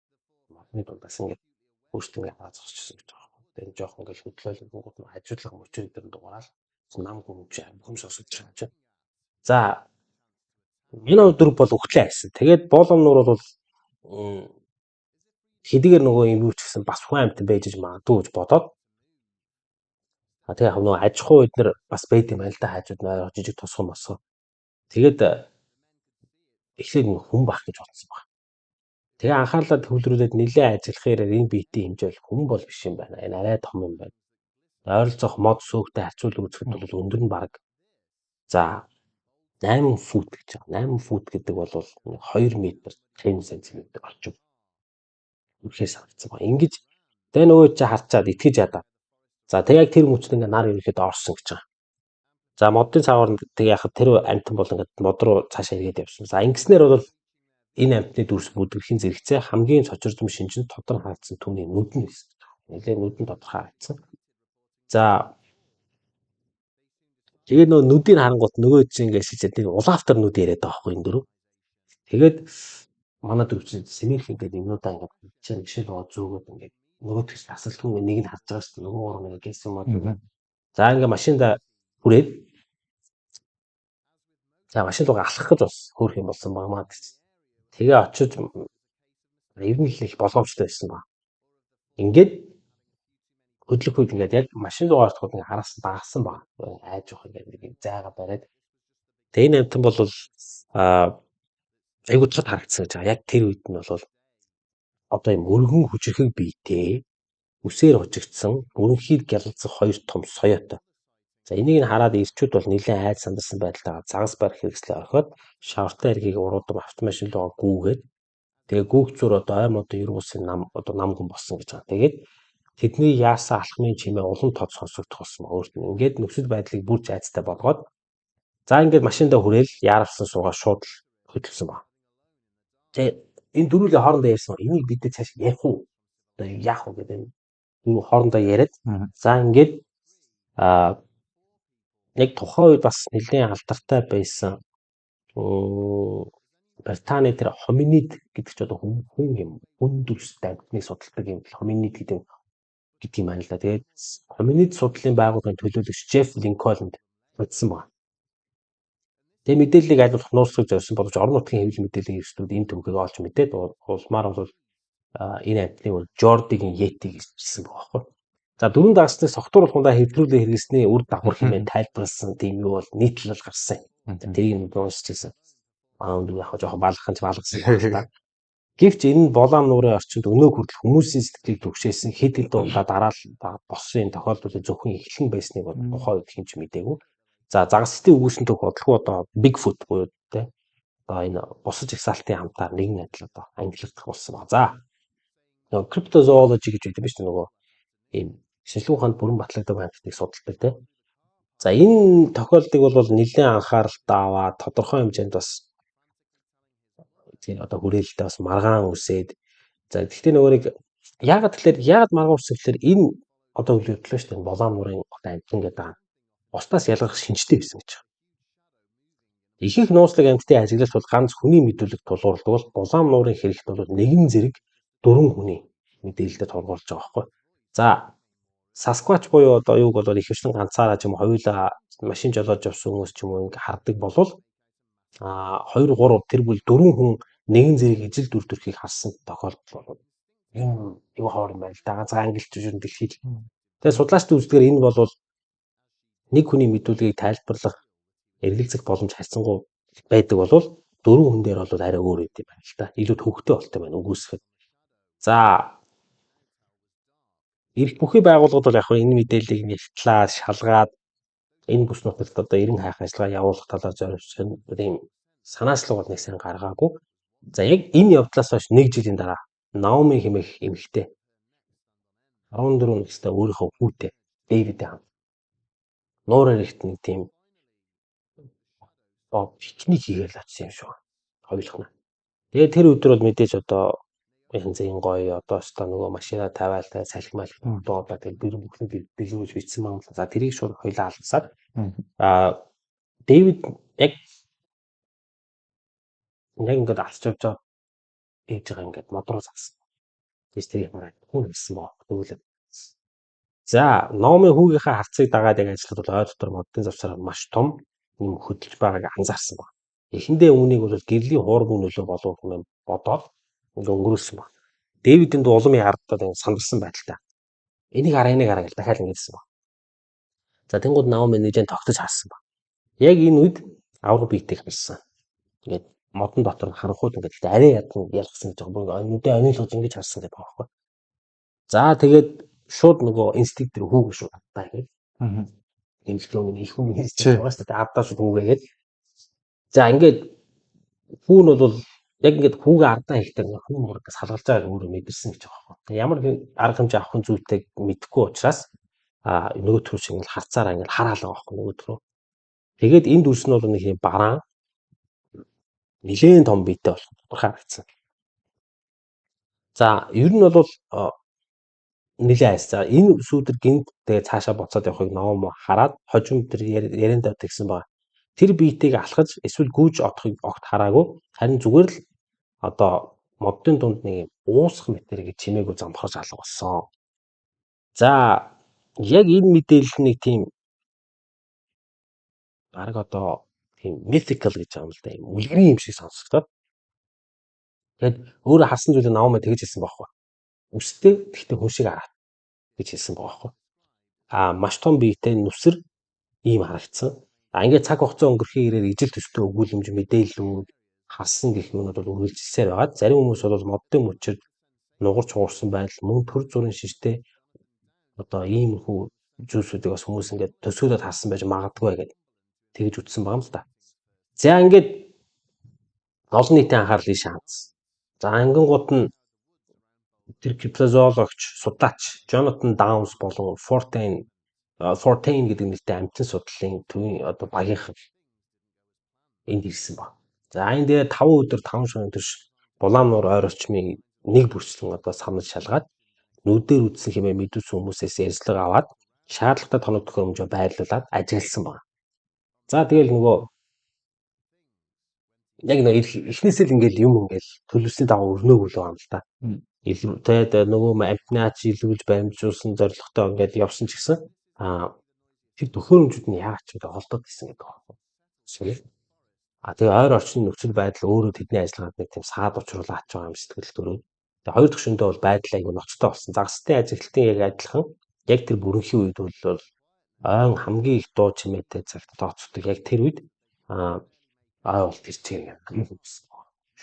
модны дундаас ингээд өөртөө ингээд хаа зогсчихсон гэж байгаа юм. Тэгээд жоохон ингээд хөдлөөл гингууд нь хажуудлага мөчөр өдөрн дугаараал Нам гүмж хүм сонсогдож байгаа чинь. За энэ өдөр бол өгтлээ айсан. Тэгээд боолом нуур бол хэдийгээр нөгөө юм юу ч гэсэн бас хүн амьтан байж иж магадгүй гэж бодоод а тэгээ яг нөгөө аж ахуй эднэр бас байд юм байна л да, хажууд нь жижиг тусган босгоо. Тэгээд эхлээд нь хүн бах гэж бодсон баг. Тэгээ анхаарлаа төвлөрүүлээд нэлээд ажиллахаар энэ биетийн хэмжээ бол хүн бол биш юм байна. Энэ арай том юм байна. Ойролцоох мод сөөгтэй харьцуулан үзэхэд бол өндөр нь бараг за 8 фут гэж байгаа. 8 фут гэдэг бол 2 м 50 см орчим. Үнэхээр санагдсан байна. Ингэж тэгээ нөгөө чи харчаад итгэж ядаа. За тэгээ яг тэр мөчд ингээ нар ерөнхийдөө орсон гэж байгаа. За модын цаагаар нь тэгээ яг тэр амьтан бол ингээд мод руу цаашаа эргээд явсан. За ингэснээр бол энэ амьтны дүрс бүдгэрхийн зэрэгцээ хамгийн цочирдом шинж нь тодор харагдсан түүний нүд нь гэсэн. Нэлээ нүд нь тодорхой харагдсан. За тэгээд нөгөө нүдийг харангуут нөгөө чинь ингээд шижээд нэг улаавтар нүд яриад байгаа байхгүй энэ дөрөв. Тэгээд манай дөрөв чинь сэмэрх ингээд юмнуудаа ингээд чинь бишэл боо зөөгөөд ингээд нөгөө тэгс тасалдгүй нэг нь харж байгаа шүү дээ. Нөгөө гурав нэг гэсэн юм аа. За ингээд машинда хүрээд за машин руугаа алхах гэж бас хөөх юм болсон баг маа гэж. Тэгээ очиж ер нь л их болгоомжтой байсан ба. Ингээд хөдлөх үед ингээд яг машин руугаа ороход ингээд хараас дагасан баг. Айж явах ингээд нэг зайгаа бариад. Тэгээ энэ амтан бол айгуу цод харагдсан гэж байгаа. Яг тэр үед нь бол одоо юм өргөн хүчирхэг биетэй үсээр хучигдсан бүрэнхийд гялалзах хоёр том соёотой. За энийг нь хараад ирчүүд бол нэлээд айд сандарсан байдалтайгаа загас барих хэрэгслээ орхиод шавартай эргийг уруудам автомашин руугаа гүгээд тэгээ гүүх зүр одоо ой модон 90 усын нам одоо нам гүн болсон гэж байгаа. Тэгээд тэдний яасан алхмын чимээ улам тод сонсогдох болсон өөрт нь. Ингээд нөхцөл байдлыг бүр айцтай болгоод за ингээд машиндаа хүрээл яаралсан суугаа шууд л хөдөлсөн баг. Тэгээ энэ дөрвөлээ хоорондоо ярьсан. Энийг бид цааш ярих уу? Одоо яах вэ гэдэг энэ дөрөв хоорондоо яриад за ингээд яг тухайн үед бас нэлээд алдартай байсан Британий тэр хоминид гэдэг чи одоо хүн юм хүн дүрстэй амьтныг судалдаг юм хоминид гэдэг юм байна л да. Тэгээд хоминид судлалын байгууллагын төлөөлөгч Джефф Линкольнд утсан байна. Тэгээ мэдээллийг аль болох нууцлах зорьсон боловч орон нутгийн хэвлэл мэдээллийн эрсдлүүд энэ төвхийг олж мэдээд улмаар бол энэ амьтныг бол Жордигийн Йети гэж хэлсэн байгаа байхгүй. За дөрвөн дагсныг согтуур болгондоо хэвлүүлээ хэрэглэсний үр дагавар хэмээн тайлбарласан тийм юу бол нийтлэл гарсан юм. Тэрийг нь уншиж байсан. Аа яг жоохон балгах нь балгасан юм да. Гэвч энэ нь Болаам нуурын орчинд өнөө хүртэл хүмүүсийн сэтгэлийг түгшээсэн хэд хэдэн удаа дараал болсон энэ тохиолдлыг зөвхөн эхлэн байсныг бол тухайн үед хэн ч мдээгүй. За загасчдын өгүүлсэн түүх бодлого одоо Bigfoot буюу те одоо энэ бусаж жагсаалтын хамтаар нэгэн адил одоо ангилагдах болсон баг. За нөгөө криптозоологи гэж байдаг юм шүү дээ, нөгөө ийм шинжилгээ ухаанд бүрэн батлагддаг амьтдыг судалдаг те. За энэ тохиолдлыг бол нэлээд анхааралтай аваад тодорхой хэмжээнд бас тийм одоо хүрээлэлтэй бас маргаан үсээд за гэхдээ нөгөө нэг яагаад тэгэхээр яагаад маргаан үсэх гэхээр энэ одоо үйл явдал шүү дээ, Болаам нуурын одоо амьтан гэдэг байгаа. Бусдаас ялгарх шинжтэй байсан гэж байна. Ихэнх нууцлаг амьтдын ажиглалт бол ганц хүний мэдүүлэг тулгуурладаг бол Булаам нуурын хэрэгт бол нэгэн зэрэг дөрвөн хүний мэдээлэлд тулгуурлаж байгаа байхгүй. За Sasquatch буюу одоо юуг бол ихэвчлэн ганцаараа ч юм уу хоёулаа машин жолоож явсан хүмүүс ч юм уу ингээ хардаг болвол а 2 3 тэр бүл дөрвөн хүн нэгэн зэрэг ижил дүр төрхийг харсан тохиолдол бол юм юу хоор юм байна л да. Ганцхан ангилч жүжигэн дэлхийд. Тэгээ судлаачдын үзлэгээр энэ бол нэг хүний мэдүүлгийг тайлбарлах эргэлзэх боломж харьцангуй байдаг болвол дөрвөн хүн дээр бол арай өөр юм байна л да. Илүү төвөгтэй болтой байна үгүйсгэхэд. За эрх бүхий байгууллагууд бол яг энэ мэдээллийг нягтлаад шалгаад энэ бүс нутагт одоо эрен хайх ажиллагаа явуулах талаар зориулсан ийм санаачлаг бол нэг сайн гаргаагүй. За яг энэ явдлаас хойш нэг жилийн дараа Наоми хэмээх эмэгтэй 14 настай өөрийнхөө хүүтэй Дэвидтэй хамт нуур эрэгт нэг тийм пикник хийгээл очсон юм шиг байна. Хоёулах нь. Тэгээд тэр өдөр бол мэдээж одоо янзын гоё одоо өстой нөгөө машинаа тавиал та салхи малхи одоо тэгээд бэрэн бүхний бэлгүүж бичсэн маань. За тэрийг шууд хоёлаа алгасаад Дэвид яг ингээд алсч явж байгаа ээж байгаа ингээд мод руу загсан. Тэгээс тэрийг хараад хүн хэлсэн боо. Тэгвэл За, Номын хүүгийнхээ харцыг дагаад яг ажиллахад бол ой дотор модын завсаар маш том юм хөдөлж байгааг анзаарсан байна. Эхэндээ үүнийг бол гэрлийн хуурмаг нөлөө болов хэмээн бодоод ингээ өнгөрүүлсэн байна. Дэвидийн дүү улам яардаад ингээ сандарсан байдалтай. Энийг хараа, энийг хараа гэж дахиад ингэсэн байна. За, тэнгууд Наоми нэгэн тогтож харсан байна. Яг энэ үед авраг биетийг харсан. Ингээд модон дотор харанхуйд ингээд гэхдээ арай ядан ялгсан гэж байгаа. Бүр нүдэ онийлгож ингэж харсан гэдэг байгаа байхгүй. За, тэгээд шууд нөгөө инстинкт төр хүүгээ шууд авдаа гэдэг. Эмнэлгийн их хүн инстинкт байгаа шүү дээ. Авдаа шууд хүүгээгээд. За, ингээд хүү нь бол яг ингээд хүүгээ ардаа хийхдээ хүү мөр гэж салгалж байгааг өөрөө мэдэрсэн гэж байгаа байхгүй. Ямар арга хэмжээ авах нь зүйтэйг мэдэхгүй учраас нөгөө төр шиг ингээд харцаараа ингээд хараал байгаа байхгүй нөгөө төр. Тэгээд энэ дүрс нь бол нэг юм бараан нэлээн том биетэй болох тодорхой харагдсан. За, ер нь бол нэлээд айс. За, энэ сүүдэр гинт тэгээ цаашаа буцаад явахыг ном хараад хожим тэр яриандаа тэгсэн байгаа. Тэр биетийг алхаж эсвэл гүйж одохыг огт хараагүй. Харин зүгээр л одоо модын дунд нэг юм уусах мэтэр гэж чимээгүй замхарч алга болсон. За, яг энэ мэдээлэл нэг тийм бараг одоо тийм mythical гэж байгаа юм л да. Юм үлгэрийн юм шиг сонсогдоод. Тэгээд өөрөө харсан зүйлээ Наоми тэгж хэлсэн байхгүй. Үстэй тэгтээ хүн шиг хараад гэж хэлсэн байгаа байхгүй. Маш том биетэй нүсэр ийм харагдсан. Ингээд цаг хугацаа өнгөрөхийн ирээр ижил төстэй өгүүлэмж мэдээллүүд харсан гэх юмнууд бол үргэлжилсээр байгаад зарим хүмүүс бол модын мөчөд нугарч хуурсан байдал мөн төр зүрийн шиштэй одоо иймэрхүү зүйлсүүдийг бас хүмүүс ингээд төсөөлөд харсан байж магадгүй гэдэг тэгж үтсэн байгаа юм л да. За, ингээд олон нийтийн анхаарал ийшээ хандсан. За, ангингууд нь тэр криптозоологч судлаач Jonathan Downs болон Fortin гэдэг нэртэй амьтан судлалын төвийн одоо багийнхан энд ирсэн ба. За, энэ дээр 5 өдөр 5 шөнө турш Булаан нуур ойр орчмын нэг бүрчлэн одоо самнаж шалгаад нүдээр үзсэн хэмээн мэдүүлсэн хүмүүсээс ярилцлага аваад шаардлагатай тоног төхөөрөмжөө байрлуулад ажигласан байна. За, тэгэл нөгөө яг нэг эхнээсээ л ингээл юм ингээл төлөвлөсний дагуу өрнөөгүй л байгаа юм л та. Илүү тэгээд нөгөө амтнаач илүүж баримжуулсан зорилготой ингээд явсан ч гэсэн тэр төхөөрөмжүүд нь яагаад ч юм холдоод исэн гэдэг байна. Тэгээ ойр орчны нөхцөл байдал өөрөө тэдний ажиллагаанд нэг тийм саад учруулаач байгаа юм сэтгэл төрөөд. Тэгээ хоёр дахь шөндөө бол байдал айгүй ноцтой болсон. Загастай ажиглалтын яг адилхан яг тэр бүрэнхийн үед бол ойн хамгийн их дуу чимээтэй цагт тооцогддог. Яг тэр үед ой бол тэр чигээр ингээд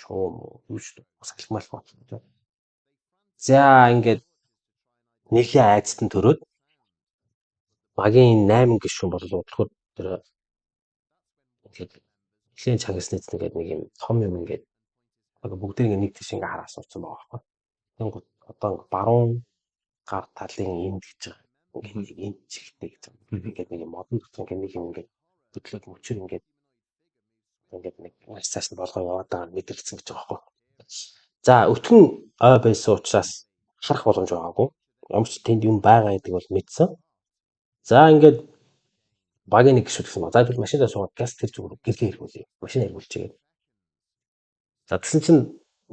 шуум юу ч салхимал бодлоо. За, ингээд нэлийн айцтан төрөөд багийн 8 гишүүн бол удалгүй тэр ингээд нэлийн чангасны эцэг ингээд нэг юм том юм ингээд одоо бүгдээ ингээд нэг тийш ингээд хараа суудсан байгаа байхгүй. Тэнгууд одоо ингээд баруун гар талын энд гэж байгаа. Ингээд нэг энд чигтэй гэж байгаа. Ингээд нэг юм модон дотор ингээд нэг юм ингээд хөдлөөд мөчөр ингээд ингээд нэг маш цааш нь болгоо яваад байгаа мэдрэгдсэн гэж байгаа байхгүй. За, өтгөн ой байсан учраас харах боломж байгаагүй. Ямар ч тэнд юм байгаа гэдэг бол мэдсэн. За, ингээд багийн нэг гишүүд гэсэн ба. За, тэгвэл машиндаа суугаад газ тэр зүгээр гэрлээ эргүүлье. Машин эргүүлчихье. За, тэгсэн чинь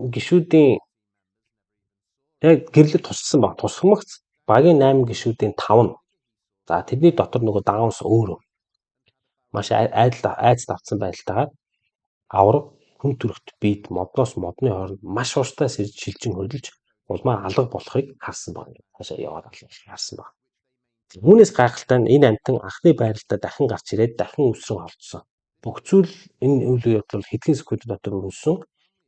гишүүдийн яг гэрлээ тусалсан баг. Тусламагц багийн 8 гишүүдийн 5 нь. За, тэдний дотор нөгөө Даунс өөрөө маш айдал айц давтсан байдалтайгаар авраг хүн төрөхт биед модноос модны хооронд маш ууштай шилжин хөдөлж улмаар алга болохыг харсан баг. Хаашаа яваад алга харсан баг. Үүнээс гайхалтай нь энэ амьтан анхны байралтаа дахин гарч ирээд дахин үсрэн холдсон. Бүх зүйл энэ үйл явдал хэдхэн секунд дотор өрнөсөн.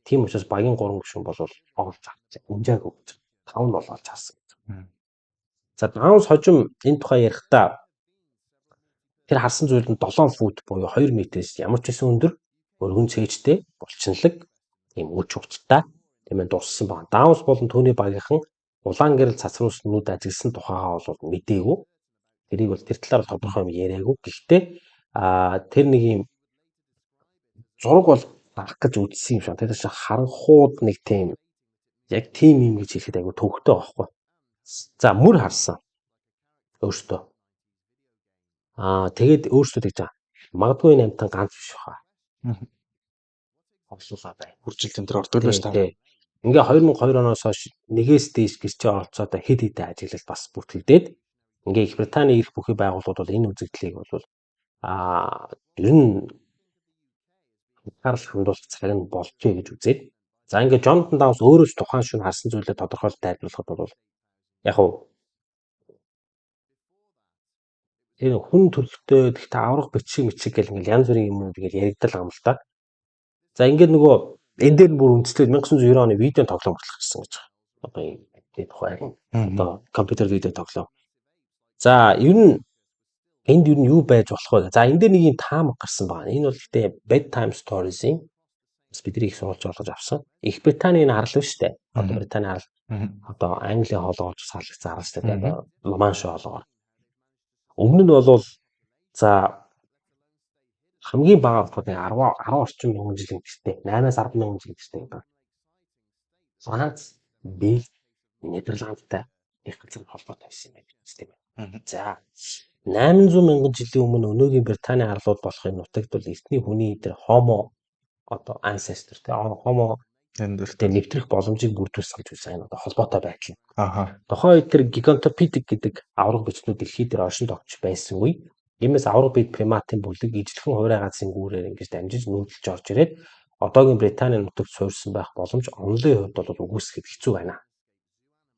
Тийм учраас багийн 3 гишүүн бол олж авч унжаагүй гэж. 5 нь бол олж харсан гэж. За, Даунс хожим энэ тухай ярихдаа тэр харсан зүйл нь 7 фут буюу 2 метрээс ямар ч байсан өндөр өргөн цээжтэй булчинлаг ийм үч уцтай тийм ээ дурссан байна. Даунс болон түүний багийнхан улаан гэрэл цацруулсан нүд ажигласан тухайгаа бол мдээгүй. Тэрийг бол тэр талаар тодорхой юм яриаггүй. Гэхдээ тэр нэг юм зураг бол гарах гэж үзсэн юм шиг. Тэр чинь харанхууд нэг тийм яг тийм юм гэж хэлэхэд айгүй төвөгтэй байхгүй. За, мөр харсан. Өөртөө. Тэгээд өөртөө тэгж байгаа. Магадгүй энэ амьтан ганц биш баха. Олуулаа бай. Үржилт энэ төр ордог л байна шүү дээ. Ингээ 2002 оноос хойш нэгээс дээш гэрчээ оролцоод хэд хэдэн ажиглалт бас бүртгэгдээд Ингээ Их Британий эрх бүхий байгууллагууд бол энэ үзэгдлийг бол ер нь анхаарал хандуулах цаг нь болжээ гэж үзээд, за ингээ Джонатан Даунс өөрөө ч тухайн шөнө харсан зүйлээ тодорхойлж тайлбарлахад бол яг хуу тэр хүн төрөлхтөө гэхдээ аврах бичиг мичиг гэл ингээл янз бүрийн юм ингээл яригдал байгаа юм л та. За ингээд нөгөө энэ дээр бүр үндэслээд 1990 оны видео тоглоом хүртэл гарсан гэж байгаа. Одоо энэ тухай одоо компьютер видео тоглоом. За ер нь энд ер нь юу байж болох вэ? За энэ дээр нэг юм таамаг гарсан байгаа. Энэ бол гэхдээ Bedtime Stories-ийн бас бидний их сурвалж олгож авсан. Их Британий энэ арал шүү дээ. Одоо Британий арал одоо Английн хоолоогоор салгацсан арал шүү дээ. Одоо Ла-Манш хоолоогоор. Өмнө нь бол за хамгийн бага болохоор 10 10 орчим мянган жилийн гэртээ 8-аас 10 мянган жилийн гэртээ гэдэг. Франц, Бельги, Нидерландтай их газар холбоотой байсан юм байна гэж тийм ээ. За 800 мянган жилийн өмнө өнөөгийн Британий арлууд болох энэ нутагт бол эртний хүний тэр Homo одоо ancestor те Homo Эндэртэй нэвтрэх боломжийг бүрдүүлсэн гэж үзсэн энэ одоо холбоотой байдал. Аха. Тухайн үед тэр Gigantopithecus гэдэг авраг бичнүүд дэлхий дээр оршин тогтж байсан үе. Иймээс авраг бид приматын бүлэг ижлэхэн хувраа газрын гүүрээр ингэж дамжиж нүүдэлж орж ирээд одоогийн Британий нутагт суурьсан байх боломж онолын хувьд бол үгүйсгэхэд хэцүү байна.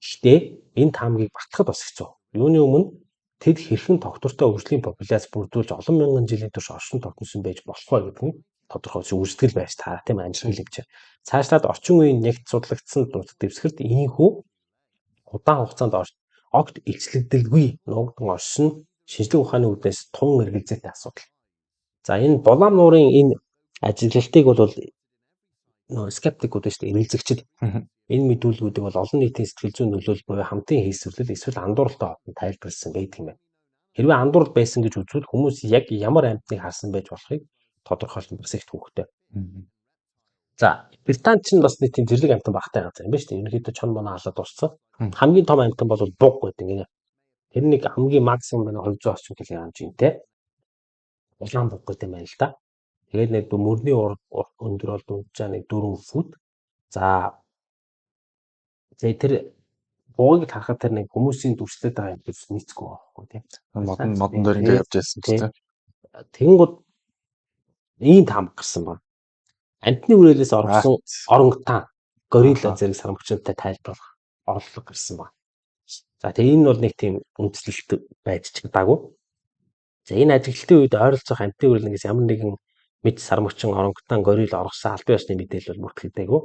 Гэхдээ энэ таамгийг батлахад бас хэцүү. Юуны өмнө тэд хэрхэн тогтвортой хөгжлийн популяц бүрдүүлж олон мянган жилийн турш оршин тогтносон байж болох вэ гэдэг нь тодорхой үүсгэл байж таараа тийм амжилт юм чинь. Цаашлаад орчин үеийн нэгт судлагдсан нутаг дэвсгэрт ийхүү удаан хугацаанд огт илчлэгдэлгүй нуугдан оршин шинжлэх ухааны үүднээс тун эргэлзээтэй асуудал. За энэ Булаам нуурын энэ ажиглалтыг бол нөө скептикүүд шүү дээ, эргэлзэгчид. Энэ мэдүүлгүүдийг бол олон нийтийн сэтгэл зүйн нөлөөлөл буюу хамтын хийсвэрлэл эсвэл андууралтай холбон тайлбарласан байдаг юм байна. Хэрвээ андуурал байсан гэж үзвэл хүмүүс яг ямар амьтныг харсан байж болохыг тодорхойлох нь бас их төвөгтэй. За, Британд ч бас нэг тийм зэрлэг амьтан багтай газар юм байна шүү дээ. Ерөнхийдөө чон моноо халаад дууссан. Хамгийн том амьтан бол буг гэдэг юм. Тэр нэг хамгийн максимум байна 200 орчим кг жинтэй. Улаан буг гэдэг юм байна л да. Тэгээд нэг мөрний өндөр бол дунджаа нэг 4 фут. За тэр бугийг харахад тэр нэг хүмүүсийн дүрслээд байгаа юм биш нийцгүй байхгүй тийм. Модон дээр ингэ явж байсан ч тийм. Тэгэнгүүт ийм таамаг гарсан байна. Амьтны үрээлээс орсон орангутан, горилла зэрэг сармагчтай тайлбарлах орлого гарсан байна. За тэгээ энэ бол нэг тийм үндэслэлт байж чадаагүй. За энэ ажиглалтын үед ойролцоох амьтны үрээлэнгээс ямар нэгэн мэд сармагчин, орангутан, горилла оргосон албан ёсны мэдээлэл бол бүртгэгдээгүй.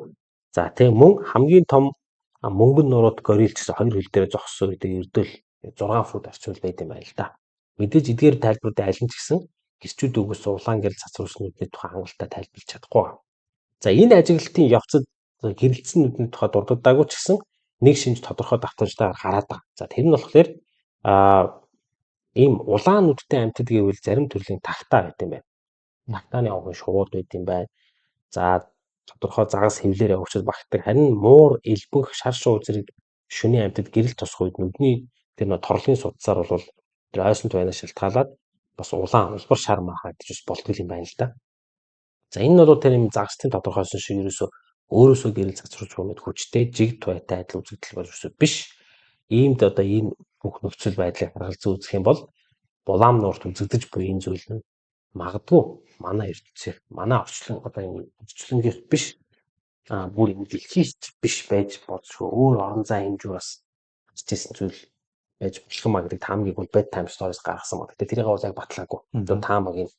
За тэгээ мөн хамгийн том мөнгөн нурууд горилл гэсэн хоёр хөл дээр зогссон гэдэг ердөөл 6 фут орчмол байд юм байна л да. Мэдээж эдгээр тайлбаруудын аль нь ч гэсэн гэрчүүд үгээс улаан гэрэл цацруулснуудын тухай хангалттай тайлбарлаж чадахгүй. За энэ ажиглалтын явцад гэрэлтсэн нүдний тухай дурддаггүй ч гэсэн нэг шинж тодорхой давтамжтайгаар хараад байгаа. За тэр нь болохоор ийм улаан нүдтэй амьтад гэвэл зарим төрлийн тагтаа байт юм байна. Тагтааны овгын шувууд байт юм байна. За тодорхой загас хэвлээр явагчид багтдаг. Харин муур, элбэнх, шар шувуу зэрэг шөнийн амьтад гэрэл тосох үед нүдний тэр нөө торлогийн судсаар бол тэр ойсон туянаас шалтгаалаад бас улаан улбар шар маа гэж бас болдгол юм байна л да. За энэ нь бол тэр юм загастын тодорхойлсон шиг ерөөсөө өөрөөсөө гэрэл цацруулж буй мэд хүчтэй жиг туйтай адил үзэгдэл бол ерөөсөө биш. Иймд одоо энэ бүх нөхцөл байдлыг харгалзан үзэх юм бол Булаам нуурт үзэгдэж буй энэ зүйл нь магадгүй манай ертөнцийн манай орчлон одоо энэ орчлонгийнх биш бүр энэ дэлхийч биш байж болзошгүй өөр орон зай хэмжүү бас хичээсэн зүйл байж болох юм а гэдэг таамгийг бол Bedtime Stories гаргасан байна. Гэтэ тэрийг бол яг батлаагүй. Одоо таамаг юм.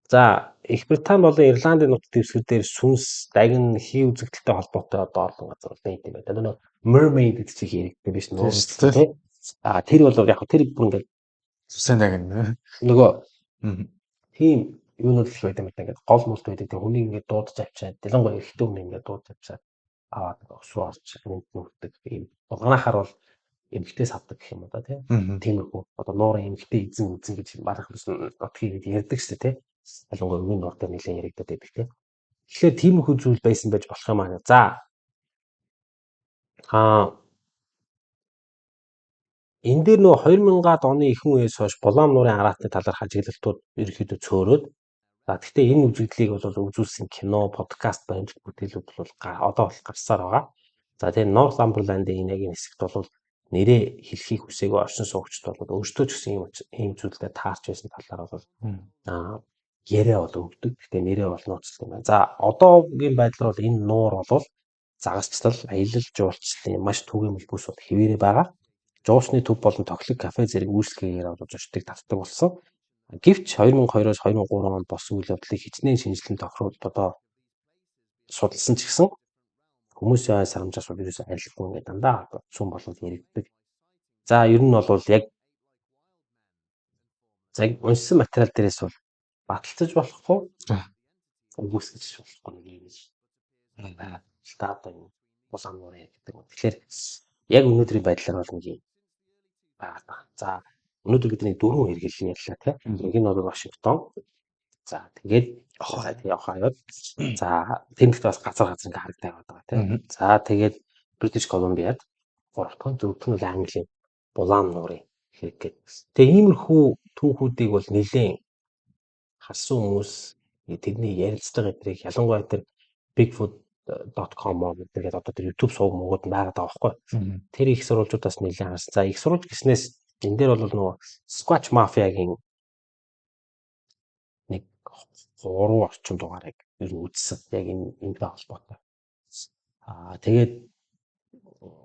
За Их Британи болон Ирландын нутаг дэвсгэр дээр сүнс, дагин, хий үзэгдэлтэй холбоотой одоо олон газар бол байд юм байна. Одоо нөө mermaid гэдэг чинь яригддаг биш нөө тий. А тэр бол яг тэр бүр ингээд сүнсэн дагин нөгөө тийм юунууд л байд юм байна. Ингээд гол мулт байдаг. Тэр хүнийг ингээд дуудаж авчаад, ялангуяа эрэгтэй хүн ингээд дуудаж авчаад аваад өсвөө орж нүд нүрдэг ийм. Манайхаар бол эмэгтэй савдаг гэх юм уу да тий. Тиймэрхүү. Одоо нуурын эмэгтэй эзэн эзэн гэж марах нутгийг ярьдаг шүү дээ тий. Ялангуяа өвийн нуур дээр нэлээд яригдаад байдаг тий. Тэгэхээр тиймэрхүү зүйл байсан байж болох юм аа. За энэ дээр нөгөө 2000-аад оны ихэнх үеэс хойш Булаам нуурын араатны талаарх ажиглалтууд ерөнхийдөө цөөрөөд за гэхдээ энэ үзэгдлийг бол үзүүлсэн кино, подкаст баримтат бүтээлүүд бол одоо бол гарсаар байгаа. За тэгээ Northumberland-ийн энэ яг энэ хэсэгт бол Нэрээ хэлхийг хүсээгүй оршин суугчид бол өөрсдөө ч гэсэн ийм зүйлдээ таарч байсан талаар бол яриа бол өгдөг. Гэхдээ нэрээ бол нууцлах юм байна. За, одоогийн байдлаар бол энэ нуур бол загасчлал, аялал жуулчлалын маш түгээмэл бүс бол хэвээрээ байгаа. Жуучны төв болон тохилог кафе зэрэг үйлчлэгээр бол зочдыг татдаг болсон. Гэвч 2002-оос 2003 онд болсон үйл явдлыг хичнээн шинжилэн тохируулд одоо судалсан ч гэсэн хүмүүсийн ой сарамжаас бол ерөөсөө арилахгүй, ингээд дандаа одоо цөм болоод яригддаг. За, ер нь бол яг за уншсан материал дээрээс бол баталцаж болохгүй, үгүйсгэж болохгүй нэг юм байна. Л та одоо энэ улаан нуур гэдэг. Тэгэхээр яг өнөөдрийн байдлаар бол нэг юм байгаа. За, өнөөдөр бидний дөрвөн хэрэглэл ярьлаа, тийм. Нэг нь бол Вашингтон. За, тэгээд Ohio. За, тэмдэгт бас газар газар ингээ харагдаад байгаа, тийм. За, тэгээд British Columbia-д гурав дахь, дөрөв дэх нь бол Английн Булаан нуурын хэрэг гэдэг. Тэгээ иймэрхүү түүхүүдийг бол нэлээд харсан хүмүүс, тэрний ярилцлага эдрийг, ялангуяа тэр bigfoot.com гэдэг одоо тэр YouTube сувг муугууд нь байгаад байгаа байхгүй. Тэр их сурвалжуудаас нэлээд харсан. За, их сурвалж гэснээс энэ дээр бол нөгөө Squatch Mafia-гийн нэг 3 орчим дугаарыг ер нь үзсэн. Яг энэ энэтэй холбоотой. Тэгээд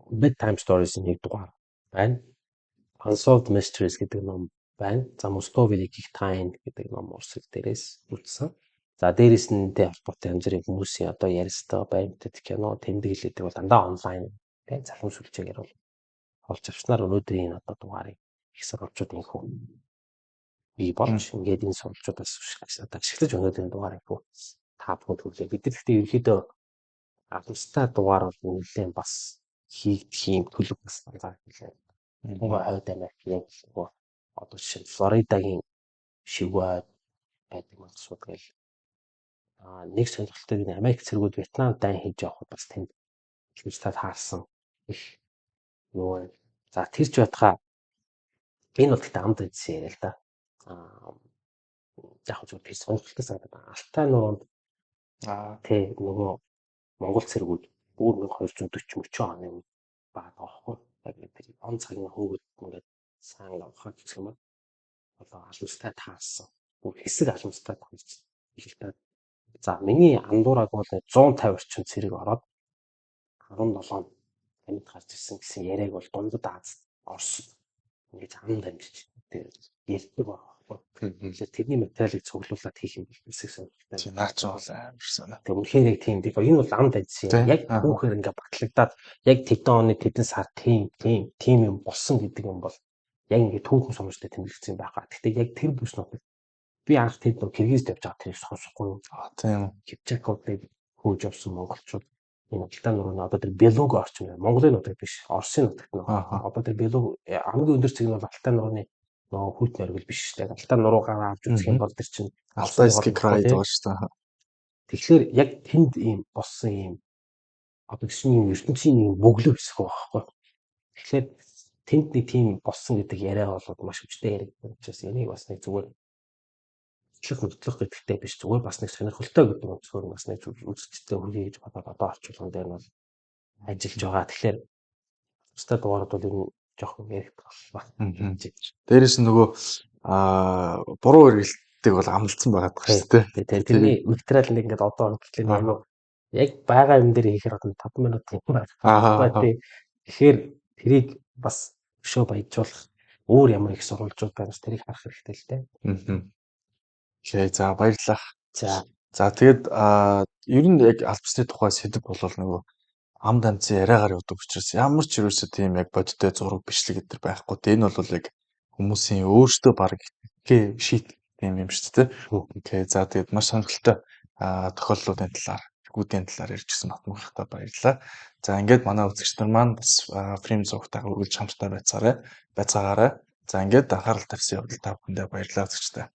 Bedtime Stories-ийн нэг дугаар байна. Unsolved Mysteries гэдэг ном байна. За, Московын гих тайн гэдэг ном орос хэл дээрээс үзсэн. За, дээрэс нь тэ холбоотой янз бүрийн хүмүүсийн одоо ярилцлага, баримтат, кино, тэмдэглэл гэдэг бол дандаа онлайн, тэ, залхам сүлжээгээр бол олж авснаар өнөөдрийн энэ одоо дугаарыг их сурвалжууд инхүү бий болж, ингээд энэ сурвалжуудаас одоо ашиглаж өнөөдрийн дугаар инхүү та бүхэнд хүргэлээ. Бид нар гэхдээ ерөнхийдөө албастай дугаар бол нэлээд бас хийгдэх юм төлөв бас анзаарах хэлээ. Ялангуяа хойд Америк, яг нөгөө одоо жишээ нь Флоридагийн шивгай байдаг мансууд гэл, нэг сонирхолтой нь Америк цэргүүд Вьетнам дайн хийж явахад бас тэнд та таарсан их юу вэ? За, тэр ч байтугай энэ бол гэхдээ амд эдсэн яриа л да. Яг зөв би сонирхолтой санагдаад Алтай нуруунд тий нөгөө Монгол цэргүүд бүр 1240 мөчөө оны үед байгаа байхгүй. Яг тэр он цагийн хөөгд ингээд сайн ухаад үзэх юм бол одоо алумстай таарсан. Бүр хэсэг алумстай таарсан. Хэлтэй. За, миний андуураг бол 150 орчим цэрэг ороод 17 амьд гарч ирсэн гэсэн яриаг бол дундад Аз, Орос ингэж ам дамжиж тэр ярьдаг байгаа байхгүй. Тэгэхээр тэрний материалыг цуглуулад хийх юм бол хэсэг сонирхолтой. Тийм, наа чи бол амар санаа. Тэг үнэхээр яг тийм. Тэгэхээр энэ бол ам дамжсан юм. Яг түүхээр ингээ батлагдаад яг тэдэн оны тэдэн сар тийм тийм тийм юм болсон гэдэг юм бол яг ингээ түүхэн сумжтай тэмдэглэсэн байгаа. Гэхдээ яг тэр бүс нутагт би анх тэд нөө Киргизд явж байгаа тэрийг сонсохгүй юу? Тийм. Кипчакуудыг хөөж явсан монголчууд энэ Алтай нурууны одоо тэр Белуг орчим, Монголын нутагт биш, Оросын нутагт нөө. Одоо тэр Белуг хамгийн өндөр цэг нь бол Алтай нурууны нөгөө хүйтэн оргил биш шүү дээ. Алтай нуруугаар авч үзэх юм бол тэр чинь Алтайский край байгаа шүү дээ. Тэгэхээр яг тэнд ийм болсон ийм одоо гэсэн юм ертөнцийн юм бөглөө хэсэг байхгүй. Тэгэхээр тэнд нэг тийм болсон гэдэг яриа болоод маш хүчтэй яригдсан учраас энийг бас нэг зүгээр хөтлөх хөтлөх гэдэгтэй биш, зүгээр бас нэг сонирхолтой гэдэг өнцгөр бас нэг үзэгчдэд хүргэе гэж бодоод одоо орчуулган дээр нь бол ажиллаж байгаа. Тэгэхээр тустай дугаарууд бол энэ жоохон яригдах боллоо. Дээрээс нь нөгөө буруу эргэлтийг бол амлцсан байгаа даа шүү дээ. Тэгээ тэрний материал нэг ингээд одоо гэхлээр нэг яг байгаа юм дээр хийхээр одоо 5 минут юм байна. Тэгэхээр тэрийг бас өшөө баяжуулах өөр ямар их сурвалжууд байна, тэрийг харах хэрэгтэй л дээ. Okay, за, баярлалаа. За. За, тэгээд ер нь яг албасны тухай сэдэв бол нөгөө ам дамцын яриагаар явдаг учраас ямар ч ерөөсөө тийм яг бодиттой зураг, бичлэг энэ төр байхгүй. Тэгээ энэ бол яг хүмүүсийн өөрсдөө баг шийт тийм юм шүү дээ. Okay, за, тэгээд маш сонирхолтой тохиолдлуудын талаар, хэрэгүүдийн талаар ярьжсэн Батмөнхтэй баярлалаа. За, ингээд манай үзэгч нар маань бас Frame зургатайгаа үргэлж хамтдаа байцгаарай. За, ингээд анхаарал тавьсан явдал та бүхэндээ баярлалаа, үзэгчдээ.